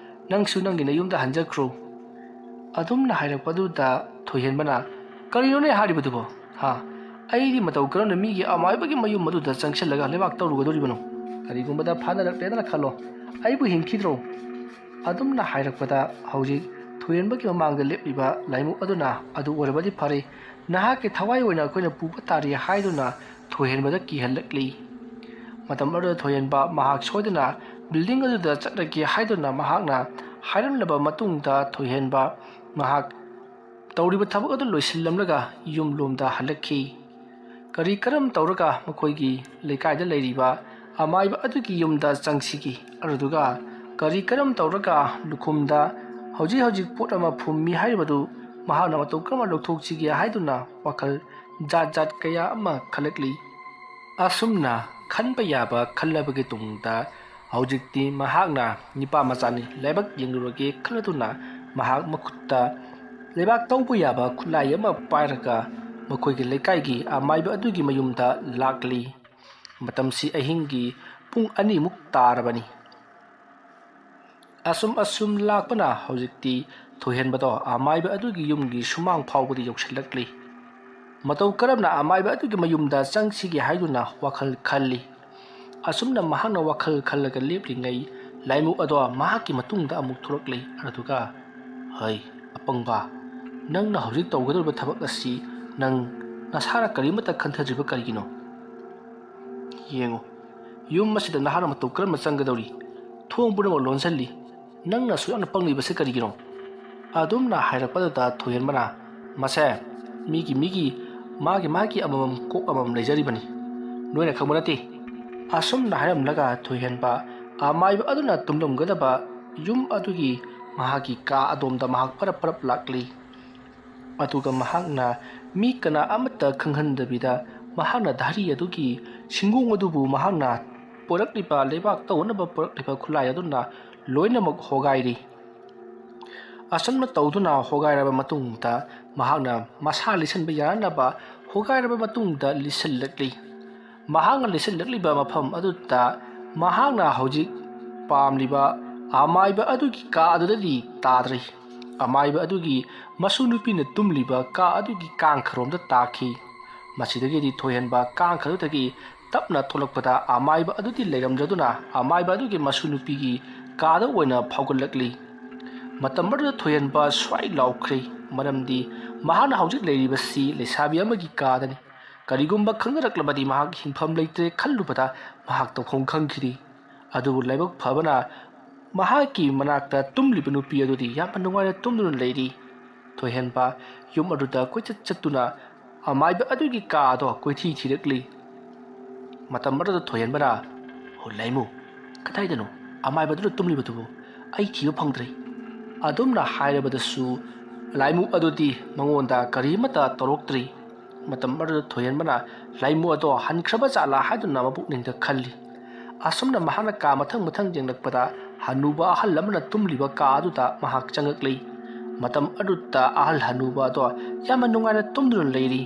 ꯅꯪꯁꯨ ꯅꯪꯒꯤ ꯅꯌꯨꯝꯗ ꯍꯟꯖꯈ꯭ꯔꯣ"꯫ ꯑꯗꯨꯝꯅ ꯍꯥꯏꯔꯛꯄꯗꯨꯗ ꯊꯣꯏꯍꯦꯟꯕꯅ, "ꯀꯔꯤꯅꯣꯅꯦ ꯍꯥꯏꯔꯤꯕꯗꯨꯕꯣ? ꯍꯥ? ꯑꯩꯗꯤ ꯃꯇꯧ ꯀꯔꯝꯅ ꯃꯤꯒꯤ ꯑꯃꯥꯏꯕꯒꯤ ꯃꯌꯨꯝ ꯑꯗꯨꯗ ꯆꯪꯁꯤꯜꯂꯒ ꯂꯩꯕꯥꯛ ꯇꯧꯔꯨꯒꯗꯧꯔꯤꯕꯅꯣ? ꯀꯔꯤꯒꯨꯝꯕꯗ ꯐꯥꯅꯔꯛꯂꯦꯗꯅ ꯈꯜꯂꯣ, ꯑꯩꯕꯨ ꯍꯤꯡꯈꯤꯗ꯭ꯔꯣ?" ꯑꯗꯨꯝꯅ ꯍꯥꯏꯔꯛꯄꯗ, ꯍꯧꯖꯤꯛ ꯊꯣꯏꯍꯦꯟꯕꯒꯤ ꯃꯃꯥꯡꯗ ꯂꯦꯞꯂꯤꯕ ꯂꯥꯏꯃꯨ ꯑꯗꯨꯅ, "ꯑꯗꯨ ꯑꯣꯏꯔꯕꯗꯤ ꯐꯔꯦ, ꯅꯍꯥꯛꯀꯤ ꯊꯋꯥꯏ ꯑꯣꯏꯅ ꯑꯩꯈꯣꯏꯅ ꯄꯨꯕ ꯇꯥꯔꯦ" ꯍꯥꯏꯗꯨꯅ ꯊꯣꯏꯍꯦꯟꯕꯗ ꯀꯤꯍꯜꯂꯛꯂꯤ꯫ ꯃꯇꯝ ꯑꯗꯨꯗ ꯊꯣꯏꯍꯦꯟꯕ ꯃꯍꯥꯛ ꯁꯣꯏꯗꯅ building ꯑꯗꯨꯗ ꯆꯠꯂꯒꯦ ꯍꯥꯏꯗꯨꯅ ꯃꯍꯥꯛꯅ ꯍꯥꯏꯔꯝꯂꯕ ꯃꯇꯨꯡꯗ, ꯊꯣꯏꯍꯦꯟꯕ ꯃꯍꯥꯛ ꯇꯧꯔꯤꯕ ꯊꯕꯛ ꯑꯗꯨ ꯂꯣꯏꯁꯤꯜꯂꯝꯂꯒ ꯌꯨꯝꯂꯣꯝꯗ ꯍꯜꯂꯛꯈꯤ꯫ ꯀꯔꯤ ꯀꯔꯝ ꯇꯧꯔꯒ ꯃꯈꯣꯏꯒꯤ ꯂꯩꯀꯥꯏꯗ ꯂꯩꯔꯤꯕ ꯑꯃꯥꯏꯕ ꯑꯗꯨꯒꯤ ꯌꯨꯝꯗ ꯆꯪꯁꯤꯒꯦ? ꯑꯗꯨꯗꯨꯒ ꯀꯔꯤ ꯀꯔꯝ ꯇꯧꯔꯒ ꯂꯨꯈꯨꯝꯗ ꯍꯧꯖꯤꯛ ꯍꯧꯖꯤꯛ ꯄꯣꯠ ꯑꯃ ꯐꯨꯝꯃꯤ ꯍꯥꯏꯔꯤꯕꯗꯨ ꯃꯍꯥꯛꯅ ꯃꯇꯧ ꯀꯔꯝꯅ ꯂꯧꯊꯣꯛꯁꯤꯒꯦ ꯍꯥꯏꯗꯨꯅ ꯋꯥꯈꯜ ꯖꯥꯠ ꯖꯥꯠ ꯀꯌꯥ ꯑꯃ ꯈꯜꯂꯛꯂꯤ꯫ ꯑꯁꯨꯝꯅ ꯈꯟꯕ ꯌꯥꯕ ꯈꯜꯂꯕꯒꯤ ꯇꯨꯡꯗ, ꯍꯧꯖꯤꯛꯇꯤ ꯃꯍꯥꯛꯅ ꯅꯤꯄꯥ ꯃꯆꯥꯅꯤ, ꯂꯥꯏꯕꯛ ꯌꯦꯡꯂꯨꯔꯒꯦ ꯈꯜꯂꯗꯨꯅ ꯃꯍꯥꯛ ꯃꯈꯨꯠꯇ ꯂꯩꯕꯥꯛ ꯇꯧꯕ ꯌꯥꯕ ꯈꯨꯠꯂꯥꯏ ꯑꯃ ꯄꯥꯏꯔꯒ ꯃꯈꯣꯏꯒꯤ ꯂꯩꯀꯥꯏꯒꯤ ꯑꯃꯥꯏꯕ ꯑꯗꯨꯒꯤ ꯃꯌꯨꯝꯗ ꯂꯥꯛꯂꯤ꯫ ꯃꯇꯝꯁꯤ ꯑꯍꯤꯡꯒꯤ ꯄꯨꯡ ꯑꯅꯤꯃꯨꯛ ꯇꯥꯔꯕꯅꯤ꯫ ꯑꯁꯨꯝ ꯑꯁꯨꯝ ꯂꯥꯛꯄꯅ ꯍꯧꯖꯤꯛꯇꯤ ꯊꯣꯏꯍꯦꯟꯕꯗꯣ ꯑꯃꯥꯏꯕ ꯑꯗꯨꯒꯤ ꯌꯨꯝꯒꯤ ꯁꯨꯃꯥꯡ ꯐꯥꯎꯕꯗ ꯌꯧꯁꯤꯜꯂꯛꯂꯤ꯫ ꯃꯇꯧ ꯀꯔꯝꯅ ꯑꯃꯥꯏꯕ ꯑꯗꯨꯒꯤ ꯃꯌꯨꯝꯗ ꯆꯪꯁꯤꯒꯦ ꯍꯥꯏꯗꯨꯅ ꯋꯥꯈꯜ ꯈꯜꯂꯤ꯫ ꯑꯁꯨꯝꯅ ꯃꯍꯥꯛꯅ ꯋꯥꯈꯜ ꯈꯜꯂꯒ ꯂꯦꯞꯂꯤꯉꯩ, ꯂꯥꯏꯃꯨ ꯑꯗꯣ ꯃꯍꯥꯛꯀꯤ ꯃꯇꯨꯡꯗ ꯑꯃꯨꯛ ꯊꯣꯛꯂꯛꯂꯤ꯫ ꯑꯗꯨꯒ, "ꯍꯩ, ꯑꯄꯪꯕ, ꯅꯪꯅ ꯍꯧꯖꯤꯛ ꯇꯧꯒꯗꯧꯔꯤꯕ ꯊꯕꯛ ꯑꯁꯤ ꯅꯪ ꯅꯁꯥꯅ ꯀꯔꯤꯃꯠꯇ ꯈꯟꯊꯗ꯭ꯔꯤꯕ ꯀꯔꯤꯒꯤꯅꯣ? ꯌꯦꯡꯉꯨ, ꯌꯨꯝ ꯑꯁꯤꯗ ꯅꯍꯥꯛꯅ ꯃꯇꯧ ꯀꯔꯝꯅ ꯆꯪꯒꯗꯧꯔꯤ? ꯊꯣꯡ ꯄꯨꯝꯅꯃꯛ ꯂꯣꯟꯁꯤꯜꯂꯤ꯫ ꯅꯪꯅ ꯑꯁꯨꯛ ꯌꯥꯝꯅ ꯄꯪꯂꯤꯕꯁꯤ ꯀꯔꯤꯒꯤꯅꯣ?" ꯑꯗꯨꯝꯅ ꯍꯥꯏꯔꯛꯄꯗꯨꯗ ꯊꯣꯏꯍꯦꯟꯕꯅ, "ꯃꯁꯦ ꯃꯤꯒꯤ ꯃꯤꯒꯤ ꯃꯥꯒꯤ ꯃꯥꯒꯤ ꯑꯃꯃꯝ ꯀꯣꯛ ꯑꯃꯃꯝ ꯂꯩꯖꯔꯤꯕꯅꯤ꯫ ꯅꯣꯏꯅ ꯈꯪꯕ ꯅꯠꯇꯦ꯫" ꯑꯁꯨꯝꯅ ꯍꯥꯏꯔꯝꯂꯒ ꯊꯣꯏꯍꯦꯟꯕ ꯑꯃꯥꯏꯕ ꯑꯗꯨꯅ ꯇꯨꯝꯂꯝꯒꯗꯕ ꯌꯨꯝ ꯑꯗꯨꯒꯤ ꯃꯍꯥꯛꯀꯤ ꯀꯥ ꯑꯗꯣꯝꯗ ꯃꯍꯥꯛ ꯄꯔꯞ ꯄꯔꯞ ꯂꯥꯛꯂꯤ꯫ ꯑꯗꯨꯒ ꯃꯍꯥꯛꯅ ꯃꯤ ꯀꯅꯥ ꯑꯃꯠꯇ ꯈꯪꯍꯟꯗꯕꯤꯗ ꯃꯍꯥꯛꯅ ꯙꯥꯔꯤ ꯑꯗꯨꯒꯤ ꯁꯤꯡꯒꯣꯡ ꯑꯗꯨꯕꯨ ꯃꯍꯥꯛꯅ ꯄꯨꯔꯛꯂꯤꯕ, ꯂꯩꯕꯥꯛ ꯇꯧꯅꯕ ꯄꯨꯔꯛꯂꯤꯕ ꯈꯨꯠꯂꯥꯏ ꯑꯗꯨꯅ ꯂꯣꯏꯅꯃꯛ ꯍꯣꯒꯥꯏꯔꯤ꯫ ꯑꯁꯨꯝꯅ ꯇꯧꯗꯨꯅ ꯍꯣꯒꯥꯏꯔꯕ ꯃꯇꯨꯡꯗ ꯃꯍꯥꯛꯅ ꯃꯁꯥ ꯂꯤꯁꯤꯟꯕ ꯌꯥꯅꯅꯕ ꯍꯣꯒꯥꯏꯔꯕ ꯃꯇꯨꯡꯗ ꯂꯤꯁꯤꯜꯂꯛꯂꯤ꯫ ꯃꯍꯥꯛꯅ ꯂꯤꯁꯤꯜꯂꯛꯂꯤꯕ ꯃꯐꯝ ꯑꯗꯨꯗ ꯃꯍꯥꯛꯅ ꯍꯧꯖꯤꯛ ꯄꯥꯝꯂꯤꯕ ꯑꯃꯥꯏꯕ ꯑꯗꯨꯒꯤ ꯀꯥ ꯑꯗꯨꯗꯗꯤ ꯇꯥꯗ꯭ꯔꯤ꯫ ꯑꯃꯥꯏꯕ ꯑꯗꯨꯒꯤ ꯃꯁꯨ ꯅꯨꯄꯤꯅ ꯇꯨꯝꯂꯤꯕ ꯀꯥ ꯑꯗꯨꯒꯤ ꯀꯥꯡꯈꯔꯣꯝꯗ ꯇꯥꯈꯤ꯫ ꯃꯁꯤꯗꯒꯤꯗꯤ ꯊꯣꯏꯍꯟꯕ ꯀꯥꯡꯈꯗꯨꯗꯒꯤ ꯇꯞꯅ ꯊꯣꯛꯂꯛꯄꯗ ꯑꯃꯥꯏꯕ ꯑꯗꯨꯗꯤ ꯂꯩꯔꯝꯗ꯭ꯔꯗꯨꯅ ꯑꯃꯥꯏꯕ ꯑꯗꯨꯒꯤ ꯃꯁꯨ ꯅꯨꯄꯤꯒꯤ ꯀꯥꯗ ꯑꯣꯏꯅ ꯐꯥꯎꯒꯠꯂꯛꯂꯤ꯫ ꯃꯇꯝ ꯑꯗꯨꯗ ꯊꯣꯏꯍꯟꯕ ꯁ꯭ꯋꯥꯏ ꯂꯥꯎꯈ꯭ꯔꯦ, ꯃꯔꯝꯗꯤ ꯃꯍꯥꯛꯅ ꯍꯧꯖꯤꯛ ꯂꯩꯔꯤꯕꯁꯤ ꯂꯩꯁꯥꯕꯤ ꯑꯃꯒꯤ ꯀꯥꯗꯅꯤ꯫ ꯀꯔꯤꯒꯨꯝꯕ ꯈꯪꯅꯔꯛꯂꯕꯗꯤ ꯃꯍꯥꯛ ꯍꯤꯡꯐꯝ ꯂꯩꯇ꯭ꯔꯦ ꯈꯜꯂꯨꯕꯗ ꯃꯍꯥꯛ ꯇꯧꯐꯝ ꯈꯪꯈꯤꯗꯦ꯫ ꯑꯗꯨꯕꯨ ꯂꯥꯏꯕꯛ ꯐꯕꯅ ꯃꯍꯥꯛꯀꯤ ꯃꯅꯥꯛꯇ ꯇꯨꯝꯂꯤꯕ ꯅꯨꯄꯤ ꯑꯗꯨꯗꯤ ꯌꯥꯝꯅ ꯅꯨꯡꯉꯥꯏꯅ ꯇꯨꯝꯗꯨꯅ ꯂꯩꯔꯤ꯫ ꯊꯣꯏꯍꯟꯕ ꯌꯨꯝ ꯑꯗꯨꯗ ꯀꯣꯏꯆꯠ ꯆꯠꯇꯨꯅ ꯑꯃꯥꯏꯕ ꯑꯗꯨꯒꯤ ꯀꯥ ꯑꯗꯣ ꯀꯣꯏꯊꯤ ꯊꯤꯔꯛꯂꯤ꯫ ꯃꯇꯝ ꯑꯗꯨꯗ ꯊꯣꯏꯍꯟꯕꯅ, "ꯍꯣ ꯂꯥꯏꯃꯨ, ꯀꯗꯥꯏꯗꯅꯣ ꯑꯃꯥꯏꯕꯗꯨꯅ ꯇꯨꯝꯂꯤꯕꯗꯨꯕꯨ? ꯑꯩ ꯊꯤꯕ ꯐꯪꯗ꯭ꯔꯦ"꯫ ꯑꯗꯨꯝꯅ ꯍꯥꯏꯔꯕꯗꯁꯨ ꯂꯥꯏꯃꯨ ꯑꯗꯨꯗꯤ ꯃꯉꯣꯟꯗ ꯀꯔꯤꯃꯠꯇ ꯇꯧꯔꯛꯇ꯭ꯔꯤ꯫ ꯃꯇꯝ ꯑꯗꯨꯗ ꯊꯣꯏꯍꯟꯕꯅ ꯂꯥꯏꯃꯨ ꯑꯗꯣ ꯍꯟꯈ꯭ꯔꯕ ꯖꯥꯠꯂꯥ ꯍꯥꯏꯗꯨꯅ ꯃꯄꯨꯛꯅꯤꯡꯗ ꯈꯜꯂꯤ꯫ ꯑꯁꯨꯝꯅ ꯃꯍꯥꯛꯅ ꯀꯥ ꯃꯊꯪ ꯃꯊꯪ ꯌꯦꯡꯂꯛꯄꯗ ꯍꯅꯨꯕ ꯑꯍꯜ ꯑꯃꯅ ꯇꯨꯝꯂꯤꯕ ꯀꯥ ꯑꯗꯨꯗ ꯃꯍꯥꯛ ꯆꯪꯂꯛꯂꯤ꯫ ꯃꯇꯝ ꯑꯗꯨꯗ ꯑꯍꯜ ꯍꯅꯨꯕ ꯑꯗꯣ ꯌꯥꯝꯅ ꯅꯨꯡꯉꯥꯏꯅ ꯇꯨꯝꯗꯨꯅ ꯂꯩꯔꯤ꯫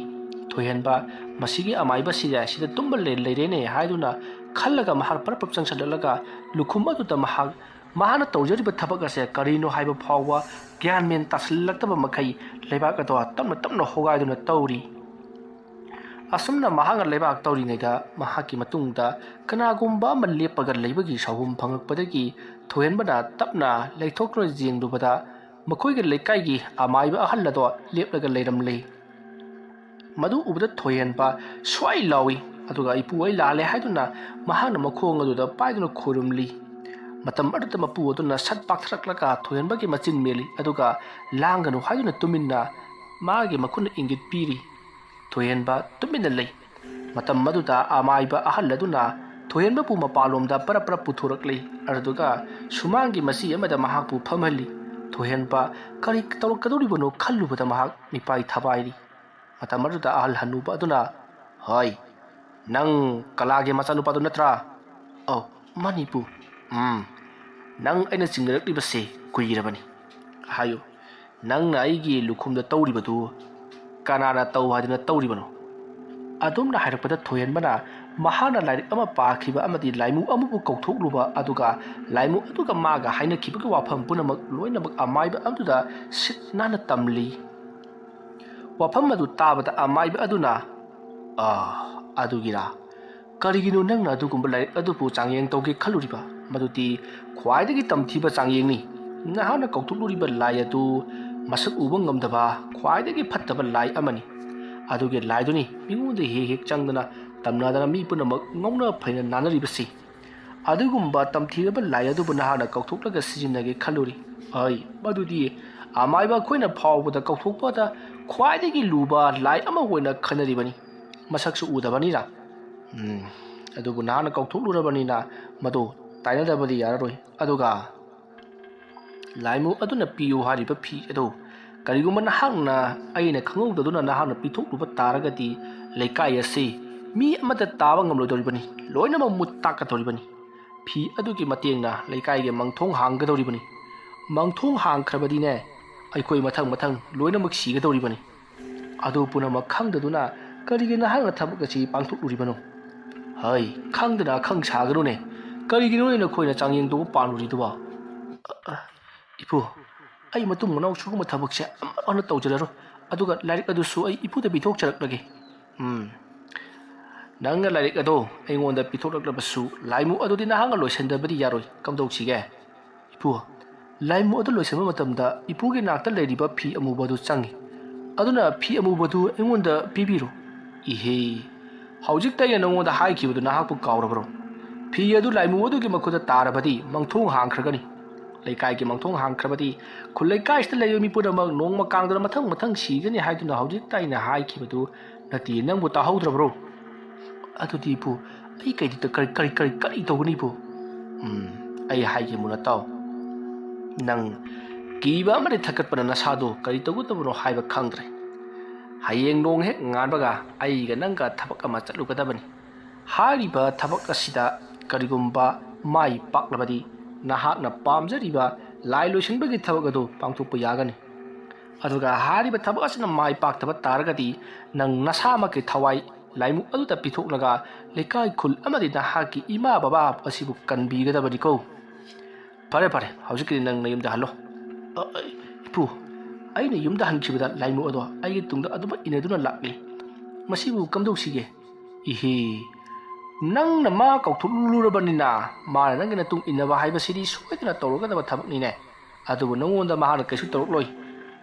ꯊꯣꯏꯍꯟꯕ, "ꯃꯁꯤꯒꯤ ꯑꯃꯥꯏꯕꯁꯤꯗ ꯁꯤꯗ ꯇꯨꯝꯕ ꯂꯩ-, ꯂꯩꯔꯦꯅꯦ" ꯍꯥꯏꯗꯨꯅ ꯈꯜꯂꯒ ꯃꯍꯥꯛ ꯄꯔꯞ ꯄꯔꯞ ꯆꯪꯁꯤꯜꯂꯛꯂꯒ ꯂꯨꯈꯨꯝ ꯑꯗꯨꯗ ꯃꯍꯥꯛ, ꯃꯍꯥꯛꯅ ꯇꯧꯖꯔꯤꯕ ꯊꯕꯛ ꯑꯁꯦ ꯀꯔꯤꯅꯣ ꯍꯥꯏꯕ ꯐꯥꯎꯕ ꯒ꯭ꯌꯥꯟ ꯃꯦꯟ ꯇꯥꯁꯤꯜꯂꯛꯇꯕ ꯃꯈꯩ ꯂꯩꯕꯥꯛ ꯑꯗꯣ ꯇꯞꯅ ꯇꯞꯅ ꯍꯣꯒꯥꯏꯗꯨꯅ ꯇꯧꯔꯤ꯫ ꯑꯁꯨꯝꯅ ꯃꯍꯥꯛꯅ ꯂꯩꯕꯥꯛ ꯇꯧꯔꯤꯉꯩꯗ ꯃꯍꯥꯛꯀꯤ ꯃꯇꯨꯡꯗ ꯀꯅꯥꯒꯨꯝꯕ ꯑꯃ ꯂꯦꯞꯄꯒ ꯂꯩꯕꯒꯤ ꯁꯥꯍꯨꯝ ꯐꯪꯂꯛꯄꯗꯒꯤ ꯊꯣꯏꯍꯟꯕꯅ ꯇꯞꯅ ꯂꯩꯊꯣꯛꯇꯨꯅ ꯌꯦꯡꯂꯨꯕꯗ ꯃꯈꯣꯏꯒꯤ ꯂꯩꯀꯥꯏꯒꯤ ꯑꯃꯥꯏꯕ ꯑꯍꯜ ꯑꯗꯣ ꯂꯦꯞꯂꯒ ꯂꯩꯔꯝꯂꯦ꯫ ꯃꯗꯨ ꯎꯕꯗ ꯊꯣꯏꯍꯟꯕ ꯁ꯭ꯋꯥꯏ ꯂꯥꯎꯏ, ꯑꯗꯨꯒ "ꯏꯄꯨ, ꯑꯩ ꯂꯥꯜꯂꯦ" ꯍꯥꯏꯗꯨꯅ ꯃꯍꯥꯛꯅ ꯃꯈꯣꯡ ꯑꯗꯨꯗ ꯄꯥꯏꯗꯨꯅ ꯈꯨꯔꯨꯝꯂꯤ꯫ ꯃꯇꯝ ꯑꯗꯨꯗ ꯃꯄꯨ ꯑꯗꯨꯅ ꯁꯠ ꯄꯥꯛꯊꯔꯛꯂꯒ ꯊꯣꯏꯍꯟꯕꯒꯤ ꯃꯆꯤꯟ ꯃꯦꯜꯂꯤ, ꯑꯗꯨꯒ "ꯂꯥꯡꯒꯅꯨ" ꯍꯥꯏꯗꯨꯅ ꯇꯨꯃꯤꯟꯅ ꯃꯥꯒꯤ ꯃꯈꯨꯠꯅ ꯏꯪꯒꯤꯠ ꯄꯤꯔꯤ꯫ ꯊꯣꯏꯍꯦꯟꯕ ꯇꯨꯃꯤꯟꯅ ꯂꯩ꯫ ꯃꯇꯝ ꯑꯗꯨꯗ ꯑꯃꯥꯏꯕ ꯑꯍꯜ ꯑꯗꯨꯅ ꯊꯣꯏꯍꯦꯟꯕꯕꯨ ꯃꯄꯥꯟꯂꯣꯝꯗ ꯄꯔꯞ ꯄꯔꯞ ꯄꯨꯊꯣꯔꯛꯂꯤ꯫ ꯑꯗꯨꯗꯨꯒ ꯁꯨꯃꯥꯡꯒꯤ ꯃꯆꯤ ꯑꯃꯗ ꯃꯍꯥꯛꯄꯨ ꯐꯝꯍꯜꯂꯤ꯫ ꯊꯣꯏꯍꯦꯟꯕ ꯀꯔꯤ ꯇꯧꯔꯛꯀꯗꯧꯔꯤꯕꯅꯣ ꯈꯜꯂꯨꯕꯗ ꯃꯍꯥꯛ ꯃꯤꯄꯥꯏ ꯊꯕꯥꯏꯔꯤ꯫ ꯃꯇꯝ ꯑꯗꯨꯗ ꯑꯍꯜ ꯍꯅꯨꯕ ꯑꯗꯨꯅ, "ꯍꯣꯏ, ꯅꯪ ꯀꯂꯥꯒꯤ ꯃꯆꯥꯅꯨꯄꯥꯗꯨ ꯅꯠꯇ꯭ꯔꯥ?" "ꯑꯧ, ꯃꯥꯅꯤ ꯄꯨ꯫" "ꯎꯝ, ꯅꯪ ꯑꯩꯅ ꯆꯤꯡꯅꯔꯛꯂꯤꯕꯁꯦ ꯀꯨꯏꯔꯕꯅꯤ꯫ ꯍꯥꯏꯌꯨ, ꯅꯪꯅ ꯑꯩꯒꯤ ꯂꯨꯈꯨꯝꯗ ꯇꯧꯔꯤꯕꯗꯨ ꯀꯅꯥꯅ ꯇꯧ ꯍꯥꯏꯗꯅ ꯇꯧꯔꯤꯕꯅꯣ?" ꯑꯗꯨꯝꯅ ꯍꯥꯏꯔꯛꯄꯗ ꯊꯣꯏꯍꯦꯟꯕꯅ ꯃꯍꯥꯛꯅ ꯂꯥꯏꯔꯤꯛ ꯑꯃ ꯄꯥꯈꯤꯕ ꯑꯃꯗꯤ ꯂꯥꯏꯃꯨ ꯑꯃꯕꯨ ꯀꯧꯊꯣꯛꯂꯨꯕ, ꯑꯗꯨꯒ ꯂꯥꯏꯃꯨ ꯑꯗꯨꯒ ꯃꯥꯒ ꯍꯥꯏꯅꯈꯤꯕꯒꯤ ꯋꯥꯐꯝ ꯄꯨꯝꯅꯃꯛ ꯂꯣꯏꯅꯃꯛ ꯑꯃꯥꯏꯕ ꯑꯗꯨꯗ ꯁꯤꯠ ꯅꯥꯟꯅ ꯇꯝꯂꯤ꯫ ꯋꯥꯐꯝ ꯑꯗꯨ ꯇꯥꯕꯗ ꯑꯃꯥꯏꯕ ꯑꯗꯨꯅ, "ꯑꯥ, ꯑꯗꯨꯒꯤꯔꯥ? ꯀꯔꯤꯒꯤꯅꯣ ꯅꯪꯅ ꯑꯗꯨꯒꯨꯝꯕ ꯂꯥꯏꯔꯤꯛ ꯑꯗꯨꯕꯨ ꯆꯥꯡꯌꯦꯡ ꯇꯧꯒꯦ ꯈꯜꯂꯨꯔꯤꯕ? ꯃꯗꯨꯗꯤ ꯈ꯭ꯋꯥꯏꯗꯒꯤ ꯇꯝꯊꯤꯕ ꯆꯥꯡꯌꯦꯡꯅꯤ꯫ ꯅꯍꯥꯛꯅ ꯀꯧꯊꯣꯛꯂꯨꯔꯤꯕ ꯂꯥꯏ ꯑꯗꯨ ꯃꯁꯛ ꯎꯕ ꯉꯝꯗꯕ ꯈ꯭ꯋꯥꯏꯗꯒꯤ ꯐꯠꯇꯕ ꯂꯥꯏ ꯑꯃꯅꯤ꯫ ꯑꯗꯨꯒꯤ ꯂꯥꯏꯗꯨꯅꯤ ꯃꯤꯉꯣꯟꯗ ꯍꯦꯛ ꯍꯦꯛ ꯆꯪꯗꯅ ꯇꯝꯅꯗꯅ ꯃꯤ ꯄꯨꯝꯅꯃꯛ ꯉꯧꯅ ꯐꯩꯅ ꯅꯥꯟꯅꯔꯤꯕꯁꯤ꯫ ꯑꯗꯨꯒꯨꯝꯕ ꯇꯝꯊꯤꯔꯕ ꯂꯥꯏ ꯑꯗꯨꯕꯨ ꯅꯍꯥꯛꯅ ꯀꯧꯊꯣꯛꯂꯒ ꯁꯤꯖꯤꯟꯅꯒꯦ ꯈꯜꯂꯨꯔꯤ꯫ ꯑꯩ, ꯃꯗꯨꯗꯤ ꯑꯃꯥꯏꯕ ꯑꯩꯈꯣꯏꯅ ꯐꯥꯎꯕꯗ ꯀꯧꯊꯣꯛꯄꯗ ꯈ꯭ꯋꯥꯏꯗꯒꯤ ꯂꯨꯕ ꯂꯥꯏ ꯑꯃ ꯑꯣꯏꯅ ꯈꯟꯅꯔꯤꯕꯅꯤ꯫ ꯃꯁꯛꯁꯨ ꯎꯗꯕꯅꯤꯅ꯫ ꯎꯝ, ꯑꯗꯨꯕꯨ ꯅꯍꯥꯛꯅ ꯀꯧꯊꯣꯛꯂꯨꯔꯕꯅꯤꯅ ꯃꯗꯨ ꯇꯥꯏꯅꯗꯕꯗꯤ ꯌꯥꯔꯔꯣꯏ꯫ ꯑꯗꯨꯒ ꯂꯥꯏꯃꯨ ꯑꯗꯨꯅ ꯄꯤꯌꯨ ꯍꯥꯏꯔꯤꯕ ꯐꯤ ꯑꯗꯨ ꯀꯔꯤꯒꯨꯝꯕ ꯅꯍꯥꯛꯅ ꯑꯩꯅ ꯈꯪꯍꯧꯗꯗꯨꯅ ꯅꯍꯥꯛꯅ ꯄꯤꯊꯣꯛꯂꯨꯕ ꯇꯥꯔꯒꯗꯤ, ꯂꯩꯀꯥꯏ ꯑꯁꯤ ꯃꯤ ꯑꯃꯠꯇ ꯇꯥꯕ ꯉꯝꯂꯣꯏꯗꯧꯔꯤꯕꯅꯤ, ꯂꯣꯏꯅꯃꯛ ꯃꯨꯠ ꯇꯥꯛꯀꯗꯧꯔꯤꯕꯅꯤ꯫ ꯐꯤ ꯑꯗꯨꯒꯤ ꯃꯇꯦꯡꯅ ꯂꯩꯀꯥꯏꯒꯤ ꯃꯪꯊꯣꯡ ꯍꯥꯡꯒꯗꯧꯔꯤꯕꯅꯤ꯫ ꯃꯪꯊꯣꯡ ꯍꯥꯡꯈ꯭ꯔꯕꯗꯤꯅꯦ, ꯑꯩꯈꯣꯏ ꯃꯊꯪ ꯃꯊꯪ ꯂꯣꯏꯅꯃꯛ ꯁꯤꯒꯗꯧꯔꯤꯕꯅꯤ꯫ ꯑꯗꯨ ꯄꯨꯝꯅꯃꯛ ꯈꯪꯗꯗꯨꯅ ꯀꯔꯤꯒꯤ ꯅꯍꯥꯛꯅ ꯊꯕꯛ ꯑꯁꯤ ꯄꯥꯡꯊꯣꯛꯂꯨꯔꯤꯕꯅꯣ? ꯍꯩ, ꯈꯪꯗꯅ ꯑꯈꯪ ꯁꯥꯒꯅꯨꯅꯦ꯫ ꯀꯔꯤꯒꯤꯅꯣꯅꯦ ꯅꯈꯣꯏꯅ ꯆꯥꯡꯌꯦꯡꯗꯨꯕꯨ ꯄꯥꯜꯂꯨꯔꯤꯗꯨꯕꯣ? ꯑ, ꯑ, ꯏꯄꯨ, ꯑꯩ ꯃꯇꯨꯡ ꯃꯅꯥꯎ ꯁꯤꯒꯨꯝꯕ ꯊꯕꯛꯁꯦ ꯑꯃꯨꯛ ꯍꯟꯅ ꯇꯧꯖꯔꯔꯣꯏ꯫ ꯑꯗꯨꯒ ꯂꯥꯏꯔꯤꯛ ꯑꯗꯨꯁꯨ ꯑꯩ ꯏꯄꯨꯗ ꯄꯤꯊꯣꯛꯆꯔꯛꯂꯒꯦ꯫ ꯎꯝ, ꯅꯪꯅ ꯂꯥꯏꯔꯤꯛ ꯑꯗꯣ ꯑꯩꯉꯣꯟꯗ ꯄꯤꯊꯣꯛꯂꯛꯂꯕꯁꯨ ꯂꯥꯏꯃꯨ ꯑꯗꯨꯗꯤ ꯅꯍꯥꯛꯅ ꯂꯣꯏꯁꯤꯟꯗꯕꯗꯤ ꯌꯥꯔꯣꯏ꯫ ꯀꯝꯗꯧꯁꯤꯒꯦ? ꯏꯄꯨ, ꯂꯥꯏꯃꯨ ꯑꯗꯨ ꯂꯣꯏꯁꯤꯟꯕ ꯃꯇꯝꯗ ꯏꯄꯨꯒꯤ ꯅꯥꯛꯇ ꯂꯩꯔꯤꯕ ꯐꯤ ꯑꯃꯨꯕ ꯑꯗꯨ ꯆꯪꯏ꯫ ꯑꯗꯨꯅ ꯐꯤ ꯑꯃꯨꯕꯗꯨ ꯑꯩꯉꯣꯟꯗ ꯄꯤꯕꯤꯔꯣ꯫ ꯏꯍꯦ, ꯍꯧꯖꯤꯛꯇ ꯑꯩꯅ ꯅꯉꯣꯟꯗ ꯍꯥꯏꯈꯤꯕꯗꯨ ꯅꯍꯥꯛꯄꯨ ꯀꯥꯎꯔꯕ꯭ꯔꯣ? ꯐꯤ ꯑꯗꯨ ꯂꯥꯏꯃꯨ ꯑꯗꯨꯒꯤ ꯃꯈꯨꯠꯇ ꯇꯥꯔꯕꯗꯤ ꯃꯪꯊꯣꯡ ꯍꯥꯡꯈ꯭ꯔꯒꯅꯤ꯫ ꯂꯩꯀꯥꯏꯒꯤ ꯃꯪꯊꯣꯡ ꯍꯥꯡꯈ꯭ꯔꯕꯗꯤ ꯈꯨꯜ ꯂꯩꯀꯥꯏꯁꯤꯗ ꯂꯩꯕ ꯃꯤ ꯄꯨꯝꯅꯃꯛ ꯅꯣꯡꯃ ꯀꯥꯡꯗꯅ ꯃꯊꯪ ꯃꯊꯪ ꯁꯤꯒꯅꯤ ꯍꯥꯏꯗꯨꯅ ꯍꯧꯖꯤꯛꯇ ꯑꯩꯅ ꯍꯥꯏꯈꯤꯕꯗꯨ ꯅꯠꯇꯦ, ꯅꯪꯕꯨ ꯇꯥꯍꯧꯗ꯭ꯔꯕ꯭ꯔꯣ? ꯑꯗꯨꯗꯤ ꯏꯄꯨ, ꯑꯩ ꯀꯩꯗꯤ ꯀꯔꯤ, ꯀꯔꯤ, ꯀꯔꯤ, ꯀꯔꯤ ꯇꯧꯒꯅꯤ ꯏꯄꯨ? ꯎꯝ, ꯑꯩ ꯍꯥꯏꯒꯦ ꯃꯨꯟꯅ ꯇꯥꯎ꯫ ꯅꯪ ꯀꯤꯕ ꯑꯃꯗꯤ ꯊꯛꯀꯠꯄꯅ ꯅꯁꯥꯗꯣ ꯀꯔꯤ ꯇꯧꯒꯗꯕꯅꯣ ꯍꯥꯏꯕ ꯈꯪꯗ꯭ꯔꯦ꯫ ꯍꯌꯦꯡ ꯅꯣꯡ ꯍꯦꯛ ꯉꯥꯟꯕꯒ ꯑꯩꯒ ꯅꯪꯒ ꯊꯕꯛ ꯑꯃ ꯆꯠꯂꯨꯒꯗꯕꯅꯤ꯫ ꯍꯥꯏꯔꯤꯕ ꯊꯕꯛ ꯑꯁꯤꯗ ꯀꯔꯤꯒꯨꯝꯕ ꯃꯥꯏ ꯄꯥꯛꯂꯕꯗꯤ ꯅꯍꯥꯛꯅ ꯄꯥꯝꯖꯔꯤꯕ ꯂꯥꯏ ꯂꯣꯏꯁꯤꯟꯕꯒꯤ ꯊꯕꯛ ꯑꯗꯨ ꯄꯥꯡꯊꯣꯛꯄ ꯌꯥꯒꯅꯤ꯫ ꯑꯗꯨꯒ ꯍꯥꯏꯔꯤꯕ ꯊꯕꯛ ꯑꯁꯤꯅ ꯃꯥꯏ ꯄꯥꯛꯇꯕ ꯇꯥꯔꯒꯗꯤ ꯅꯪ ꯅꯁꯥꯃꯛꯀꯤ ꯊꯋꯥꯏ ꯂꯥꯏꯃꯨ ꯑꯗꯨꯗ ꯄꯤꯊꯣꯛꯂꯒ ꯂꯩꯀꯥꯏ ꯈꯨꯜ ꯑꯃꯗꯤ ꯅꯍꯥꯛꯀꯤ ꯏꯃꯥ ꯕꯕꯥ ꯑꯁꯤꯕꯨ ꯀꯟꯕꯤꯒꯗꯕꯅꯤꯀꯣ꯫ ꯐꯔꯦ ꯐꯔꯦ, ꯍꯧꯖꯤꯛꯀꯤꯗꯤ ꯅꯪ ꯅꯌꯨꯝꯗ ꯍꯜꯂꯣ꯫ ꯑ, ꯑ, ꯏꯄꯨ, ꯑꯩꯅ ꯌꯨꯝꯗ ꯍꯟꯈꯤꯕꯗ ꯂꯥꯏꯃꯨ ꯑꯗꯣ ꯑꯩꯒꯤ ꯇꯨꯡꯗ ꯑꯗꯨꯃꯛ ꯏꯟꯅꯗꯨꯅ ꯂꯥꯛꯂꯤ꯫ ꯃꯁꯤꯕꯨ ꯀꯝꯗꯧꯁꯤꯒꯦ? ꯏꯍꯦ, ꯅꯪꯅ ꯃꯥ ꯀꯧꯊꯣꯛꯂꯨꯔꯕꯅꯤꯅ ꯃꯥꯅ ꯅꯪꯒꯤ ꯅꯇꯨꯡ ꯏꯟꯅꯕ ꯍꯥꯏꯕꯁꯤꯗꯤ ꯁꯣꯏꯗꯅ ꯇꯧꯔꯒꯗꯕ ꯊꯕꯛꯅꯤꯅꯦ꯫ ꯑꯗꯨꯕꯨ ꯅꯉꯣꯟꯗ ꯃꯍꯥꯛꯅ ꯀꯩꯁꯨ ꯇꯧꯔꯛꯂꯣꯏ꯫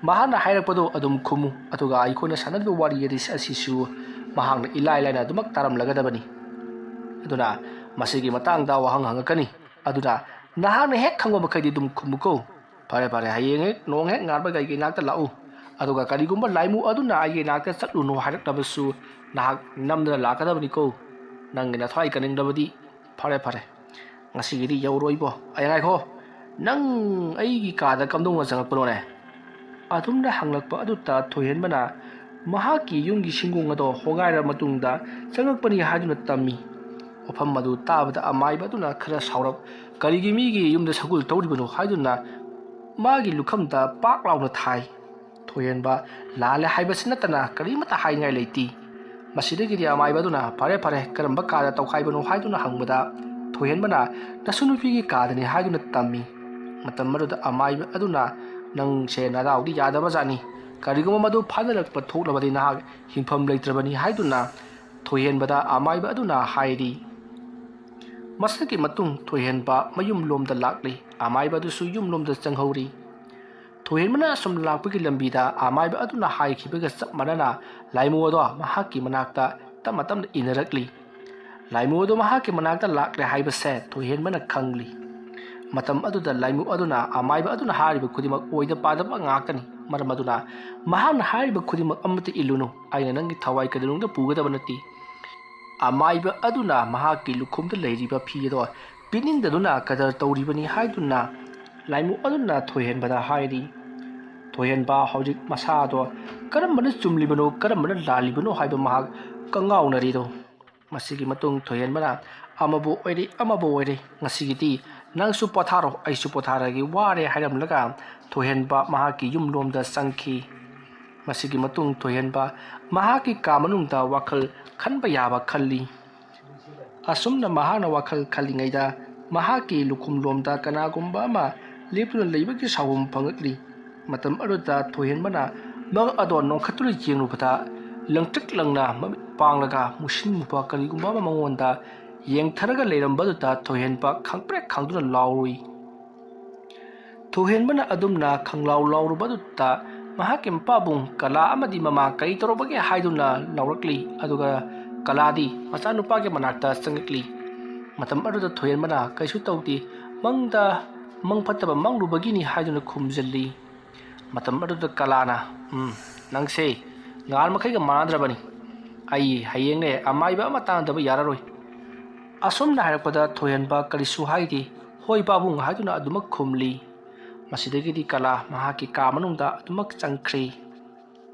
ꯃꯍꯥꯛꯅ ꯍꯥꯏꯔꯛꯄꯗꯣ ꯑꯗꯨꯝ ꯈꯨꯝꯃꯨ, ꯑꯗꯨꯒ ꯑꯩꯈꯣꯏꯅ ꯁꯥꯟꯅꯔꯤꯕ ꯋꯥꯔꯤ ꯑꯗꯤ-, ꯑꯁꯤꯁꯨ ꯃꯍꯥꯛꯅ ꯏꯂꯥꯏ ꯂꯥꯏꯅ ꯑꯗꯨꯃꯛ ꯇꯥꯔꯝꯂꯒꯗꯕꯅꯤ꯫ ꯑꯗꯨꯅ ꯃꯁꯤꯒꯤ ꯃꯇꯥꯡꯗ ꯋꯥꯍꯪ ꯍꯪꯉꯛꯀꯅꯤ꯫ ꯑꯗꯨꯅ ꯅꯍꯥꯛꯅ ꯍꯦꯛ ꯈꯪꯕ ꯃꯈꯩꯗꯤ ꯑꯗꯨꯝ ꯈꯨꯝꯃꯨꯀꯣ꯫ ꯐꯔꯦ ꯐꯔꯦ, ꯍꯌꯦꯡ ꯍꯦꯛ ꯅꯣꯡ ꯍꯦꯛ ꯉꯥꯟꯕꯒ ꯑꯩꯒꯤ ꯏꯅꯥꯛꯇ ꯂꯥꯛꯎ꯫ ꯑꯗꯨꯒ ꯀꯔꯤꯒꯨꯝꯕ ꯂꯥꯏꯃꯨ ꯑꯗꯨꯅ ꯑꯩꯒꯤ ꯏꯅꯥꯛꯇ ꯆꯠꯂꯨꯅꯨ ꯍꯥꯏꯔꯛꯂꯕꯁꯨ ꯅꯍꯥꯛ ꯅꯝꯗꯅ ꯂꯥꯛꯀꯗꯕꯅꯤꯀꯣ꯫ ꯅꯪꯒꯤ ꯅꯊ꯭ꯋꯥꯏ ꯀꯟꯅꯤꯡꯂꯕꯗꯤ ꯐꯔꯦ ꯐꯔꯦ, ꯉꯁꯤꯒꯤꯗꯤ ꯌꯧꯔꯣꯏꯕꯣ꯫ ꯑꯩ ꯉꯥꯏꯈꯣ, ꯅꯪ ꯑꯩꯒꯤ ꯀꯥꯗ ꯀꯝꯗꯧꯅ ꯆꯪꯉꯛꯄꯅꯣꯅꯦ? ꯑꯗꯨꯝꯅ ꯍꯪꯂꯛꯄ ꯑꯗꯨꯗ ꯊꯣꯏꯍꯦꯟꯕꯅ ꯃꯍꯥꯛꯀꯤ ꯌꯨꯝꯒꯤ ꯁꯤꯡꯒꯣꯡ ꯑꯗꯣ ꯍꯣꯒꯥꯏꯔ ꯃꯇꯨꯡꯗ ꯆꯪꯉꯛꯄꯅꯤ ꯍꯥꯏꯗꯨꯅ ꯇꯝꯃꯤ꯫ ꯋꯥꯐꯝ ꯑꯗꯨ ꯇꯥꯕꯗ ꯑꯃꯥꯏꯕ ꯑꯗꯨꯅ ꯈꯔ ꯁꯥꯎꯔꯞ, "ꯀꯔꯤꯒꯤ ꯃꯤꯒꯤ ꯌꯨꯝꯗ ꯁꯒꯣꯜ ꯇꯧꯔꯤꯕꯅꯣ?" ꯍꯥꯏꯗꯨꯅ ꯃꯥꯒꯤ ꯂꯨꯈꯝꯗ ꯄꯥꯛ ꯂꯥꯎꯅ ꯊꯥꯏ꯫ ꯊꯣꯏꯍꯦꯟꯕ ꯂꯥꯜꯂꯦ ꯍꯥꯏꯕꯁꯤ ꯅꯠꯇꯅ ꯀꯔꯤꯃꯠꯇ ꯍꯥꯏꯅꯤꯡꯉꯥꯏ ꯂꯩꯇꯦ꯫ ꯃꯁꯤꯗꯒꯤꯗꯤ ꯑꯃꯥꯏꯕ ꯑꯗꯨꯅ, "ꯐꯔꯦ ꯐꯔꯦ, ꯀꯔꯝꯕ ꯀꯥꯗ ꯇꯧꯈꯥꯏꯕꯅꯣ?" ꯍꯥꯏꯗꯨꯅ ꯍꯪꯕꯗ ꯊꯣꯏꯍꯦꯟꯕꯅ, "ꯅꯁꯨ ꯅꯨꯄꯤꯒꯤ ꯀꯥꯗꯅꯤ" ꯍꯥꯏꯗꯨꯅ ꯇꯝꯃꯤ꯫ ꯃꯇꯝ ꯑꯗꯨꯗ ꯑꯃꯥꯏꯕ ꯑꯗꯨꯅ, "ꯅꯪꯁꯦ ꯅꯗꯥꯎꯗꯤ ꯌꯥꯗꯕꯖꯥꯠꯅꯤ꯫ ꯀꯔꯤꯒꯨꯝꯕ ꯃꯗꯨ ꯐꯥꯖꯤꯜꯂꯛꯄ ꯊꯣꯛꯂꯕꯗꯤ ꯅꯍꯥꯛ ꯍꯤꯡꯐꯝ ꯂꯩꯇ꯭ꯔꯕꯅꯤ" ꯍꯥꯏꯗꯨꯅ ꯊꯣꯏꯍꯦꯟꯕꯗ ꯑꯃꯥꯏꯕ ꯑꯗꯨꯅ ꯍꯥꯏꯔꯤ꯫ ꯃꯁꯤꯒꯤ ꯃꯇꯨꯡ ꯊꯣꯏꯍꯦꯟꯕ ꯃꯌꯨꯝꯂꯣꯝꯗ ꯂꯥꯛꯂꯤ꯫ ꯑꯃꯥꯏꯕ ꯑꯗꯨꯁꯨ ꯌꯨꯝꯂꯣꯝꯗ ꯆꯪꯍꯧꯔꯤ꯫ ꯊꯣꯏꯍꯦꯟꯕꯅ ꯑꯁꯨꯝ ꯂꯥꯛꯄꯒꯤ ꯂꯝꯕꯤꯗ ꯑꯃꯥꯏꯕ ꯑꯗꯨꯅ ꯍꯥꯏꯈꯤꯕꯒ ꯆꯞ ꯃꯥꯟꯅꯅ ꯂꯥꯏꯃꯨ ꯑꯗꯣ ꯃꯍꯥꯛꯀꯤ ꯃꯅꯥꯛꯇ ꯇꯞꯅ ꯇꯞꯅ ꯏꯟꯅꯔꯛꯂꯤ꯫ ꯂꯥꯏꯃꯨ ꯑꯗꯣ ꯃꯍꯥꯛꯀꯤ ꯃꯅꯥꯛꯇ ꯂꯥꯛꯂꯦ ꯍꯥꯏꯕꯁꯦ ꯊꯣꯏꯍꯦꯟꯕꯅ ꯈꯪꯂꯤ꯫ ꯃꯇꯝ ꯑꯗꯨꯗ ꯂꯥꯏꯃꯨ ꯑꯗꯨꯅ ꯑꯃꯥꯏꯕ ꯑꯗꯨꯅ ꯍꯥꯏꯔꯤꯕ ꯈꯨꯗꯤꯡꯃꯛ ꯑꯣꯏꯗ ꯄꯥꯗꯕ ꯉꯥꯛꯇꯅꯤ꯫ ꯃꯔꯝ ꯑꯗꯨꯅ ꯃꯍꯥꯛꯅ ꯍꯥꯏꯔꯤꯕ ꯈꯨꯗꯤꯡꯃꯛ ꯑꯃꯠꯇ ꯏꯜꯂꯨꯅꯨ꯫ ꯑꯩꯅ ꯅꯪꯒꯤ ꯊꯋꯥꯏ ꯀꯩꯗꯧꯅꯨꯡꯗ ꯄꯨꯒꯗꯕ ꯅꯠꯇꯦ꯫ ꯑꯃꯥꯏꯕ ꯑꯗꯨꯅ ꯃꯍꯥꯛꯀꯤ ꯂꯨꯈꯣꯝꯗ ꯂꯩꯔꯤꯕ ꯐꯤ ꯑꯗꯣ ꯄꯤꯅꯤꯡꯗꯗꯨꯅ ꯀꯗꯔ ꯇꯧꯔꯤꯕꯅꯤ ꯍꯥꯏꯗꯨꯅ ꯂꯥꯏꯃꯨ ꯑꯗꯨꯅ ꯊꯣꯏꯍꯦꯟꯕꯗ ꯍꯥꯏꯔꯤ꯫ ꯊꯣꯏꯍꯦꯟꯕ ꯍꯧꯖꯤꯛ ꯃꯁꯥꯗꯣ ꯀꯔꯝꯕꯅ ꯆꯨꯝꯂꯤꯕꯅꯣ, ꯀꯔꯝꯕꯅ ꯂꯥꯜꯂꯤꯕꯅꯣ ꯍꯥꯏꯕ ꯃꯍꯥꯛ ꯀꯉꯥꯎꯅꯔꯤꯗꯣ꯫ ꯃꯁꯤꯒꯤ ꯃꯇꯨꯡ ꯊꯣꯏꯍꯦꯟꯕꯅ, "ꯑꯃꯕꯨ ꯑꯣꯏꯔꯦ, ꯑꯃꯕꯨ ꯑꯣꯏꯔꯦ, ꯉꯁꯤꯒꯤꯗꯤ ꯅꯪꯁꯨ ꯄꯣꯊꯥꯔꯣ, ꯑꯩꯁꯨ ꯄꯣꯊꯥꯔꯒꯦ, ꯋꯥꯔꯦ" ꯍꯥꯏꯔꯝꯂꯒ ꯊꯣꯏꯍꯦꯟꯕ ꯃꯍꯥꯛꯀꯤ ꯌꯨꯝꯂꯣꯝꯗ ꯆꯪꯈꯤ꯫ ꯃꯁꯤꯒꯤ ꯃꯇꯨꯡ ꯊꯣꯏꯍꯦꯟꯕ ꯃꯍꯥꯛꯀꯤ ꯀꯥ ꯃꯅꯨꯡꯗ ꯋꯥꯈꯜ ꯈꯟꯕ ꯌꯥꯕ ꯈꯜꯂꯤ꯫ ꯑꯁꯨꯝꯅ ꯃꯍꯥꯛꯅ ꯋꯥꯈꯜ ꯈꯜꯂꯤꯉꯩꯗ ꯃꯍꯥꯛꯀꯤ ꯂꯨꯈꯨꯝꯂꯣꯝꯗ ꯀꯅꯥꯒꯨꯝꯕ ꯑꯃ ꯂꯦꯞꯇꯨꯅ ꯂꯩꯕꯒꯤ ꯁꯥꯎꯍꯨꯝ ꯐꯪꯉꯛꯂꯤ꯫ ꯃꯇꯝ ꯑꯗꯨꯗ ꯊꯣꯏꯍꯦꯟꯕꯅ ꯃꯉꯛ ꯑꯗꯣ ꯅꯣꯡꯈꯠꯇꯨꯅ ꯌꯦꯡꯂꯨꯕꯗ ꯂꯪꯇ꯭ꯔꯤꯛ ꯂꯪꯅ ꯃꯃꯤꯠ ꯄꯥꯡꯂꯒ ꯃꯨꯁꯤꯟ ꯃꯨꯕ ꯀꯔꯤꯒꯨꯝꯕ ꯑꯃ ꯃꯉꯣꯟꯗ ꯌꯦꯡꯊꯔꯒ ꯂꯩꯔꯝꯕꯗꯨꯗ ꯊꯣꯏꯍꯦꯟꯕ ꯈꯪꯄ꯭ꯔꯦꯛ ꯈꯪꯗꯨꯅ ꯂꯥꯎꯔꯨꯏ꯫ ꯊꯣꯏꯍꯦꯟꯕꯅ ꯑꯗꯨꯝꯅ ꯈꯪꯂꯥꯎ ꯂꯥꯎꯔꯨꯕꯗꯨꯗ ꯃꯍꯥꯛꯀꯤ ꯃꯄꯥꯕꯨꯡ ꯀꯂꯥ ꯑꯃꯗꯤ ꯃꯃꯥ ꯀꯔꯤ ꯇꯧꯔꯕꯒꯦ ꯍꯥꯏꯗꯨꯅ ꯂꯥꯎꯔꯛꯂꯤ꯫ ꯑꯗꯨꯒ ꯀꯂꯥꯗꯤ ꯃꯆꯥꯅꯨꯄꯥꯒꯤ ꯃꯅꯥꯛꯇ ꯆꯪꯉꯛꯂꯤ꯫ ꯃꯇꯝ ꯑꯗꯨꯗ ꯊꯣꯏꯍꯦꯟꯕꯅ ꯀꯩꯁꯨ ꯇꯧꯗꯦ, ꯃꯪꯗ ꯃꯪ ꯐꯠꯇꯕ ꯃꯪꯂꯨꯕꯒꯤꯅꯤ ꯍꯥꯏꯗꯨꯅ ꯈꯨꯝꯖꯤꯜꯂꯤ꯫ ꯃꯇꯝ ꯑꯗꯨꯗ ꯀꯂꯥꯅ, "ꯎꯝ, ꯅꯪꯁꯦ ꯉꯍꯥꯟ ꯃꯈꯩꯒ ꯃꯥꯟꯅꯗ꯭ꯔꯕꯅꯤ꯫ ꯑꯩ ꯍꯌꯦꯡꯅꯦ ꯑꯃꯥꯏꯕ ꯑꯃ ꯇꯥꯟꯅꯗꯕ ꯌꯥꯔꯔꯣꯏ"꯫ ꯑꯁꯨꯝꯅ ꯍꯥꯏꯔꯛꯄꯗ ꯊꯣꯏꯍꯦꯟꯕ ꯀꯔꯤꯁꯨ ꯍꯥꯏꯗꯦ, "ꯍꯣꯏ ꯄꯥꯕꯨꯡ" ꯍꯥꯏꯗꯨꯅ ꯑꯗꯨꯃꯛ ꯈꯨꯝꯂꯤ꯫ ꯃꯁꯤꯗꯒꯤꯗꯤ ꯀꯂꯥ ꯃꯍꯥꯛꯀꯤ ꯀꯥ ꯃꯅꯨꯡꯗ ꯑꯗꯨꯃꯛ ꯆꯪꯈ꯭ꯔꯦ꯫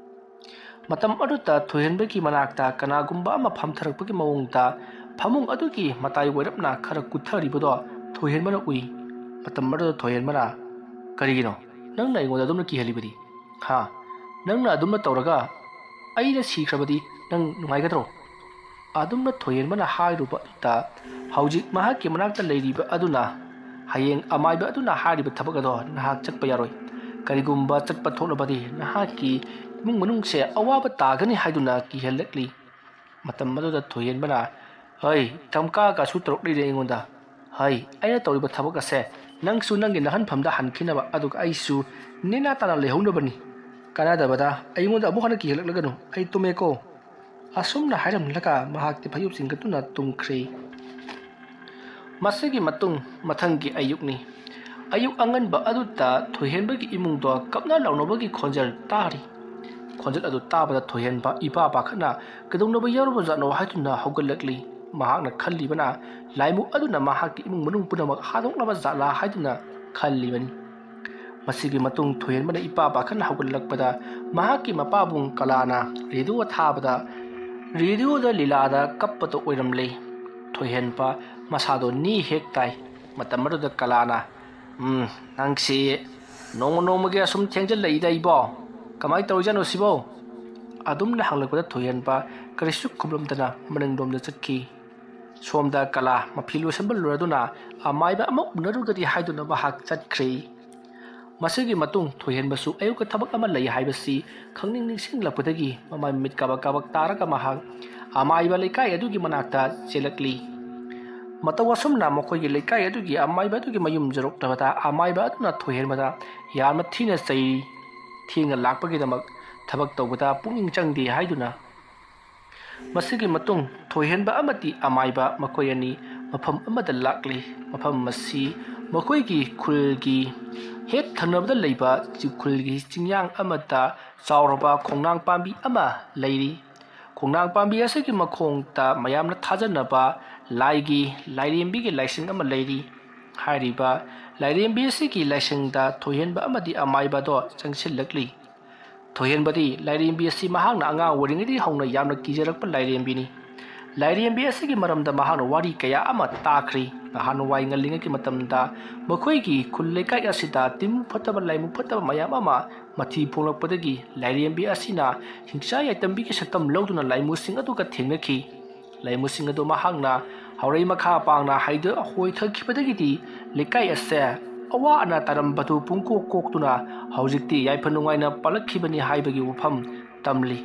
ꯃꯇꯝ ꯑꯗꯨꯗ ꯊꯣꯏꯍꯦꯟꯕꯒꯤ ꯃꯅꯥꯛꯇ ꯀꯅꯥꯒꯨꯝꯕ ꯑꯃ ꯐꯝꯊꯔꯛꯄꯒꯤ ꯃꯑꯣꯡꯗ ꯐꯃꯨꯡ ꯑꯗꯨꯒꯤ ꯃꯇꯥꯏ ꯑꯣꯏꯔꯞꯅ ꯈꯔ ꯀꯨꯠꯊꯔꯤꯕꯗꯣ ꯊꯣꯏꯍꯦꯟꯕꯅ ꯎꯏ꯫ ꯃꯇꯝ ꯑꯗꯨꯗ ꯊꯣꯏꯍꯦꯟꯕꯅ, "ꯀꯔꯤꯒꯤꯅꯣ ꯅꯪꯅ ꯑꯩꯉꯣꯟꯗ ꯑꯗꯨꯝꯅ ꯀꯤꯍꯜꯂꯤꯕꯗꯤ? ꯍꯥ? ꯅꯪꯅ ꯑꯗꯨꯝꯅ ꯇꯧꯔꯒ ꯑꯩꯅ ꯁꯤꯈ꯭ꯔꯕꯗꯤ ꯅꯪ ꯅꯨꯡꯉꯥꯏꯒꯗ꯭ꯔꯣ?" ꯑꯗꯨꯝꯅ ꯊꯣꯏꯍꯦꯟꯕꯅ ꯍꯥꯏꯔꯨꯕꯗ ꯍꯧꯖꯤꯛ ꯃꯍꯥꯛꯀꯤ ꯃꯅꯥꯛꯇ ꯂꯩꯔꯤꯕ ꯑꯗꯨꯅ, "ꯍꯌꯦꯡ ꯑꯃꯥꯏꯕ ꯑꯗꯨꯅ ꯍꯥꯏꯔꯤꯕ ꯊꯕꯛ ꯑꯗꯣ ꯅꯍꯥꯛ ꯆꯠꯄ ꯌꯥꯔꯣꯏ꯫ ꯀꯔꯤꯒꯨꯝꯕ ꯆꯠꯄ ꯊꯣꯛꯂꯕꯗꯤ ꯅꯍꯥꯛꯀꯤ ꯏꯃꯨꯡ ꯃꯅꯨꯡꯁꯦ ꯑꯋꯥꯕ ꯇꯥꯒꯅꯤ" ꯍꯥꯏꯗꯨꯅ ꯀꯤꯍꯜꯂꯛꯂꯤ꯫ ꯃꯇꯝ ꯑꯗꯨꯗ ꯊꯣꯏꯍꯦꯟꯕꯅ, "ꯍꯩ, ꯙꯝꯀꯥꯒꯁꯨ ꯇꯧꯔꯛꯂꯤꯔꯦ ꯑꯩꯉꯣꯟꯗ꯫ ꯍꯩ, ꯑꯩꯅ ꯇꯧꯔꯤꯕ ꯊꯕꯛ ꯑꯁꯦ ꯅꯪꯁꯨ ꯅꯪꯒꯤ ꯅꯥꯍꯟꯐꯝꯗ ꯍꯟꯈꯤꯅꯕ, ꯑꯗꯨꯒ ꯑꯩꯁꯨ ꯅꯦꯅꯥ ꯇꯥꯅ ꯂꯩꯍꯧꯅꯕꯅꯤ꯫ ꯀꯥꯟꯅꯗꯕꯗ ꯑꯩꯉꯣꯟꯗ ꯑꯃꯨꯛ ꯍꯟꯅ ꯀꯤꯍꯜꯂꯛꯂꯒꯅꯨ꯫ ꯑꯩ ꯇꯨꯝꯃꯦꯀꯣ"꯫ ꯑꯁꯨꯝꯅ ꯍꯥꯏꯔꯝꯂꯒ ꯃꯍꯥꯛꯇꯤ ꯐꯩꯖꯨꯞ ꯆꯤꯡꯈꯠꯇꯨꯅ ꯇꯨꯝꯈ꯭ꯔꯦ꯫ ꯃꯁꯤꯒꯤ ꯃꯇꯨꯡ ꯃꯊꯪꯒꯤ ꯑꯌꯨꯛꯅꯤ꯫ ꯑꯌꯨꯛ ꯑꯉꯟꯕ ꯑꯗꯨꯗ ꯊꯣꯏꯍꯦꯟꯕꯒꯤ ꯏꯃꯨꯡꯗꯣ ꯀꯞꯅ ꯂꯥꯎꯅꯕꯒꯤ ꯈꯣꯟꯖꯦꯜ ꯇꯥꯔꯤ꯫ ꯈꯣꯟꯖꯦꯜ ꯑꯗꯨ ꯇꯥꯕꯗ ꯊꯣꯏꯍꯦꯟꯕ ꯏꯄꯥ ꯄꯥꯈꯠꯅ ꯀꯩꯗꯧꯅꯕ ꯌꯥꯎꯔꯕꯖꯥꯠꯅꯣ ꯍꯥꯏꯗꯨꯅ ꯍꯧꯒꯠꯂꯛꯂꯤ꯫ ꯃꯍꯥꯛꯅ ꯈꯜꯂꯤꯕꯅ ꯂꯥꯏꯃꯨ ꯑꯗꯨꯅ ꯃꯍꯥꯛꯀꯤ ꯏꯃꯨꯡ ꯃꯅꯨꯡ ꯄꯨꯝꯅꯃꯛ ꯍꯥꯠꯇꯣꯛꯂꯕ ꯖꯥꯠꯂꯥ ꯍꯥꯏꯗꯨꯅ ꯈꯜꯂꯤꯕꯅꯤ꯫ ꯃꯁꯤꯒꯤ ꯃꯇꯨꯡ ꯊꯣꯏꯍꯦꯟꯕꯅ ꯏꯄꯥ ꯄꯥꯈꯠꯅ ꯍꯧꯒꯠꯂꯛꯄꯗ ꯃꯍꯥꯛꯀꯤ ꯃꯄꯥꯕꯨꯡ ꯀꯂꯥꯅ ꯔꯦꯗꯤꯑꯣ ꯊꯥꯕꯗ ꯔꯦꯗꯤꯑꯣꯗ ꯂꯤꯂꯥꯗ ꯀꯞꯄꯗ ꯑꯣꯏꯔꯝꯂꯦ꯫ ꯊꯣꯏꯍꯦꯟꯕ ꯃꯁꯥꯗꯣ ꯅꯤ ꯍꯦꯛ ꯇꯥꯏ꯫ ꯃꯇꯝ ꯑꯗꯨꯗ ꯀꯂꯥꯅ, "ꯎꯝ, ꯅꯪꯁꯤ ꯅꯣꯡꯃ ꯅꯣꯡꯃꯒꯤ ꯑꯁꯨꯝ ꯊꯦꯡꯖꯤꯜꯂꯛꯏꯗ ꯏꯕꯣ꯫ "ꯀꯃꯥꯏꯅ ꯇꯧꯔꯤꯖꯥꯠꯅꯣ ꯁꯤꯕꯣ?" ꯑꯗꯨꯝꯅ ꯍꯪꯂꯛꯄꯗ ꯊꯣꯏꯍꯦꯟꯕ ꯀꯔꯤꯁꯨ ꯈꯨꯝꯂꯝꯗꯅ ꯃꯅꯤꯡꯂꯣꯝꯗ ꯆꯠꯈꯤ꯫ ꯁꯣꯝꯗ ꯀꯂꯥ ꯃꯐꯤ ꯂꯣꯏꯁꯤꯟꯕ ꯂꯣꯏꯔꯗꯨꯅ ꯑꯃꯥꯏꯕ ꯑꯃ ꯎꯅꯔꯨꯒꯗꯤ ꯍꯥꯏꯗꯨꯅ ꯃꯍꯥꯛ ꯆꯠꯈ꯭ꯔꯦ꯫ ꯃꯁꯤꯒꯤ ꯃꯇꯨꯡ ꯊꯣꯏꯍꯦꯟꯕꯁꯨ ꯑꯌꯨꯛꯀ ꯊꯕꯛ ꯑꯃ ꯂꯩ ꯍꯥꯏꯕꯁꯤ ꯈꯪꯅꯤꯡ ꯅꯤꯡꯁꯤꯡꯂꯛꯄꯗꯒꯤ ꯃꯃꯥꯏ ꯃꯃꯤꯠ ꯀꯥꯕꯛ ꯀꯥꯕꯛ ꯇꯥꯔꯒ ꯃꯍꯥꯛ ꯑꯃꯥꯏꯕ ꯂꯩꯀꯥꯏ ꯑꯗꯨꯒꯤ ꯃꯅꯥꯛꯇ ꯆꯦꯜꯂꯛꯂꯤ꯫ ꯃꯇꯧ ꯑꯁꯨꯝꯅ ꯃꯈꯣꯏꯒꯤ ꯂꯩꯀꯥꯏ ꯑꯗꯨꯒꯤ ꯑꯃꯥꯏꯕ ꯑꯗꯨꯒꯤ ꯃꯌꯨꯝ ꯌꯧꯔꯛꯂꯕꯗ ꯑꯃꯥꯏꯕ ꯑꯗꯨꯅ ꯊꯣꯏꯍꯦꯟꯕꯗ ꯌꯥꯝꯅ ꯊꯤꯅ ꯆꯩꯔꯤ꯫ "ꯊꯦꯡꯅ ꯂꯥꯛꯄꯒꯤꯗꯃꯛ ꯊꯕꯛ ꯇꯧꯕꯗ ꯄꯨꯛꯅꯤꯡ ꯆꯪꯗꯦ" ꯍꯥꯏꯗꯨꯅ꯫ ꯃꯁꯤꯒꯤ ꯃꯇꯨꯡ ꯊꯣꯏꯍꯦꯟꯕ ꯑꯃꯗꯤ ꯑꯃꯥꯏꯕ ꯃꯈꯣꯏ ꯑꯅꯤ ꯃꯐꯝ ꯑꯃꯗ ꯂꯥꯛꯂꯤ꯫ ꯃꯐꯝ ꯑꯁꯤ ꯃꯈꯣꯏꯒꯤ ꯈꯨꯜꯒꯤ ꯍꯦꯛ ꯊꯪꯅꯕꯗ ꯂꯩꯕ ꯆꯤ-, ꯈꯨꯜꯒꯤ ꯆꯤꯡꯌꯥꯡ ꯑꯃꯗ ꯆꯥꯎꯔꯕ ꯈꯣꯡꯅꯥꯡ ꯄꯥꯝꯕꯤ ꯑꯃ ꯂꯩꯔꯤ꯫ ꯈꯣꯡꯅꯥꯡ ꯄꯥꯝꯕꯤ ꯑꯁꯤꯒꯤ ꯃꯈꯣꯡꯗ ꯃꯌꯥꯝꯅ ꯊꯥꯖꯅꯕ ꯂꯥꯏꯒꯤ, ꯂꯥꯏꯔꯦꯝꯕꯤꯒꯤ ꯂꯥꯏꯁꯪ ꯑꯃ ꯂꯩꯔꯤ꯫ ꯍꯥꯏꯔꯤꯕ ꯂꯥꯏꯔꯦꯝꯕꯤ ꯑꯁꯤꯒꯤ ꯂꯥꯏꯁꯪꯗ ꯊꯣꯏꯍꯦꯟꯕ ꯑꯃꯗꯤ ꯑꯃꯥꯏꯕꯗꯣ ꯆꯪꯁꯤꯜꯂꯛꯂꯤ꯫ ꯊꯣꯏꯍꯦꯟꯕꯗꯤ ꯂꯥꯏꯔꯦꯝꯕꯤ ꯑꯁꯤ ꯃꯍꯥꯛꯅ ꯑꯉꯥꯡ ꯑꯣꯏꯔꯤꯉꯩꯗꯒꯤ ꯍꯧꯅ ꯌꯥꯝꯅ ꯀꯤꯖꯔꯛꯄ ꯂꯥꯏꯔꯦꯝꯕꯤꯅꯤ꯫ ꯂꯥꯏꯔꯦꯝꯕꯤ ꯑꯁꯤꯒꯤ ꯃꯔꯝꯗ ꯃꯍꯥꯛꯅ ꯋꯥꯔꯤ ꯀꯌꯥ ꯑꯃ ꯇꯥꯈ꯭ꯔꯤ꯫ ꯅꯍꯥꯟꯋꯥꯏ ꯉꯜꯂꯤꯉꯩꯒꯤ ꯃꯇꯝꯗ ꯃꯈꯣꯏꯒꯤ ꯈꯨꯜ ꯂꯩꯀꯥꯏ ꯑꯁꯤꯗ ꯇꯤꯟꯃꯨ ꯐꯠꯇꯕ, ꯂꯥꯏꯃꯨ ꯐꯠꯇꯕ ꯃꯌꯥꯝ ꯑꯃ ꯃꯊꯤ ꯐꯣꯡꯂꯛꯄꯗꯒꯤ ꯂꯥꯏꯔꯦꯝꯕꯤ ꯑꯁꯤꯅ ꯍꯤꯡꯆꯥ ꯌꯥꯏꯇꯝꯕꯤꯒꯤ ꯁꯛꯇꯝ ꯂꯧꯗꯨꯅ ꯂꯥꯏꯃꯨꯁꯤꯡ ꯑꯗꯨꯒ ꯊꯦꯡꯅꯈꯤ꯫ ꯂꯥꯏꯃꯨꯁꯤꯡ ꯑꯗꯨ ꯃꯍꯥꯛꯅ ꯍꯧꯔꯩ ꯃꯈꯥ ꯄꯥꯡꯅ ꯍꯥꯏꯗ-, ꯍꯣꯏꯊꯈꯤꯕꯗꯒꯤꯗꯤ ꯂꯩꯀꯥꯏ ꯑꯁꯦ ꯑꯋꯥ ꯑꯅꯥ ꯇꯥꯔꯝꯕꯗꯨ ꯄꯨꯡꯀꯣꯛ ꯀꯣꯛꯇꯨꯅ ꯍꯧꯖꯤꯛꯇꯤ ꯌꯥꯏꯐ ꯅꯨꯡꯉꯥꯏꯅ ꯄꯥꯜꯂꯛꯈꯤꯕꯅꯤ ꯍꯥꯏꯕꯒꯤ ꯋꯥꯐꯝ ꯇꯝꯂꯤ꯫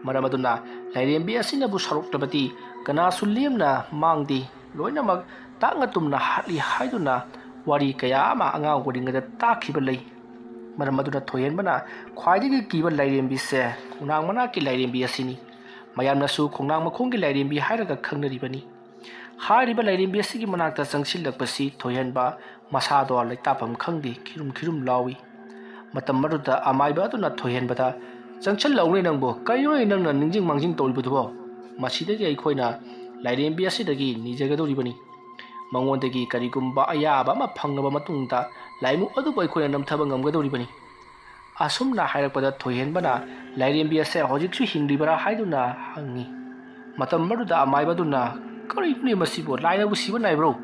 ꯃꯔꯝ ꯑꯗꯨꯅ ꯂꯥꯏꯔꯦꯝꯕꯤ ꯑꯁꯤꯅꯕꯨ ꯁꯧꯔꯛꯂꯕꯗꯤ ꯀꯅꯥꯁꯨ ꯂꯦꯝꯅ ꯃꯥꯡꯗꯦ, ꯂꯣꯏꯅꯃꯛ ꯇꯥꯛꯅ ꯇꯨꯝꯅ ꯍꯥꯠꯂꯤ ꯍꯥꯏꯗꯨꯅ ꯋꯥꯔꯤ ꯀꯌꯥ ꯑꯃ ꯑꯉꯥꯡ ꯑꯣꯏꯔꯤꯉꯩꯗ ꯇꯥꯈꯤꯕ ꯂꯩ꯫ ꯃꯔꯝ ꯑꯗꯨꯅ ꯊꯣꯏꯍꯦꯟꯕꯅ ꯈ꯭ꯋꯥꯏꯗꯒꯤ ꯀꯤꯕ ꯂꯥꯏꯔꯦꯝꯕꯤꯁꯦ ꯈꯣꯡꯅꯥꯡ ꯃꯅꯥꯛꯀꯤ ꯂꯥꯏꯔꯦꯝꯕꯤ ꯑꯁꯤꯅꯤ꯫ ꯃꯌꯥꯝꯅꯁꯨ ꯈꯣꯡꯅꯥꯡ ꯃꯈꯣꯡꯒꯤ ꯂꯥꯏꯔꯦꯝꯕꯤ ꯍꯥꯏꯔꯒ ꯈꯪꯅꯔꯤꯕꯅꯤ꯫ ꯍꯥꯏꯔꯤꯕ ꯂꯥꯏꯔꯦꯝꯕꯤ ꯑꯁꯤꯒꯤ ꯃꯅꯥꯛꯇ ꯆꯪꯁꯤꯜꯂꯛꯄꯁꯤ ꯊꯣꯏꯍꯦꯟꯕ ꯃꯁꯥꯗꯣ ꯂꯩꯇꯥꯐꯝ ꯈꯪꯗꯦ, ꯈꯤꯔꯨꯝ ꯈꯤꯔꯨꯝ ꯂꯥꯎꯏ꯫ ꯃꯇꯝ ꯑꯗꯨꯗ ꯑꯃꯥꯏꯕ ꯑꯗꯨꯅ ꯊꯣꯏꯍꯦꯟꯕꯗ, "ꯆꯪꯁꯤꯜꯂꯛꯎꯅꯦ ꯅꯪꯕꯨ, ꯀꯔꯤꯅꯣꯅꯦ ꯅꯪꯅ ꯅꯤꯡꯁꯤꯡ ꯃꯥꯡꯖꯤꯡ ꯇꯧꯔꯤꯕꯗꯨꯕꯣ? ꯃꯁꯤꯗꯒꯤ ꯑꯩꯈꯣꯏꯅ ꯂꯥꯏꯔꯦꯝꯕꯤ ꯑꯁꯤꯗꯒꯤ ꯅꯤꯖꯒꯗꯧꯔꯤꯕꯅꯤ꯫ ꯃꯉꯣꯟꯗꯒꯤ ꯀꯔꯤꯒꯨꯝꯕ ꯑꯌꯥꯕ ꯑꯃ ꯐꯪꯂꯕ ꯃꯇꯨꯡꯗ ꯂꯥꯏꯃꯨ ꯑꯗꯨꯕꯨ ꯑꯩꯈꯣꯏꯅ ꯅꯝꯊꯕ ꯉꯝꯒꯗꯧꯔꯤꯕꯅꯤ"꯫ ꯑꯁꯨꯝꯅ ꯍꯥꯏꯔꯛꯄꯗ ꯊꯣꯏꯍꯦꯟꯕꯅ ꯂꯥꯏꯔꯦꯝꯕꯤ ꯑꯁꯦ ꯍꯧꯖꯤꯛꯁꯨ ꯍꯤꯡꯂꯤꯕꯔꯥ ꯍꯥꯏꯗꯨꯅ ꯍꯪꯉꯤ꯫ ꯃꯇꯝ ꯑꯗꯨꯗ ꯑꯃꯥꯏꯕꯗꯨꯅ, "ꯀꯔꯤꯅꯣꯅꯦ ꯃꯁꯤꯕꯨ? ꯂꯥꯏꯅꯕꯨ ꯁꯤꯕ ꯅꯥꯏꯕ꯭ꯔꯣ?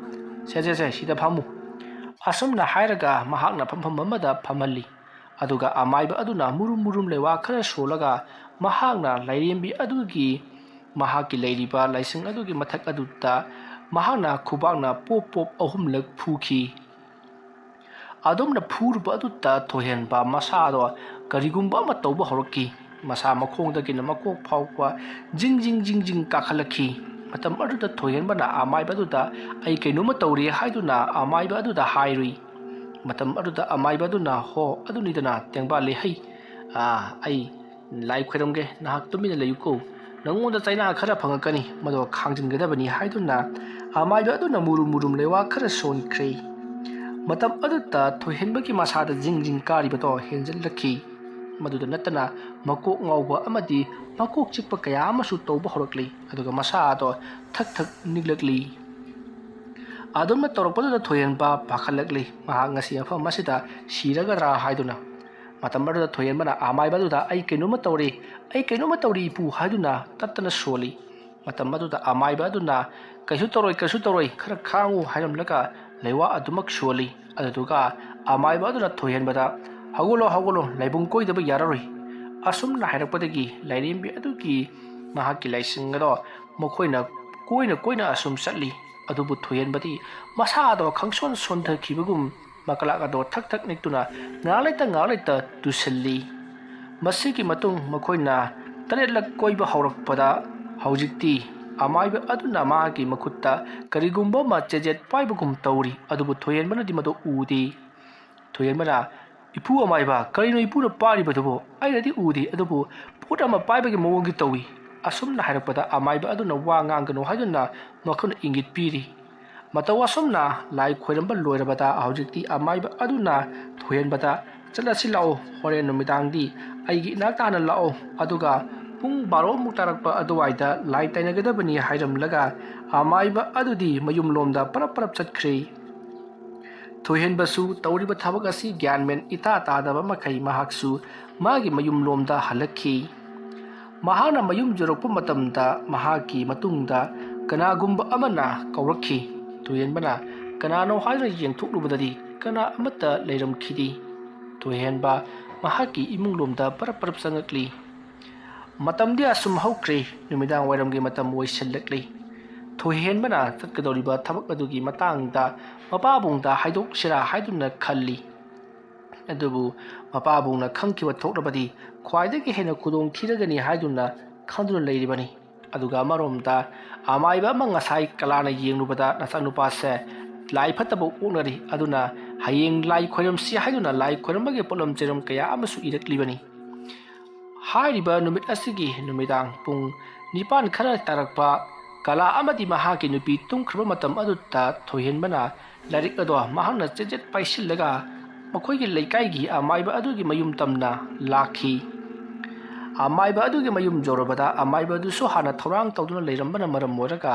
ꯁꯦ, ꯁꯦ, ꯁꯦ, ꯁꯤꯗ ꯐꯝꯃꯨ"꯫ ꯑꯁꯨꯝꯅ ꯍꯥꯏꯔꯒ ꯃꯍꯥꯛꯅ ꯐꯝꯐꯝ ꯑꯃꯗ ꯐꯝꯍꯜꯂꯤ꯫ ꯑꯗꯨꯒ ꯑꯃꯥꯏꯕ ꯑꯗꯨꯅ ꯃꯨꯔꯨꯝ ꯃꯨꯔꯨꯝ ꯂꯩꯋꯥ ꯈꯔ ꯁꯣꯜꯂꯒ ꯃꯍꯥꯛꯅ ꯂꯥꯏꯔꯦꯝꯕꯤ ꯑꯗꯨꯒꯤ, ꯃꯍꯥꯛꯀꯤ ꯂꯩꯔꯤꯕ ꯂꯥꯏꯁꯪ ꯑꯗꯨꯒꯤ ꯃꯊꯛ ꯑꯗꯨꯗ ꯃꯍꯥꯛꯅ ꯈꯨꯕꯥꯛꯅ ꯄꯣꯞ ꯄꯣꯞ ꯑꯍꯨꯝꯂꯛ ꯐꯨꯈꯤ꯫ ꯑꯗꯨꯝꯅ ꯐꯨꯔꯨꯕ ꯑꯗꯨꯗ ꯊꯣꯏꯍꯦꯟꯕ ꯃꯁꯥꯗꯣ ꯀꯔꯤꯒꯨꯝꯕ ꯑꯃ ꯇꯧꯕ ꯍꯧꯔꯛꯈꯤ꯫ ꯃꯁꯥ ꯃꯈꯣꯡꯗꯒꯤꯅ ꯃꯀꯣꯛ ꯐꯥꯎꯕ ꯖꯤꯡ ꯖꯤꯡ ꯖꯤꯡ ꯖꯤꯡ ꯀꯥꯈꯠꯂꯛꯈꯤ꯫ ꯃꯇꯝ ꯑꯗꯨꯗ ꯊꯣꯏꯍꯦꯟꯕꯅ ꯑꯃꯥꯏꯕ ꯑꯗꯨꯗ "ꯑꯩ ꯀꯩꯅꯣꯝꯃ ꯇꯧꯔꯦ" ꯍꯥꯏꯗꯨꯅ ꯑꯃꯥꯏꯕ ꯑꯗꯨꯗ ꯍꯥꯏꯔꯨꯏ꯫ ꯃꯇꯝ ꯑꯗꯨꯗ ꯑꯃꯥꯏꯕ ꯑꯗꯨꯅ "ꯍꯣ, ꯑꯗꯨꯅꯤꯗꯅ ꯇꯦꯡꯕꯥ ꯂꯩꯍꯩ, ꯑꯥ, ꯑꯩ ꯂꯥꯏ ꯈꯣꯏꯔꯝꯒꯦ, ꯅꯍꯥꯛ ꯇꯨꯃꯤꯟꯅ ꯂꯩꯌꯨꯀꯣ, ꯅꯪꯉꯣꯟꯗ ꯆꯩꯅꯥ ꯈꯔ ꯐꯪꯉꯛꯀꯅꯤ, ꯃꯗꯣ ꯈꯥꯡꯖꯤꯟꯒꯗꯕꯅꯤ" ꯍꯥꯏꯗꯨꯅ ꯑꯃꯥꯏꯕ ꯑꯗꯨꯅ ꯃꯨꯔꯨꯝ ꯃꯨꯔꯨꯝ ꯂꯩꯋꯥ ꯈꯔ ꯁꯣꯟꯈ꯭ꯔꯦ꯫ ꯃꯇꯝ ꯑꯗꯨꯗ ꯊꯣꯏꯍꯦꯟꯕꯒꯤ ꯃꯁꯥꯗ ꯖꯤꯡ ꯖꯤꯡ ꯀꯥꯔꯤꯕꯗꯣ ꯍꯦꯟꯖꯤꯜꯂꯛꯈꯤ꯫ ꯃꯗꯨꯗ ꯅꯠꯇꯅ ꯃꯀꯣꯛ ꯉꯥꯎꯕ ꯑꯃꯗꯤ ꯃꯀꯣꯛ ꯆꯤꯛꯄ ꯀꯌꯥ ꯑꯃꯁꯨ ꯇꯧꯕ ꯍꯧꯔꯛꯂꯤ꯫ ꯑꯗꯨꯒ ꯃꯁꯥ ꯑꯗꯣ ꯊꯛ ꯊꯛ ꯅꯤꯛꯂꯛꯂꯤ꯫ ꯑꯗꯨꯝꯅ ꯇꯧꯔꯛꯄꯗꯨꯗ ꯊꯣꯏꯍꯦꯟꯕ ꯄꯥꯈꯠꯂꯛꯂꯤ꯫ ꯃꯍꯥꯛ ꯉꯁꯤ ꯃꯐꯝ ꯑꯁꯤꯗ ꯁꯤꯔꯒꯗ꯭ꯔꯥ ꯍꯥꯏꯗꯨꯅ꯫ ꯃꯇꯝ ꯑꯗꯨꯗ ꯊꯣꯏꯍꯦꯟꯕꯅ ꯑꯃꯥꯏꯕ ꯑꯗꯨꯗ "ꯑꯩ ꯀꯩꯅꯣꯝꯃ ꯇꯧꯔꯦ, ꯑꯩ ꯀꯩꯅꯣꯝꯃ ꯇꯧꯔꯦ ꯏꯄꯨ" ꯍꯥꯏꯗꯨꯅ ꯇꯠꯇꯅ ꯁꯣꯜꯂꯤ꯫ ꯃꯇꯝ ꯑꯗꯨꯗ ꯑꯃꯥꯏꯕ ꯑꯗꯨꯅ "ꯀꯩꯁꯨ ꯇꯧꯔꯣꯏ, ꯀꯩꯁꯨ ꯇꯧꯔꯣꯏ, ꯈꯔ ꯈꯥꯡꯉꯨ" ꯍꯥꯏꯔꯝꯂꯒ ꯂꯩꯋꯥ ꯑꯗꯨꯃꯛ ꯁꯣꯜꯂꯤ꯫ ꯑꯗꯨꯗꯨꯒ ꯑꯃꯥꯏꯕ ꯑꯗꯨꯅ ꯊꯣꯏꯍꯦꯟꯕꯗ "ꯍꯧꯒꯠꯂꯣ, ꯍꯧꯒꯠꯂꯣ, ꯂꯥꯏꯕꯨꯡ ꯀꯣꯏꯗꯕ ꯌꯥꯔꯔꯣꯏ" ꯑꯁꯨꯝꯅ ꯍꯥꯏꯔꯛꯄꯗꯒꯤ ꯂꯥꯏꯔꯦꯝꯕꯤ ꯑꯗꯨꯒꯤ ꯃꯍꯥꯛꯀꯤ ꯂꯥꯏꯁꯪ ꯑꯗꯣ ꯃꯈꯣꯏꯅ ꯀꯣꯏꯅ ꯀꯣꯏꯅ ꯑꯁꯨꯝ ꯆꯠꯂꯤ꯫ ꯑꯗꯨꯕꯨ ꯊꯣꯏꯍꯦꯟꯕꯗꯤ ꯃꯁꯥ ꯑꯗꯣ ꯈꯪꯁꯣꯟ ꯁꯣꯟꯊꯈꯤꯕꯒꯨꯝ ꯃꯀꯂꯥꯛ ꯑꯗꯣ ꯊꯛ ꯊꯛ ꯅꯤꯛꯇꯨꯅ ꯉꯥꯏꯍꯥꯛ ꯂꯩꯇ ꯉꯥꯏꯍꯥꯛ ꯂꯩꯇ ꯇꯨꯁꯤꯜꯂꯤ꯫ ꯃꯁꯤꯒꯤ ꯃꯇꯨꯡ ꯃꯈꯣꯏꯅ ꯇꯔꯦꯠꯂꯛ ꯀꯣꯏꯕ ꯍꯧꯔꯛꯄꯗ ꯍꯧꯖꯤꯛꯇꯤ ꯑꯃꯥꯏꯕ ꯑꯗꯨꯅ ꯃꯥꯒꯤ ꯃꯈꯨꯠꯇ ꯀꯔꯤꯒꯨꯝꯕ ꯑꯃ ꯆꯦꯖꯦꯠ ꯄꯥꯏꯕꯒꯨꯝ ꯇꯧꯔꯤ, ꯑꯗꯨꯕꯨ ꯊꯣꯏꯍꯦꯟꯕꯅꯗꯤ ꯃꯗꯨ ꯎꯗꯦ꯫ ꯊꯣꯏꯍꯦꯟꯕꯅ "ꯏꯄꯨ ꯑꯃꯥꯏꯕ, ꯀꯔꯤꯅꯣ ꯏꯄꯨꯅ ꯄꯥꯏꯔꯤꯕꯗꯨꯕꯨ? ꯑꯩꯅꯗꯤ ꯎꯗꯦ, ꯑꯗꯨꯕꯨ ꯄꯣꯠ ꯑꯃ ꯄꯥꯏꯕꯒꯤ ꯃꯑꯣꯡꯗꯤ ꯇꯧꯏ" ꯑꯁꯨꯝꯅ ꯍꯥꯏꯔꯛꯄꯗ ꯑꯃꯥꯏꯕ ꯑꯗꯨꯅ ꯋꯥ ꯉꯥꯡꯒꯅꯨ ꯍꯥꯏꯗꯨꯅ ꯃꯈꯣꯏꯅ ꯏꯪꯒꯤꯠ ꯄꯤꯔꯤ꯫ ꯃꯇꯧ ꯑꯁꯨꯝꯅ ꯂꯥꯏ ꯈꯣꯏꯔꯝꯕ ꯂꯣꯏꯔꯕꯗ ꯍꯧꯖꯤꯛꯇꯤ ꯑꯃꯥꯏꯕ ꯑꯗꯨꯅ ꯊꯣꯏꯍꯦꯟꯕꯗ "ꯆꯠꯂꯁꯤ ꯂꯥꯛꯑꯣ, ꯍꯣꯔꯦꯟ ꯅꯨꯃꯤꯗꯥꯡꯗꯤ ꯑꯩꯒꯤ ꯏꯅꯥꯛꯇ ꯍꯥꯟꯅ ꯂꯥꯛꯑꯣ, ꯑꯗꯨꯒ ꯄꯨꯡ ꯕꯥꯔꯣꯃꯨꯛ ꯇꯥꯔꯛꯄ ꯑꯗꯨꯋꯥꯏꯗ ꯂꯥꯏ ꯇꯥꯏꯅꯒꯗꯕꯅꯤ" ꯍꯥꯏꯔꯝꯂꯒ ꯑꯃꯥꯏꯕ ꯑꯗꯨꯗꯤ ꯃꯌꯨꯝꯂꯣꯝꯗ ꯄꯔꯞ ꯄꯔꯞ ꯆꯠꯈ꯭ꯔꯦ꯫ ꯊꯣꯏꯍꯦꯟꯕꯁꯨ ꯇꯧꯔꯤꯕ ꯊꯕꯛ ꯑꯁꯤ ꯒ꯭ꯌꯥꯟ ꯃꯦꯟ ꯏꯇꯥ ꯇꯥꯗꯕ ꯃꯈꯩ ꯃꯍꯥꯛꯁꯨ ꯃꯥꯒꯤ ꯃꯌꯨꯝꯂꯣꯝꯗ ꯍꯜꯂꯛꯈꯤ꯫ ꯃꯍꯥꯛꯅ ꯃꯌꯨꯝ ꯌꯧꯔꯛꯄ ꯃꯇꯝꯗ ꯃꯍꯥꯛꯀꯤ ꯃꯇꯨꯡꯗ ꯀꯅꯥꯒꯨꯝꯕ ꯑꯃꯅ ꯀꯧꯔꯛꯈꯤ꯫ ꯊꯣꯏꯍꯦꯟꯕꯅ ꯀꯅꯥꯅꯣ ꯍꯥꯏꯗꯨꯅ ꯌꯦꯡꯊꯣꯛꯂꯨꯕꯗꯗꯤ ꯀꯅꯥ ꯑꯃꯠꯇ ꯂꯩꯔꯝꯈꯤꯗꯦ꯫ ꯊꯣꯏꯍꯦꯟꯕ ꯃꯍꯥꯛꯀꯤ ꯏꯃꯨꯡ ꯂꯣꯝꯗ ꯄꯔꯞ ꯄꯔꯞ ꯆꯪꯉꯛꯂꯤ꯫ ꯃꯇꯝꯗꯤ ꯑꯁꯨꯝ ꯍꯧꯈ꯭ꯔꯦ꯫ ꯅꯨꯃꯤꯗꯥꯡ ꯋꯥꯏꯔꯝꯒꯤ ꯃꯇꯝ ꯑꯣꯏꯁꯤꯜꯂꯛꯂꯤ꯫ ꯊꯣꯏꯍꯦꯟꯕꯅ ꯆꯠꯀꯗꯧꯔꯤꯕ ꯊꯕꯛ ꯑꯗꯨꯒꯤ ꯃꯇꯥꯡꯗ ꯃꯄꯥꯕꯨꯡꯗ ꯍꯥꯏꯗꯣꯛꯁꯤꯔꯥ ꯍꯥꯏꯗꯨꯅ ꯈꯜꯂꯤ꯫ ꯑꯗꯨꯕꯨ ꯃꯄꯥꯕꯨꯡꯅ ꯈꯪꯈꯤꯕ ꯊꯣꯛꯂꯕꯗꯤ ꯈ꯭ꯋꯥꯏꯗꯒꯤ ꯍꯦꯟꯅ ꯈꯨꯗꯣꯡ ꯊꯤꯔꯒꯅꯤ ꯍꯥꯏꯗꯨꯅ ꯈꯟꯗꯨꯅ ꯂꯩꯔꯤꯕꯅꯤ꯫ ꯑꯗꯨꯒ ꯑꯃꯔꯣꯝꯗ ꯑꯃꯥꯏꯕ ꯑꯃ ꯉꯁꯥꯏ ꯀꯂꯥꯅ ꯌꯦꯡꯂꯨꯕꯗ ꯅꯆꯥꯅꯨꯄꯥꯁꯦ ꯂꯥꯏ ꯐꯠꯇꯕ ꯑꯣꯛꯅꯔꯤ, ꯑꯗꯨꯅ ꯍꯌꯦꯡ ꯂꯥꯏ ꯈꯣꯏꯔꯝꯁꯤ ꯍꯥꯏꯗꯨꯅ ꯂꯥꯏ ꯈꯣꯏꯔꯝꯕꯒꯤ ꯄꯣꯠꯂꯝ ꯆꯩꯔꯝ ꯀꯌꯥ ꯑꯃꯁꯨ ꯏꯔꯛꯂꯤꯕꯅꯤ꯫ ꯍꯥꯏꯔꯤꯕ ꯅꯨꯃꯤꯠ ꯑꯁꯤꯒꯤ ꯅꯨꯃꯤꯗꯥꯡ ꯄꯨꯡ ꯅꯤꯄꯥꯟ ꯈꯔ ꯇꯥꯔꯛꯄ, ꯀꯂꯥ ꯑꯃꯗꯤ ꯃꯍꯥꯛꯀꯤ ꯅꯨꯄꯤ ꯇꯨꯝꯈ꯭ꯔꯕ ꯃꯇꯝ ꯑꯗꯨꯗ ꯊꯣꯏꯍꯦꯟꯕꯅ ꯂꯥꯏꯔꯤꯛ ꯑꯗꯣ ꯃꯍꯥꯛꯅ ꯆꯦꯠ ꯆꯦꯠ ꯄꯥꯏꯁꯤꯜꯂꯒ ꯃꯈꯣꯏꯒꯤ ꯂꯩꯀꯥꯏꯒꯤ ꯑꯃꯥꯏꯕ ꯑꯗꯨꯒꯤ ꯃꯌꯨꯝ ꯇꯝꯅ ꯂꯥꯛꯈꯤ꯫ ꯑꯃꯥꯏꯕ ꯑꯗꯨꯒꯤ ꯃꯌꯨꯝ ꯌꯧꯔꯕꯗ ꯑꯃꯥꯏꯕ ꯑꯗꯨꯁꯨ ꯍꯥꯟꯅ ꯊꯧꯔꯥꯡ ꯇꯧꯗꯨꯅ ꯂꯩꯔꯝꯕꯅ ꯃꯔꯝ ꯑꯣꯏꯔꯒ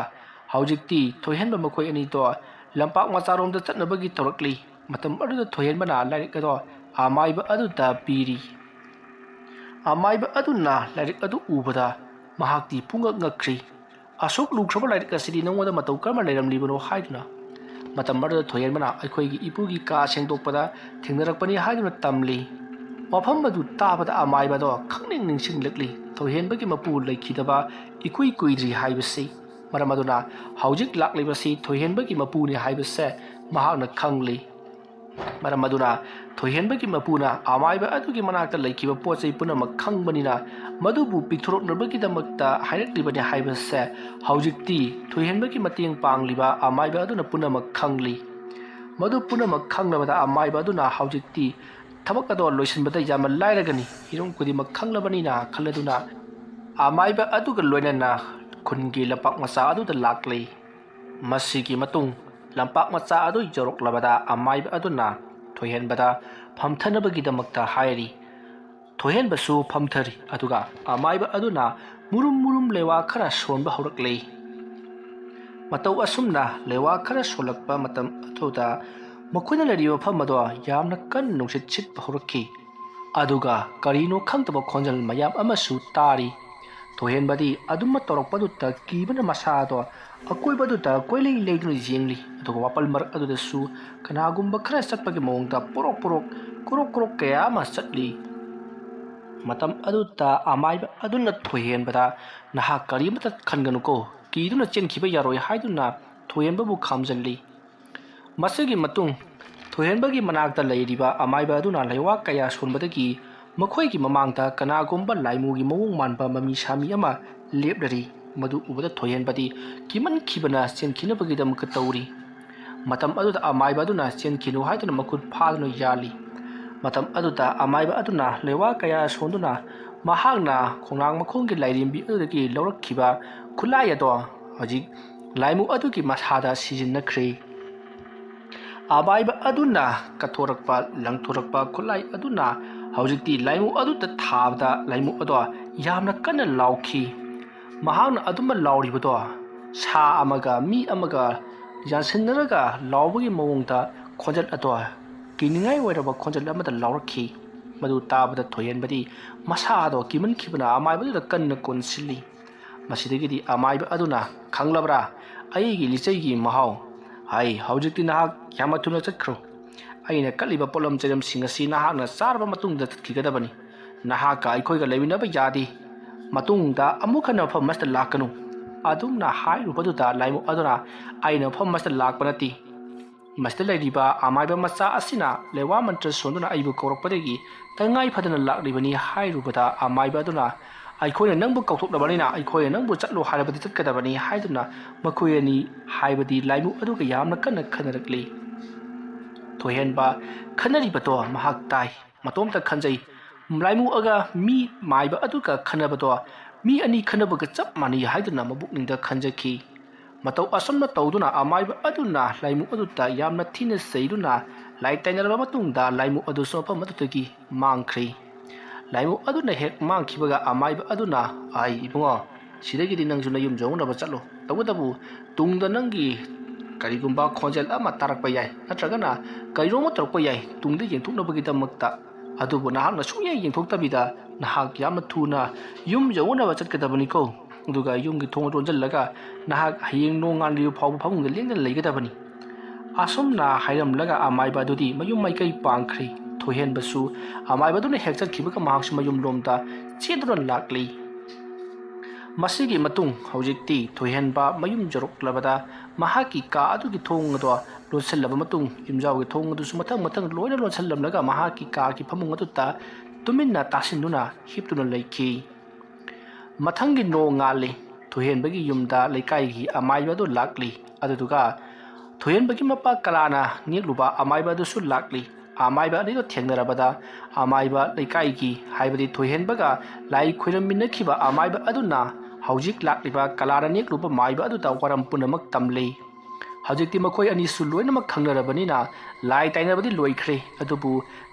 ꯍꯧꯖꯤꯛꯇꯤ ꯊꯣꯏꯍꯦꯟꯕ ꯃꯈꯣꯏ ꯑꯅꯤꯗꯣ ꯂꯝꯄꯥꯛ ꯃꯆꯥꯔꯣꯝꯗ ꯆꯠꯅꯕꯒꯤ ꯇꯧꯔꯛꯂꯤ꯫ ꯃꯇꯝ ꯑꯗꯨꯗ ꯊꯣꯏꯍꯦꯟꯕꯅ ꯂꯥꯏꯔꯤꯛ ꯑꯗꯣ ꯑꯃꯥꯏꯕ ꯑꯗꯨꯗ ꯄꯤꯔꯤ꯫ ꯑꯃꯥꯏꯕ ꯑꯗꯨꯅ ꯂꯥꯏꯔꯤꯛ ꯑꯗꯨ ꯎꯕꯗ ꯃꯍꯥꯛꯇꯤ ꯄꯨꯡꯉꯛ ꯉꯛꯈ꯭ꯔꯤ꯫ "ꯑꯁꯨꯛ ꯂꯨꯈ꯭ꯔꯕ ꯂꯥꯏꯔꯤꯛ ꯑꯁꯤꯗꯤ ꯅꯉꯣꯟꯗ ꯃꯇꯧ ꯀꯔꯝꯅ ꯂꯩꯔꯝꯂꯤꯕꯅꯣ?" ꯍꯥꯏꯗꯨꯅ꯫ ꯃꯇꯝ ꯑꯗꯨꯗ ꯊꯣꯏꯍꯦꯟꯕꯅ ꯑꯩꯈꯣꯏꯒꯤ ꯏꯄꯨꯒꯤ ꯀꯥ ꯁꯦꯡꯗꯣꯛꯄꯗ ꯊꯦꯡꯅꯔꯛꯄꯅꯤ ꯍꯥꯏꯗꯨꯅ ꯇꯝꯂꯤ꯫ ꯋꯥꯐꯝ ꯑꯗꯨ ꯇꯥꯕꯗ ꯑꯃꯥꯏꯕꯗꯣ ꯈꯪꯅꯤꯡ ꯅꯤꯡꯁꯤꯡꯂꯛꯂꯤ꯫ ꯊꯣꯏꯍꯦꯟꯕꯒꯤ ꯃꯄꯨ ꯂꯩꯈꯤꯗꯕ ꯏꯀꯨꯏ ꯀꯨꯏꯗ꯭ꯔꯤ ꯍꯥꯏꯕꯁꯤ꯫ ꯃꯔꯝ ꯑꯗꯨꯅ ꯍꯧꯖꯤꯛ ꯂꯥꯛꯂꯤꯕꯁꯤ ꯊꯣꯏꯍꯦꯟꯕꯒꯤ ꯃꯄꯨꯅꯤ ꯍꯥꯏꯕꯁꯦ ꯃꯍꯥꯛꯅ ꯈꯪꯂꯤ꯫ ꯃꯔꯝ ꯑꯗꯨꯅ ꯊꯣꯏꯍꯦꯟꯕꯒꯤ ꯃꯄꯨꯅ ꯑꯃꯥꯏꯕ ꯑꯗꯨꯒꯤ ꯃꯅꯥꯛꯇ ꯂꯩꯈꯤꯕ ꯄꯣꯠ ꯆꯩ ꯄꯨꯝꯅꯃꯛ ꯈꯪꯕꯅꯤꯅ ꯃꯗꯨꯕꯨ ꯄꯤꯊꯣꯔꯛꯅꯕꯒꯤꯗꯃꯛꯇ ꯍꯥꯏꯔꯛꯂꯤꯕꯅꯤ ꯍꯥꯏꯕꯁꯦ ꯍꯧꯖꯤꯛꯇꯤ ꯊꯣꯏꯍꯦꯟꯕꯒꯤ ꯃꯇꯦꯡ ꯄꯥꯡꯂꯤꯕ ꯑꯃꯥꯏꯕ ꯑꯗꯨꯅ ꯄꯨꯝꯅꯃꯛ ꯈꯪꯂꯤ꯫ ꯃꯗꯨ ꯄꯨꯝꯅꯃꯛ ꯈꯪꯂꯕꯗ ꯑꯃꯥꯏꯕ ꯑꯗꯨꯅ ꯍꯧꯖꯤꯛꯇꯤ ꯊꯕꯛ ꯑꯗꯣ ꯂꯣꯏꯁꯤꯟꯕꯗ ꯌꯥꯝꯅ ꯂꯥꯏꯔꯒꯅꯤ꯫ ꯍꯤꯔꯝ ꯈꯨꯗꯤꯡꯃꯛ ꯈꯪꯂꯕꯅꯤꯅ ꯈꯜꯂꯗꯨꯅ ꯑꯃꯥꯏꯕ ꯑꯗꯨꯒ ꯂꯣꯏꯅꯅ ꯈꯨꯟꯒꯤ ꯂꯝꯄꯥꯛ ꯃꯆꯥ ꯑꯗꯨꯗ ꯂꯥꯛꯂꯤ꯫ ꯃꯁꯤꯒꯤ ꯃꯇꯨꯡ ꯂꯝꯄꯥꯛ ꯃꯆꯥ ꯑꯗꯨ ꯌꯧꯔꯛꯂꯕꯗ ꯑꯃꯥꯏꯕ ꯑꯗꯨꯅ ꯊꯣꯏꯍꯦꯟꯕꯗ ꯐꯝꯊꯅꯕꯒꯤꯗꯃꯛꯇ ꯍꯥꯏꯔꯤ꯫ ꯊꯣꯏꯍꯦꯟꯕꯁꯨ ꯐꯝꯊꯔꯤ, ꯑꯗꯨꯒ ꯑꯃꯥꯏꯕ ꯑꯗꯨꯅ ꯃꯨꯔꯨꯝ ꯃꯨꯔꯨꯝ ꯂꯩꯋꯥ ꯈꯔ ꯁꯣꯟꯕ ꯍꯧꯔꯛꯂꯤ꯫ ꯃꯇꯧ ꯑꯁꯨꯝꯅ ꯂꯩꯋꯥ ꯈꯔ ꯁꯣꯜꯂꯛꯄ ꯃꯇꯝ ꯑꯗꯨꯗ ꯃꯈꯣꯏꯅ ꯂꯩꯔꯤꯕ ꯃꯐꯝ ꯑꯗꯣ ꯌꯥꯝꯅ ꯀꯟꯅ ꯅꯨꯡꯁꯤꯠ ꯁꯤꯠꯄ ꯍꯧꯔꯛꯈꯤ꯫ ꯑꯗꯨꯒ ꯀꯔꯤꯅꯣ ꯈꯪꯗꯕ ꯈꯣꯟꯖꯦꯜ ꯃꯌꯥꯝ ꯑꯃꯁꯨ ꯇꯥꯔꯤ꯫ ꯊꯣꯏꯍꯦꯟꯕꯗꯤ ꯑꯗꯨꯝꯅ ꯇꯧꯔꯛꯄꯗꯨꯗ ꯀꯤꯕꯅ ꯃꯁꯥꯗꯣ ꯑꯀꯣꯏꯕꯗꯨꯗ ꯀꯣꯏꯂꯩ ꯂꯩꯗꯨꯅ ꯌꯦꯡꯂꯤ꯫ ꯑꯗꯨꯒ ꯋꯥꯄꯜ ꯃꯔꯛ ꯑꯗꯨꯗꯁꯨ ꯀꯅꯥꯒꯨꯝꯕ ꯈꯔ ꯆꯠꯄꯒꯤ ꯃꯑꯣꯡꯗ ꯄꯣꯔꯣꯛ ꯄꯣꯔꯣꯛ ꯀ꯭ꯔꯣꯛ ꯀ꯭ꯔꯣꯛ ꯀꯌꯥ ꯑꯃ ꯆꯠꯂꯤ꯫ ꯃꯇꯝ ꯑꯗꯨꯗ ꯑꯃꯥꯏꯕ ꯑꯗꯨꯅ ꯊꯣꯏꯍꯦꯟꯕꯗ, "ꯅꯍꯥꯛ ꯀꯔꯤꯃꯇ ꯈꯟꯒꯅꯨꯀꯣ, ꯀꯤꯗꯨꯅ ꯆꯦꯟꯈꯤꯕ ꯌꯥꯔꯣꯏ" ꯍꯥꯏꯗꯨꯅ ꯊꯣꯏꯍꯦꯟꯕꯕꯨ ꯈꯥꯝꯖꯜꯂꯤ꯫ ꯃꯁꯤꯒꯤ ꯃꯇꯨꯡ ꯊꯣꯏꯍꯦꯟꯕꯒꯤ ꯃꯅꯥꯛꯇ ꯂꯩꯔꯤꯕ ꯑꯃꯥꯏꯕ ꯑꯗꯨꯅ ꯂꯩꯋꯥ ꯀꯌꯥ ꯁꯣꯟꯕꯗꯒꯤ ꯃꯈꯣꯏꯒꯤ ꯃꯃꯥꯡꯗ ꯀꯅꯥꯒꯨꯝꯕ ꯂꯥꯏꯃꯨꯒꯤ ꯃꯑꯣꯡ ꯃꯥꯟꯕ ꯃꯃꯤ ꯁꯥꯃꯤ ꯑꯃ ꯂꯦꯞꯂꯔꯤ꯫ ꯃꯗꯨ ꯎꯕꯗ ꯊꯣꯏꯍꯦꯟꯕꯗꯤ ꯀꯤꯃꯟꯈꯤꯕꯅ ꯆꯦꯟꯈꯤꯅꯕꯒꯤꯗꯃꯛꯇ ꯇꯧꯔꯤ꯫ ꯃꯇꯝ ꯑꯗꯨꯗ ꯑꯃꯥꯏꯕ ꯑꯗꯨꯅ ꯆꯦꯟꯈꯤꯅꯨ ꯍꯥꯏꯗꯨꯅ ꯃꯈꯨꯠ ꯐꯥꯗꯨꯅ ꯌꯥꯜꯂꯤ꯫ ꯃꯇꯝ ꯑꯗꯨꯗ ꯑꯃꯥꯏꯕ ꯑꯗꯨꯅ ꯂꯩꯋꯥ ꯀꯌꯥ ꯁꯣꯟꯗꯨꯅ ꯃꯍꯥꯛꯅ ꯈꯣꯡꯅꯥꯡ ꯃꯈꯣꯡꯒꯤ ꯂꯥꯏꯔꯦꯝꯕꯤ ꯑꯗꯨꯗꯒꯤ ꯂꯧꯔꯛꯈꯤꯕ ꯈꯨꯠꯂꯥꯏ ꯑꯗꯣ ꯍꯧꯖꯤꯛ ꯂꯥꯏꯃꯨ ꯑꯗꯨꯒꯤ ꯃꯁꯥꯗ ꯁꯤꯖꯤꯟꯅꯈ꯭ꯔꯦ꯫ ꯑꯃꯥꯏꯕ ꯑꯗꯨꯅ ꯀꯠꯊꯣꯔꯛꯄ, ꯂꯪꯊꯣꯔꯛꯄ ꯈꯨꯠꯂꯥꯏ ꯑꯗꯨꯅ ꯍꯧꯖꯤꯛꯇꯤ ꯂꯥꯏꯃꯨ ꯑꯗꯨꯗ ꯊꯥꯕꯗ ꯂꯥꯏꯃꯨ ꯑꯗꯣ ꯌꯥꯝꯅ ꯀꯟꯅ ꯂꯥꯎꯈꯤ꯫ ꯃꯍꯥꯛꯅ ꯑꯗꯨꯝꯕ ꯂꯥꯎꯔꯤꯕꯗꯣ ꯁꯥ ꯑꯃꯒ ꯃꯤ ꯑꯃꯒ ꯌꯥꯟꯁꯤꯟꯅꯔꯒ ꯂꯥꯎꯕꯒꯤ ꯃꯑꯣꯡꯗ ꯈꯣꯟꯖꯦꯜ ꯑꯗꯣ ꯀꯤꯅꯤꯡꯉꯥꯏ ꯑꯣꯏꯔꯕ ꯈꯣꯟꯖꯦꯜ ꯑꯃꯗ ꯂꯥꯎꯔꯛꯈꯤ꯫ ꯃꯗꯨ ꯇꯥꯕꯗ ꯊꯣꯏꯍꯦꯟꯕꯗꯤ ꯃꯁꯥꯗꯣ ꯀꯤꯃꯟꯈꯤꯕꯅ ꯑꯃꯥꯏꯕꯗꯨꯗ ꯀꯟꯅ ꯀꯣꯟꯁꯤꯜꯂꯤ꯫ ꯃꯁꯤꯗꯒꯤꯗꯤ ꯑꯃꯥꯏꯕ ꯑꯗꯨꯅ, "ꯈꯪꯂꯕ꯭ꯔꯥ, ꯑꯩꯒꯤ ꯂꯤꯆꯩꯒꯤ ꯃꯍꯥꯎ? ꯍꯥꯏ, ꯍꯧꯖꯤꯛꯇꯤ ꯅꯍꯥꯛ ꯌꯥꯝꯅ ꯊꯨꯅ ꯆꯠꯈ꯭ꯔꯣ꯫ ꯑꯩꯅ ꯀꯠꯂꯤꯕ ꯄꯣꯠꯂꯝ ꯆꯩꯔꯝꯁꯤꯡ ꯑꯁꯤ ꯅꯍꯥꯛꯅ ꯆꯥꯔꯕ ꯃꯇꯨꯡꯗ ꯆꯠꯈꯤꯒꯗꯕꯅꯤ꯫ ꯅꯍꯥꯛꯀ ꯑꯩꯈꯣꯏꯒ ꯂꯩꯃꯤꯟꯅꯕ ꯌꯥꯗꯦ꯫ ꯃꯇꯨꯡꯗ ꯑꯃꯨꯛ ꯍꯟꯅ ꯃꯐꯝ ꯑꯁꯤꯗ ꯂꯥꯛꯀꯅꯨ"꯫ ꯑꯗꯨꯝꯅ ꯍꯥꯏꯔꯨꯕꯗꯨꯗ ꯂꯥꯏꯃꯨ ꯑꯗꯨꯅ, "ꯑꯩꯅ ꯃꯐꯝ ꯑꯁꯤꯗ ꯂꯥꯛꯄ ꯅꯠꯇꯦ꯫ ꯃꯁꯤꯗ ꯂꯩꯔꯤꯕ ꯑꯃꯥꯏꯕ ꯃꯆꯥ ꯑꯁꯤꯅ ꯂꯩꯋꯥ ꯃꯟꯇ꯭ꯔ ꯁꯣꯟꯗꯨꯅ ꯑꯩꯕꯨ ꯀꯧꯔꯛꯄꯗꯒꯤ ꯇꯉꯥꯏ ꯐꯗꯅ ꯂꯥꯛꯂꯤꯕꯅꯤ" ꯍꯥꯏꯔꯨꯕꯗ ꯑꯃꯥꯏꯕ ꯑꯗꯨꯅ, "ꯑꯩꯈꯣꯏꯅ ꯅꯪꯕꯨ ꯀꯧꯊꯣꯛꯂꯕꯅꯤꯅ ꯑꯩꯈꯣꯏꯅ ꯅꯪꯕꯨ ꯆꯠꯂꯣ ꯍꯥꯏꯔꯕꯗꯤ ꯆꯠꯀꯗꯕꯅꯤ" ꯍꯥꯏꯗꯨꯅ ꯃꯈꯣꯏ ꯑꯅꯤ, ꯍꯥꯏꯕꯗꯤ ꯂꯥꯏꯃꯨ ꯑꯗꯨꯒ ꯌꯥꯝꯅ ꯀꯟꯅ ꯈꯟꯅꯔꯛꯂꯤ꯫ ꯊꯣꯏꯍꯦꯟꯕ ꯈꯟꯅꯔꯤꯕꯗꯣ ꯃꯍꯥꯛ ꯇꯥꯏ꯫ ꯃꯇꯣꯝꯇ ꯈꯟꯖꯩ꯫ ꯂꯥꯏꯃꯨ ꯑꯗꯨꯒ ꯃꯤ ꯃꯥꯏꯕ ꯑꯗꯨꯒ ꯈꯟꯅꯕꯗꯣ ꯃꯤ ꯑꯅꯤ ꯈꯟꯅꯕꯒ ꯆꯞ ꯃꯥꯟꯅꯩ ꯍꯥꯏꯗꯨꯅ ꯃꯕꯨꯛꯅꯤꯡꯗ ꯈꯟꯖꯈꯤ꯫ ꯃꯇꯧ ꯑꯁꯨꯝꯅ ꯇꯧꯗꯨꯅ ꯑꯃꯥꯏꯕ ꯑꯗꯨꯅ ꯂꯥꯏꯃꯨ ꯑꯗꯨꯗ ꯌꯥꯝꯅ ꯊꯤꯅ ꯆꯩꯗꯨꯅ ꯂꯥꯏ ꯇꯥꯏꯅꯔꯕ ꯃꯇꯨꯡꯗ ꯂꯥꯏꯃꯨ ꯑꯗꯨꯁꯨ ꯃꯐꯝ ꯑꯗꯨꯗꯒꯤ ꯃꯥꯡꯈ꯭ꯔꯦ꯫ ꯂꯥꯏꯃꯨ ꯑꯗꯨꯅ ꯍꯦꯛ ꯃꯥꯡꯈꯤꯕꯒ ꯑꯃꯥꯏꯕ ꯑꯗꯨꯅ, "ꯑꯩ ꯏꯕꯨꯡꯉꯣ, ꯁꯤꯗꯒꯤꯗꯤ ꯅꯪꯁꯨ ꯅꯌꯨꯝ ꯌꯧꯅꯕ ꯆꯠꯂꯣ꯫ ꯇꯧꯕꯇꯕꯨ ꯇꯨꯡꯗ ꯅꯪꯒꯤ ꯀꯔꯤꯒꯨꯝꯕ ꯈꯣꯟꯖꯦꯜ ꯑꯃ ꯇꯥꯔꯛꯄ ꯌꯥꯏ, ꯅꯠꯇ꯭ꯔꯒꯅ ꯀꯔꯤꯅꯣ ꯑꯃ ꯇꯧꯔꯛꯄ ꯌꯥꯏ ꯇꯨꯡꯗ ꯌꯦꯡꯊꯣꯛꯅꯕꯒꯤꯗꯃꯛꯇ꯫ ꯑꯗꯨꯕꯨ ꯅꯍꯥꯛꯅ ꯁꯨꯡꯌꯦꯡ ꯌꯦꯡꯊꯣꯛꯇꯕꯤꯗ ꯅꯍꯥꯛ ꯌꯥꯝꯅ ꯊꯨꯅ ꯌꯨꯝ ꯌꯧꯅꯕ ꯆꯠꯀꯗꯕꯅꯤꯀꯣ꯫ ꯑꯗꯨꯒ ꯌꯨꯝꯒꯤ ꯊꯣꯡ ꯂꯣꯟꯁꯤꯜꯂꯒ ꯅꯍꯥꯛ ꯍꯌꯦꯡ ꯅꯣꯡꯉꯥꯟꯗ꯭ꯔꯤꯕ ꯐꯥꯎꯕ ꯐꯃꯨꯡꯗ ꯂꯦꯡꯗꯅ ꯂꯩꯒꯗꯕꯅꯤ"꯫ ꯑꯁꯨꯝꯅ ꯍꯥꯏꯔꯝꯂꯒ ꯑꯃꯥꯏꯕ ꯑꯗꯨꯗꯤ ꯃꯌꯨꯝ ꯃꯥꯏꯀꯩ ꯄꯥꯡꯈ꯭ꯔꯦ꯫ ꯊꯣꯏꯍꯦꯟꯕꯁꯨ ꯑꯃꯥꯏꯕ ꯑꯗꯨꯅ ꯍꯦꯛ ꯆꯠꯈꯤꯕꯒ ꯃꯍꯥꯛꯁꯨ ꯃꯌꯨꯝꯂꯣꯝꯗ ꯆꯦꯟꯗꯨꯅ ꯂꯥꯛꯂꯤ꯫ ꯃꯁꯤꯒꯤ ꯃꯇꯨꯡ ꯍꯧꯖꯤꯛꯇꯤ ꯊꯣꯏꯍꯦꯟꯕ ꯃꯌꯨꯝ ꯌꯧꯔꯛꯂꯕꯗ ꯃꯍꯥꯛꯀꯤ ꯀꯥ ꯑꯗꯨꯒꯤ ꯊꯣꯡ ꯑꯗꯣ ꯂꯣꯟꯁꯤꯜꯂꯕ ꯃꯇꯨꯡ ꯌꯨꯝꯖꯥꯎꯒꯤ ꯊꯣꯡ ꯑꯗꯨꯁꯨ ꯃꯊꯪ ꯃꯊꯪ ꯂꯣꯏꯅ ꯂꯣꯟꯁꯤꯜꯂꯝꯂꯒ ꯃꯍꯥꯛꯀꯤ ꯀꯥꯒꯤ ꯐꯃꯨꯡ ꯑꯗꯨꯗ ꯇꯨꯃꯤꯟꯅ ꯇꯥꯁꯤꯟꯗꯨꯅ ꯍꯤꯞꯇꯨꯅ ꯂꯩꯈꯤ꯫ ꯃꯊꯪꯒꯤ ꯅꯣꯡꯉꯥꯜꯂꯤ꯫ ꯊꯣꯏꯍꯦꯟꯕꯒꯤ ꯌꯨꯝꯗ ꯂꯩꯀꯥꯏꯒꯤ ꯑꯃꯥꯏꯕ ꯑꯗꯨ ꯂꯥꯛꯂꯤ꯫ ꯑꯗꯨꯗꯨꯒ ꯊꯣꯏꯍꯦꯟꯕꯒꯤ ꯃꯄꯥ ꯀꯂꯥꯅ ꯅꯦꯛꯂꯨꯕ ꯑꯃꯥꯏꯕ ꯑꯗꯨꯁꯨ ꯂꯥꯛꯂꯤ꯫ ꯑꯃꯥꯏꯕ ꯑꯅꯤꯗꯨ ꯊꯦꯡꯅꯔꯕꯗ ꯑꯃꯥꯏꯕ ꯂꯩꯀꯥꯏꯒꯤ, ꯍꯥꯏꯕꯗꯤ ꯊꯣꯏꯍꯦꯟꯕꯒ ꯂꯥꯏ ꯈꯣꯏꯔꯝꯃꯤꯟꯅꯈꯤꯕ ꯑꯃꯥꯏꯕ ꯑꯗꯨꯅ ꯍꯧꯖꯤꯛ ꯂꯥꯛꯂꯤꯕ ꯀꯂꯥꯅ ꯅꯦꯛꯂꯨꯕ ꯃꯥꯏꯕ ꯑꯗꯨꯗ ꯋꯥꯔꯝ ꯄꯨꯝꯅꯃꯛ ꯇꯝꯂꯤ꯫ ꯍꯧꯖꯤꯛꯇꯤ ꯃꯈꯣꯏ ꯑꯅꯤꯁꯨ ꯂꯣꯏꯅꯃꯛ ꯈꯪꯅꯔꯕꯅꯤꯅ ꯂꯥꯏ ꯇꯥꯏꯅꯕꯗꯤ ꯂꯣꯏꯈ꯭ꯔꯦ꯫ ꯑꯗꯨꯕꯨ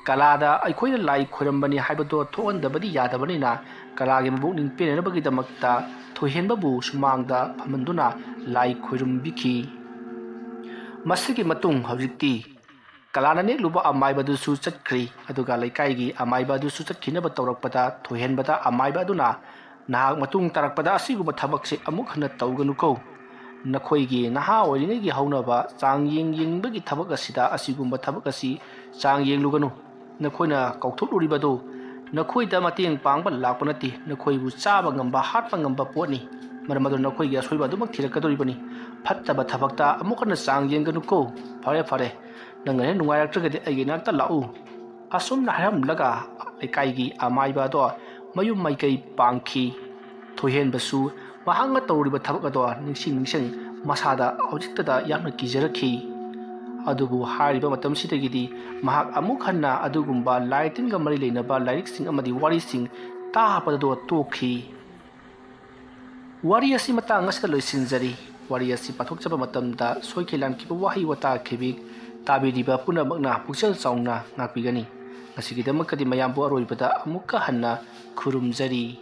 ꯀꯂꯥꯗ ꯑꯩꯈꯣꯏꯅ ꯂꯥꯏ ꯈꯣꯏꯔꯝꯕꯅꯤ ꯍꯥꯏꯕꯗꯣ ꯊꯣꯛꯍꯟꯗꯕꯗꯤ ꯌꯥꯗꯕꯅꯤꯅ ꯀꯂꯥꯒꯤ ꯃꯕꯨꯛꯅꯤꯡ ꯄꯦꯟꯅꯅꯕꯒꯤꯗꯃꯛꯇ ꯊꯣꯏꯍꯦꯟꯕꯕꯨ ꯁꯨꯃꯥꯡꯗ ꯐꯝꯍꯟꯗꯨꯅ ꯂꯥꯏ ꯈꯣꯏꯔꯝꯕꯤꯈꯤ꯫ ꯃꯁꯤꯒꯤ ꯃꯇꯨꯡ ꯍꯧꯖꯤꯛꯇꯤ ꯀꯂꯥꯅ ꯅꯦꯛꯂꯨꯕ ꯑꯃꯥꯏꯕꯗꯨꯁꯨ ꯆꯠꯈ꯭ꯔꯤ꯫ ꯑꯗꯨꯒ ꯂꯩꯀꯥꯏꯒꯤ ꯑꯃꯥꯏꯕ ꯑꯗꯨꯁꯨ ꯆꯠꯈꯤꯅꯕ ꯇꯧꯔꯛꯄꯗ ꯊꯣꯏꯍꯦꯟꯕꯗ ꯑꯃꯥꯏꯕ ꯑꯗꯨꯅ, "ꯅꯍꯥꯛ ꯃꯇꯨꯡ ꯇꯥꯔꯛꯄꯗ ꯑꯁꯤꯒꯨꯝꯕ ꯊꯕꯛꯁꯦ ꯑꯃꯨꯛ ꯍꯟꯅ ꯇꯧꯒꯅꯨꯀꯣ꯫ ꯅꯈꯣꯏꯒꯤ ꯅꯍꯥ ꯑꯣꯏꯔꯤꯉꯩꯒꯤ ꯍꯧꯅꯕ ꯆꯥꯡ ꯌꯦꯡ ꯌꯦꯡꯕꯒꯤ ꯊꯕꯛ ꯑꯁꯤꯗ ꯑꯁꯤꯒꯨꯝꯕ ꯊꯕꯛ ꯑꯁꯤ ꯆꯥꯡ ꯌꯦꯡꯂꯨꯒꯅꯨ꯫ ꯅꯈꯣꯏꯅ ꯀꯧꯊꯣꯛꯂꯨꯔꯤꯕꯗꯨ ꯅꯈꯣꯏꯗ ꯃꯇꯦꯡ ꯄꯥꯡꯕ ꯂꯥꯛꯄ ꯅꯠꯇꯦ, ꯅꯈꯣꯏꯕꯨ ꯆꯥꯕ ꯉꯝꯕ, ꯍꯥꯠꯄ ꯉꯝꯕ ꯄꯣꯠꯅꯤ꯫ ꯃꯔꯝ ꯑꯗꯨꯅ ꯅꯈꯣꯏꯒꯤ ꯑꯁꯣꯏꯕ ꯑꯗꯨꯃꯛ ꯊꯤꯔꯛꯀꯗꯧꯔꯤꯕꯅꯤ꯫ ꯐꯠꯇꯕ ꯊꯕꯛꯇ ꯑꯃꯨꯛ ꯍꯟꯅ ꯆꯥꯡ ꯌꯦꯡꯒꯅꯨꯀꯣ꯫ ꯐꯔꯦ, ꯐꯔꯦ, ꯅꯪꯅ ꯍꯦꯛ ꯅꯨꯡꯉꯥꯏꯔꯛꯇ꯭ꯔꯒꯗꯤ ꯑꯩꯒꯤ ꯏꯅꯥꯛꯇ ꯂꯥꯛꯎ꯫ ꯑꯁꯨꯝꯅ ꯍꯥꯏꯔꯝꯂꯒ ꯂꯩꯀꯥꯏꯒꯤ ꯑꯃꯥꯏꯕ ꯑꯗꯣ ꯃꯌꯨꯝ ꯃꯥꯏꯀꯩ ꯄꯥꯡꯈꯤ꯫ ꯊꯣꯏꯍꯦꯟꯕꯁꯨ ꯃꯍꯥꯛꯅ ꯇꯧꯔꯤꯕ ꯊꯕꯛ ꯑꯗꯣ ꯅꯤꯡꯁꯤꯡ ꯅꯤꯡꯁꯤꯡ ꯃꯁꯥꯗ ꯍꯧꯖꯤꯛꯇꯗ ꯌꯥꯝꯅ ꯀꯤꯖꯔꯛꯈꯤ꯫ ꯑꯗꯨꯕꯨ ꯍꯥꯏꯔꯤꯕ ꯃꯇꯝꯁꯤꯗꯒꯤꯗꯤ ꯃꯍꯥꯛ ꯑꯃꯨꯛ ꯍꯟꯅ ꯑꯗꯨꯒꯨꯝꯕ ꯂꯥꯏ ꯇꯤꯟꯒ ꯃꯔꯤ ꯂꯩꯅꯕ ꯂꯥꯏꯔꯤꯛꯁꯤꯡ ꯑꯃꯗꯤ ꯋꯥꯔꯤꯁꯤꯡ ꯇꯥꯕꯗꯣ ꯇꯣꯛꯈꯤ꯫ ꯋꯥꯔꯤ ꯑꯁꯤ ꯃꯇꯥꯡ ꯑꯁꯤꯗ ꯂꯣꯏꯁꯤꯟꯖꯔꯤ꯫ ꯋꯥꯔꯤ ꯑꯁꯤ ꯄꯥꯊꯣꯛꯆꯕ ꯃꯇꯝꯗ ꯁꯣꯏꯈꯤ ꯂꯥꯟꯈꯤꯕ ꯋꯥꯍꯩ ꯋꯥꯇꯥ ꯈꯤꯕꯤꯛ ꯇꯥꯕꯤꯔꯤꯕ ꯄꯨꯝꯅꯃꯛꯅ ꯄꯨꯛꯆꯦꯜ ꯆꯥꯎꯅ ꯉꯥꯛꯄꯤꯒꯅꯤ꯫ ꯉꯁꯤꯒꯤꯗꯃꯛꯇꯗꯤ ꯃꯌꯥꯝꯕꯨ ꯑꯔꯣꯏꯕꯗ ꯑꯃꯨꯛꯀ ꯍꯟꯅ ꯈꯨꯔꯨꯝꯖꯔꯤ꯫